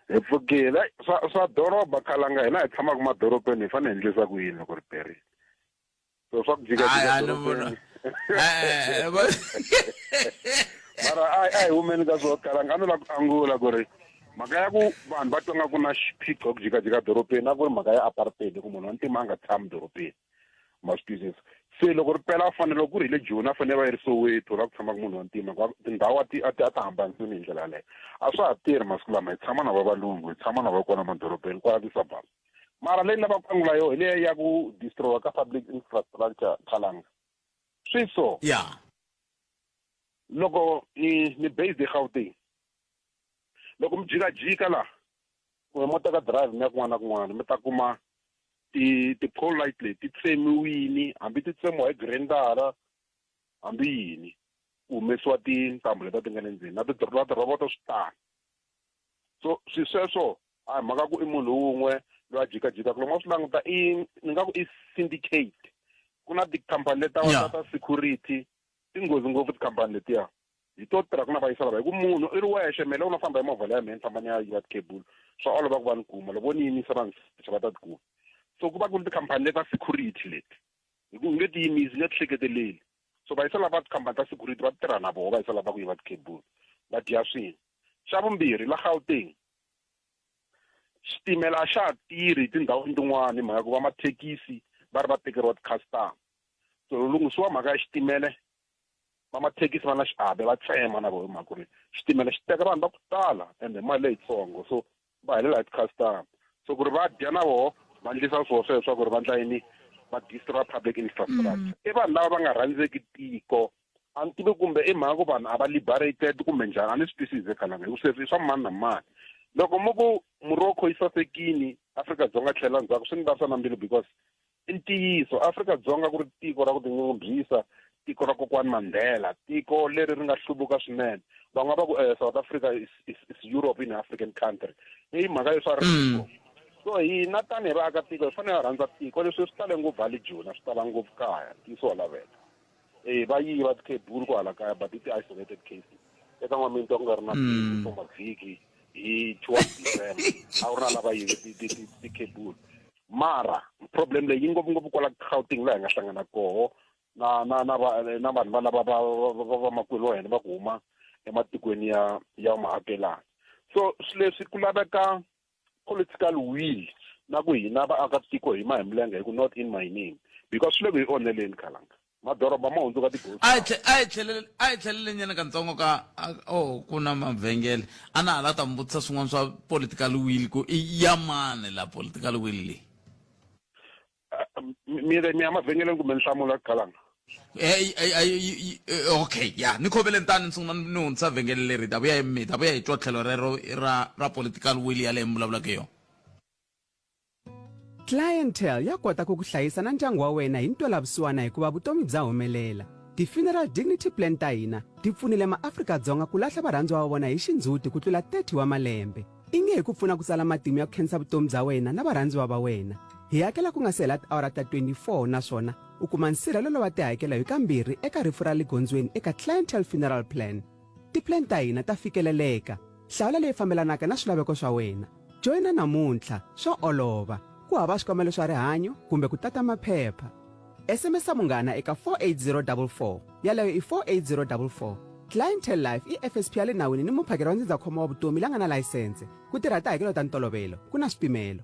[SPEAKER 1] Hi pfukile. Swa swa doroba Khalanga hina hi tshamaka madorobeni hi fanele hi endlisa ku yini loko ri perile? So swa ku jika jika dorobeni. Mara a a hi humeni ka swo Khalanga a no lava ku angula ku ri mhaka ya ku vanhu va twa nga ku na xiphiqo ku jikajika dorobeni a ku ri mhaka ya apartheid ku munhu wa ntima a nga tshami dorobeni. Ma swi twisisa? Se loko ri pela a fanele ku ri hi le Joni a fanele va yi ri Soweto la ku tshamaka munhu wa ntima hikuva tindhawu a ti a ti a ti hambanisiwile hi ndlela yaleyo. A swa ha tirhi masiku lama hi tshama na va valungu hi tshama na va kona madorobeni kwala ti-suburbs. Mara leyi ni lavaka ku angula yoho hi leya ya ku destroy ka public infrastructure Khalanga. Swi so. Loko ni ni based eGauteng loko mi jikajika la kumbe mo teka drive mi ya kun'wana na kun'wana mi ta kuma ti ti pole light leti ti tsemiwini hambi ti tsemiwa hi grendara hambi yini ku humesiwa tintambu leti ti nga le ndzeni na ti na tirhoboto swi tano. So swi sweswo a hi mhaka ku i munhu wun'we loyi a jikajikaka loko ma swi languta i ni nga ku i syndicate ku na tikhampani leta ta security ti nghozi ngopfu tikhampani letiya hi to tirhaka na vayisa lava hi ku munhu i ri wexe mehe loko no famba hi movha leya mehe ni famba ni ya yiva ti-cable swa olova ku va ni kuma loko vo ni yimisa va ni secha va ta ti kuma. So ku va ku ri tikhampani leta security leti hi ku u nge ti yimisi u nge ti hleketeleli so vayisa lava tikhampani ta security va tirha na voho vayisa lava ku yiva ti-cable va dya swin'we. Xa vumbirhi la Gauteng xitimela a xa ha tirhi etindhawini tin'wani hi mhaka ku va mathekisi va ri va tekeriwa ti-customer so lunghisiwa mhaka ya xitimele va mathekisi va na xiave va tsema na voho hi mhaka ku ri xitimela xi teka vanhu va ku tala ende hi mali leyitsongo so va helela hi ti-customer so ku ri va dya na voho va endlisa swoho sweswo swa ku ri va endla yini va destroy public infrastructure. I vanhu lava va nga rhandzeki tiko. A ni tivi kumbe i mhaka ku vanhu a va liberated kumbe njhani, a ni swi twisisi he Khalanga, hi ku sweswi i swa mani na mani. Loko mo ku Morocco yi sasekini, Afrika-Dzonga tlhelela ndzhaku, swi ni vavisa na mbilu because i ntiyiso Afrika-Dzonga ku ri tiko ra ku tinyungubyisa, tiko ra kokwani Mandela, tiko leri ri nga hluvuka swinene. Van'wana va ku South Africa is Europe in African country. I mhaka leswa riko. So hina tanihi vaakatiko hi fanele hi rhandza tiko, leswi swi tale ngopfu hale Joni, swi tala ngopfu kaya, ntiyiso wa laveka. Eh va yiva tikhebulu kwahala kaya but i ti-isolated cases. Eka n'waminti a ku nga ri na busy for mavhiki hi towards December a ku ri na lava yive tikhebulu. Mara problem leyi yi ngopfungopfu kwala Gauteng laha hi nga hlangana koho na na na va na vanhu va lava va va va makwenu wa hina va ku huma ematikweni ya ya muakelani. So swilo leswi ku laveka political will na ku hina vaakatiko hi ma hi milenge hi ku not in my name because swi le ku hi onheleni Khalanga. Madoroba ma hundzuka ti-ghost
[SPEAKER 2] A hi tlhe- a hi tlhelele a hi tlhelele nyana katsongo ka oh ku na mavhengele a na ha la ta mi vutisa swin'wana swa political will ku i ya mani la political will leyi.
[SPEAKER 1] Mi mi ya mavhengeleni kumbe nhlamulo ya Khalanga?
[SPEAKER 2] Okay ya ni khomeleni tani ni sungula ni hundzisa vhengele leri hi ta vuya hi ta vuya hi twa tlhelo rero ra political will yaleyo mi vulavulaka hi yona.
[SPEAKER 8] Clientele ya kota ku ku hlayisa na ndyangu wa wena hi ntwelavusiwana hikuva vutomi bya humelela. Ti-Funeral Dignity Plan ta hina ti pfunile maAfrika-Dzonga ku lahla varhandziwa va vona hi xindzhuti ku tlula 30 wa malembe. I nge hi ku pfuna ku tsala matimu ya ku khensa vutomi bya wena na varhandziwa va wena. Hi hakela ku nga si hela tiawara ta 24 naswona u kuma nsirhelelo wa tihakelo hi kambirhi eka rifu ra le gondzweni eka Clientele Funeral Plan. Ti-plan ta hina ta fikeleleka. Hlawula leyi fambelanaka na swilaveko swa wena. Joyina namuntlha, swa olova. Ku hava swikambelo swa rihanyo kumbe ku tata maphepha. SMS munghana eka 48044. Yaleyo i 48044. Clientele Life i FSP ya le nawini ni muphakeri wa ndzindzakhombo wa vutomi la nga na layisense. Ku tirha tihakelo ta ntolovelo, ku na swipimelo.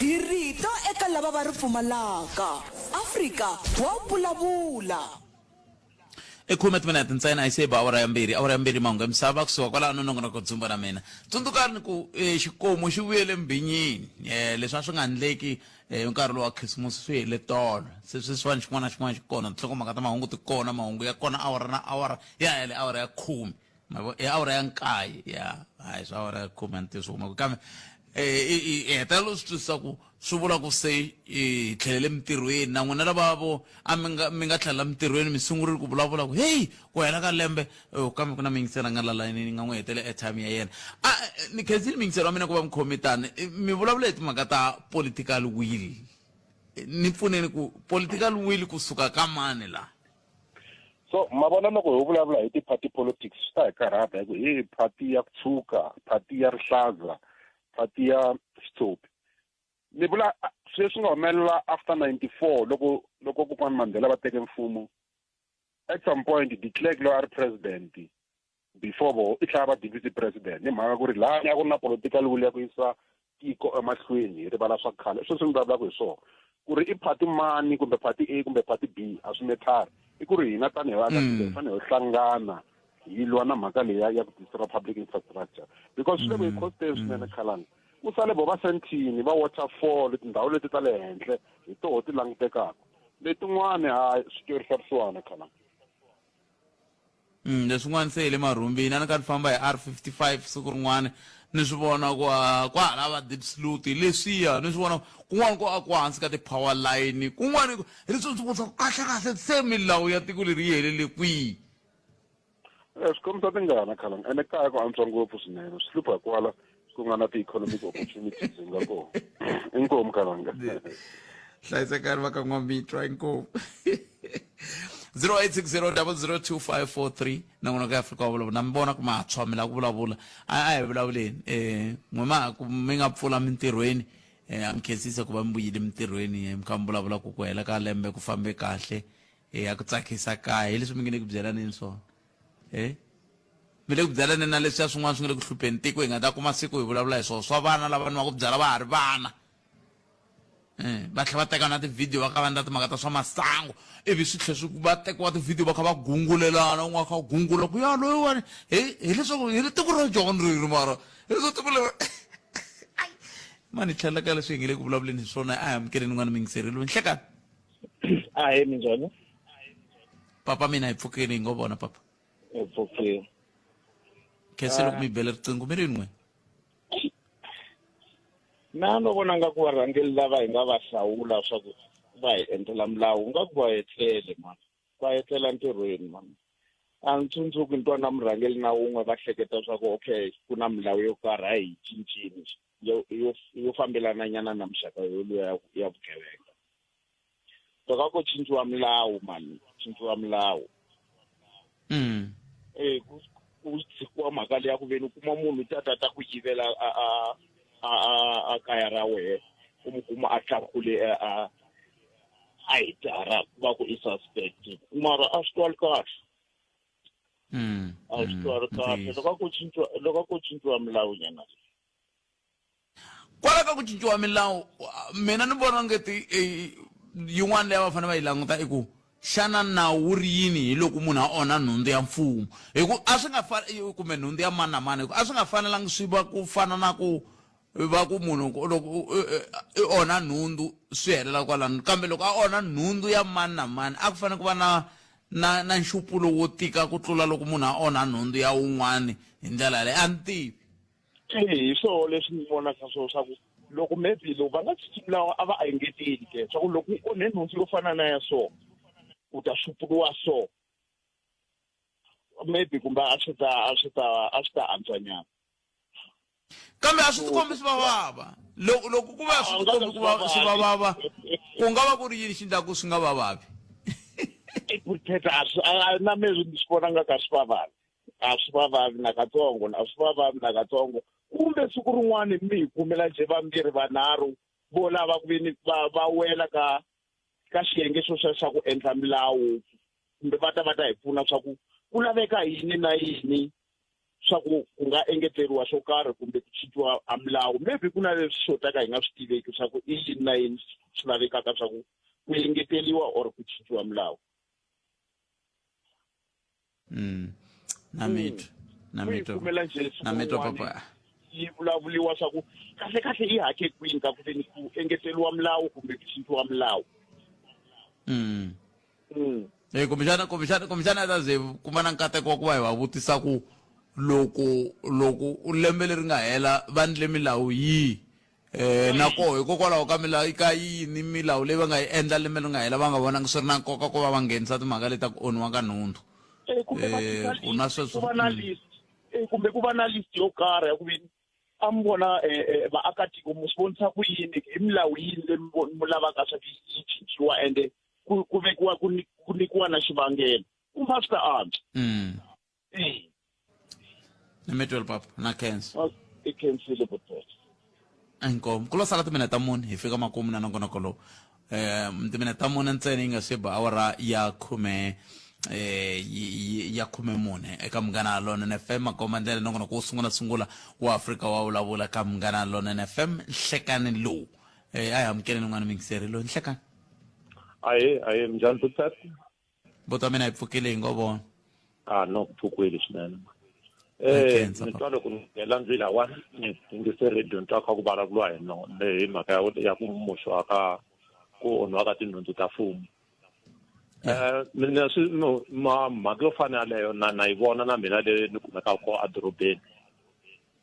[SPEAKER 5] Hi rito eka lava va ri pfumalaka. Afrika wa vulavula.
[SPEAKER 2] I khume timinete ntsena yi se ba awara ya mbirhi, awara ya mbirhi mahungu ya misava kusuka kwalano nongonoko dzumba na mina. Tsundzukani ku eh, xikomu xi vuyele mbhinyini eh, leswi a swi nga endleki eh, nkarhi lowu wa khisimusi swi hele tolo. Se sweswiwani xin'wana na xin'wana xi kona, tinhlokomhaka ta mahungu ti kona, mahungu ya kona awara na awara ya hele awara ya khume. Ma vo i awara ya nkaye ya hayi swa awara ya khume a ni tivi swi huma kambe i hetelela u swi twisisa ku swi vula ku se hi tlhelele mintirhweni na n'wina lava vo a mi nga mi nga tlhelela mintirhweni mi sungurile ku vulavula ku heyi ku hela ka lembe kambe ku na muyingiseri a nga la layinini nga n'wi hetele airtime ya yena a ni khensile muyingiseri wa mina ku va mi khome tani mi vulavula hi timhaka ta political will ni pfuneni ku political will kusuka ka mani laha.
[SPEAKER 1] So ma vona loko ho vulavula hi ti-party politics swi ta hi karhata hi ku hi party ya ku tshuka, party ya rihlaza, party ya xithopi. Ni vula sweswi nga humelela after 94 loko loko kokwani Mandela va teke mfumo at some point de Klerk loyi a ri president before voho i tlhela va deputy president hi mhaka ku ri laha a ku ri na political will ya ku yisa tiko emahlweni hi rivala swa khale sweswi ni vulavulaka hi swona ku ri i party mani kumbe party A kumbe party B a swi methari i ku ri hina tanihi vaakatiko hi fanele hi hlangana hi lwa na mhaka leya ya ku destroy public infrastructure because swi le ku hi costeni swinene khalanga ku sale vo va Sandton va Waterfall tindhawu leti ta le henhla hi toho ti langutekaka letin'wani hayi swi twerisa vusiwana khalanga.
[SPEAKER 2] Leswin'wana se hi le marhumbini a ni kha ni famba hi R55 siku rin'wana ni swi vona ku a kwa ha lava deep sloot hi leswiya ni swi vona kun'wana ku akiwa hansi ka ti-power line kun'wana hi leswi ndzi vutisa ku kahle kahle se milawu ya tiko leri yi helele kwihi.
[SPEAKER 1] Swi khomisa tingana khalanga ene kaya ku antswa ngopfu swinene swi hlupha kwala ku nga na ti-economic opportunities hi nga kona. Inkomu khalanga.
[SPEAKER 2] Hlayisekani va ka N'wamitwa inkomu. 0860002543 nongonoko ya Afrika wa vulavula na mi vona ku matshwa mi lava ku vulavula a hi vulavuleni n'we ma ku mi nga pfula mintirhweni a mi khensisa ku va mi vuyile mintirhweni mi kha mi vulavula ku ku hela ka lembe ku fambe kahle ya ku tsakisa kaya hi leswi mi nge le ku byelaneni swona mi le ku byelaneni na leswiya swin'wana swi nga le ku hlupheni tiko hi nga ta kuma siku hi vulavula hi swona swa vana lava nwaka byala va ha ri vana va tlhela va teka na ti-video va kha va endla timhaka ta swa masangu ivi swi tlhela swi va tekiwa ti-video va kha va gungulelana un'wana kha gungula ku ya loyiwani hi hileswaku hi tiko ra njhani reri mara hileswaku tiko leri mani tlhelela ka leswi hi nge le ku vulavuleni hi swona a hi amukeleni n'wana muyingiseri loyi nhlekani
[SPEAKER 22] Ahee minjhani?
[SPEAKER 2] Papa mina hi pfukile hi ngo vona papa.
[SPEAKER 9] Hi pfukile.
[SPEAKER 2] Khense loko mi bele riqingho mi ri yini n'we?
[SPEAKER 9] Na no vona nga ku varhangeri lava hi nga va hlawula swa ku va hi endlela milawu nga ku va etlele mani va etlela ntirhweni mani a ni tsundzuki ni twa na murhangeri na wun'we va hleketa swa ku okay ku na milawu yo karhi a hi cincini yo yo yo fambelana nyana na muxaka yoluya ya ya vugevenga loko a ko cinciwa milawu mani cinciwa milawu eh ku ku tshikiwa mhaka leya ku veni u kuma munhu ta ta ta ku yivela a a a a a kaya ra wehe u mu kuma a tlakule a a a hitara va ku i suspect mara a swi twali kahle a swi twali kahle loko a ko cinciwa loko a ko cinciwa milawu nyana
[SPEAKER 2] Kwala ka ku cinciwa milawu mina ni vona ngeti yin'wana leyi a va fanele va yi languta i ku xana nawu wu ri yini hi loko munhu a onha nhundzu ya mfumo hi ku a swi nga kumbe nhundzu ya mani na mani hi ku a swi nga fanelangi swi va ku fana na ku va ku munhu loko i onha nhundzu swi helela kwalano kambe loko a onha nhundzu ya mani na mani a ku fanele ku va na na na nxupulo wo tika ku tlula loko munhu a onha nhundzu ya wun'wani hi ndlela yaleyo a ni tivi.
[SPEAKER 9] E hi swoho leswi ni vonaka swona swa ku loko maybe loko va nga cinci milawu a va engeteli ke swa ku loko u onhe nhundzu yo fana na ya so u ta xupuriwa so maybe kumbe a swi ta a swi ta a swi ta antswa nyana.
[SPEAKER 2] Kambe a swi tikombi swi va vava loko loko ku va swi tikombi ku va swi va vava ku nga va ku ri yini xi endlaku swi nga va vavi.
[SPEAKER 9] Ku thetha a swi na me ni swi vona nga ka swi va vavi a swi va vavi nakatsongo a swi va vavi nakatsongo kumbe siku rin'wana mi hi kumela njhe vambirhi vanharhu vo lava ku veni va va wela ka ka xiyenge xo xa xa ku endla milawu kumbe va ta va ta hi pfuna swa ku ku laveka yini na yini swa ku ku nga engeteriwa swo karhi kumbe ku cinciwa a milawu maybe ku na leswi xotaka hi nga swi tiveki swa ku i yini na yini swi lavekaka swa ku ku engeteriwa or ku cinciwa milawu.
[SPEAKER 2] Na mi twa na mi twa
[SPEAKER 9] kumela njhe
[SPEAKER 2] na mi twa papa
[SPEAKER 9] yi vulavuriwa swa ku kahle kahle yi hake kwini ka ku veni ku engeteriwa milawu kumbe ku cinciwa milawu.
[SPEAKER 2] Eh kumbexana kumbexana kumbexana ta ze kuma na nkateko wa ku va hi va vutisa ku loko loko lembe leri nga hela va ndle milawu yihi eh na koho hikokwalaho ka milawu ka yini milawu leyi va nga yi endla lembe leri nga hela va nga vonangi swi ri na nkoka ku va va nghenisa timhaka leti ta ku onhiwa ka nhundzu.
[SPEAKER 9] Kumbe va
[SPEAKER 2] Eh,
[SPEAKER 9] tisa
[SPEAKER 2] ku na
[SPEAKER 9] list,
[SPEAKER 2] sweswo
[SPEAKER 9] ku va na list kumbe ku va na list yo karhi ya ku veni a mi vona vaakatiko mi swi vonisa ku yini hi milawu yini leyi mi lavaka swa ku yi cinciwa ende ku ku vekiwa ku ku nyikiwa na xivangelo kumbe a swi ta antswa.
[SPEAKER 2] Na mi twela papa na khensa.
[SPEAKER 9] I khensile botela.
[SPEAKER 2] Inkomu ku lo sala timinete ta mune hi fika makumu na nongonoko lowu um timinete ta mune ntsena yi nga se ba awara ya khume eh ya khume mune eka Munghana Lonene FM makomba ndlela nongonoko wo sungula sungula wa Afrika wa vulavula ka Munghana Lonene FM nhlekani lowu eh a hi amukeleni n'wana mingiseri loyi nhlekani.
[SPEAKER 22] Ahe ahe minjhani Butler?
[SPEAKER 2] Buti wa mina hi pfukile hi ngo vona.
[SPEAKER 22] Ah no ku pfukiwile swinene. Eh ni twa loko ni nghena ndzi lawa ni yingise radio ni twa kha ku vulavuriwa hi no hi mhaka ya ya ku muxwa ka ku onhiwa ka tinhundzu ta mfumo. Eh mina swi ma mhaka yo fana yaleyo na na yi vona na mina le ni kumekaka kona edorobeni.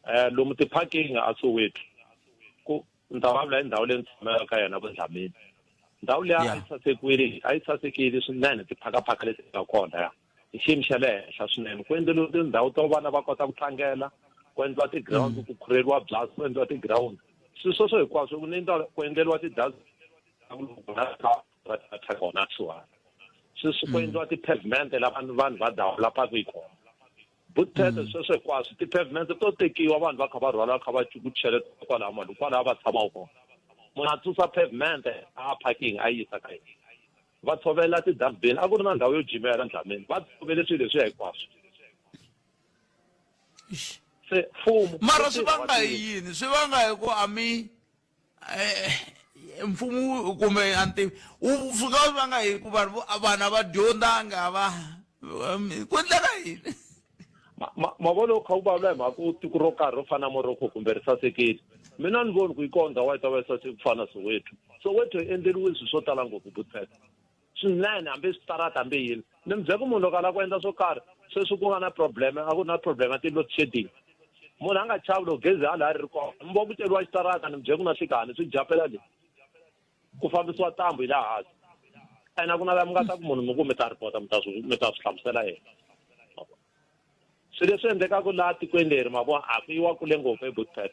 [SPEAKER 22] Eh lomu ti-parking a Soweto ku ni ta vulavula hi ndhawu leyi ni tshamaka ka yona Vundlamini. Ndhawu liya a yi sasekile a yi sasekile swinene tiphakaphaka leti nga kona ya hi xiyimo xa le henhla swinene ku endleriwe tindhawu to vana va kota ku tlangela ku endliwa ti-ground ku khurheriwa byasi ku endliwa ti-ground swilo sweswo hinkwaswo ku endliwa ku endleriwa ti-dust va kona kusuhani sweswi ku endliwa ti-pavement la vanhu vanhu va dawula yi kona Butete sweswo hinkwaswo ti-pavement to tekiwa vanhu va kha va rhwala va kha va cukucheleta kwalaho mali kwalaho va tshamaka kona munhu a susa pavement a parking a yi yisa ka yena va tshovela ti-dustbin a ku ri na ndhawu yo jimela ndlamini va tshovele swilo leswiya hinkwaswo se mfumo
[SPEAKER 2] mara swi vanga hi yini swi vanga hi ku a mi eh, mfumo kumbe a ni tivi wu swi nga vanga hi ku vanhu vanhu a va dyondzanga va ku endleka yini
[SPEAKER 22] ma vona u kha u vulavula hi mhaka ku tiko ro karhi ro fana na Morocco kumbe ri sasekile mina ni voni ku yi kona ndhawu a yi ta va yi saseke ku fana na Soweto Soweto yi endleriwe swilo swo tala ngopfu Butsheka swinene hambi switarata hambi yini Ni mi byela ku munhu loko a lava ku endla swo karhi sweswi ku nga na problem a ku na problem ya ti-load shedding. Munhu a nga chavi loko gezi hala ri ri kona. Mi vona ku ceriwa xitarata ni mi byela ku na nhlikani swi japela le. Ku fambisiwa tambu hi laha hansi. Ene a ku na laha mi nga ta ku munhu mi ku mi ta report mi ta swi mi ta swi hlamusela yena. Swilo leswi endlekaka laha tikweni leri ma vona a ku yiwa kule ngopfu eBookpet.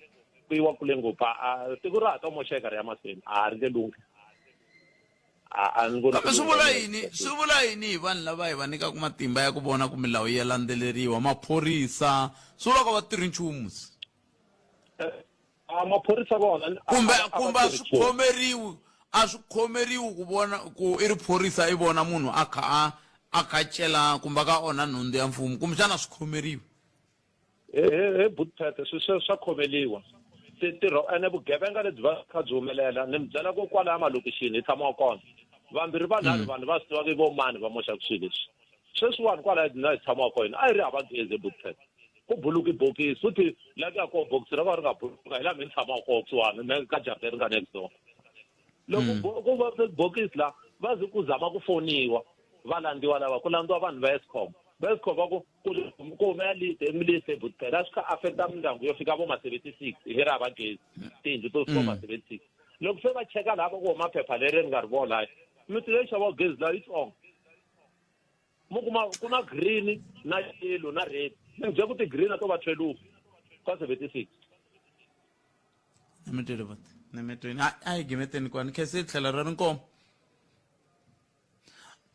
[SPEAKER 22] Ku yiwa kule ngopfu a tiko ra ha to moxeka ri ya mahlweni a ri nge lunghi. A a ni voni
[SPEAKER 2] Kambe swi vula yini swi vula yini hi vanhu lava hi va nyikaka matimba ya ku vona ku milawu ya landzeleriwa maphorisa swi vula ku va tirhi nchumu musi
[SPEAKER 22] A maphorisa vona
[SPEAKER 2] kumbe kumbe a swi khomeriwi a swi khomeriwi ku vona ku i ri phorisa i vona munhu a kha a a kha cela kumbe a ka onha nhundzu ya mfumo kumbexana swi khomeriwi
[SPEAKER 22] he he he butphete swi swa swa khomeliwa tirho ene vugevenga lebyi va kha byi humelela ni mi byela ku kwalaya malokixini hi tshama kona vambirhi vanharhu vanhu va swi tivaka i vo mani va moxaka swilo leswi sweswiwani kwalaya na hi tshamaka kona a yi ri hava gezi ebutphete ku buluki bokisi futhi la ku ya koho bokisi ra va ri nga buluka hi laha mi ni tshamaka koho kusuhani na ka jarata leri nga next door loko ku va bokisi la va ze ku zama ku foniwa va landziwa lava ku landziwa vanhu va Eskom va Eskom va ku ku ku humela list list ebutphela a swi kha affecta mindyangu yo fika vo ma 76 hi ri hava gezi tiyindlu to fika ma 76 loko se va cheka laha va ku huma phepha leri ri nga ri vona miti leyi xaviwa gezi laha yitsongo mi kuma ku na green na yellow na red ni byela ku ti-green a to va 12 ka 76
[SPEAKER 2] ni mi twile vati ni mi twini a hi gimeteni kwani khe se tlhela ra rinkomo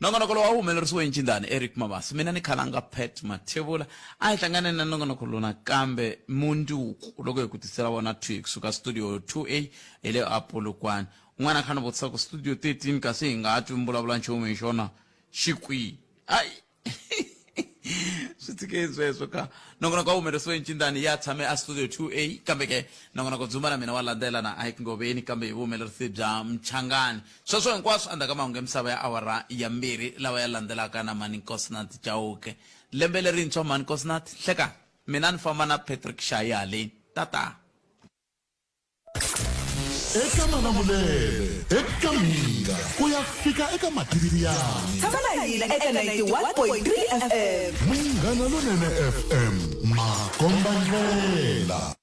[SPEAKER 2] nongonoko lowu a wu humelerisiwe hi ncindani eric mabasa mina ni khalanga pat mathevula a hi hlanganeni na nongonoko lowu nakambe mundzuku loko hi ku tisela wona 2 kusuka studio 2a hi le apolokwane un'wana a kha ni vutisa ku studio 13 kasi hi nga twi mi vulavula nchumu hi xona xi kwihi hayi swi tshikeni sweswo ka nongonoko wa humelerisiwe ncindani ya tshame a studio 2a kambe ke nongonoko dzumba na mina wa landzela na ike ngoveni kambe hi vuhumelerisi bya mchangani sweswo hinkwaswo endzhaku ka mahungu ya misava ya awara ya mbirhi lawa ya landzelaka na mani nkosinathi chauke lembe lerintshwa mani nkosinathi hleka mina ni famba na patrick shayi haleni tata
[SPEAKER 6] Eka Malamulele, eka Mhinga, ku ya fika eka Matiriyani.
[SPEAKER 5] Tshama na hina eka 91.3 FM.
[SPEAKER 6] Munghana Lonene FM, makombandlela.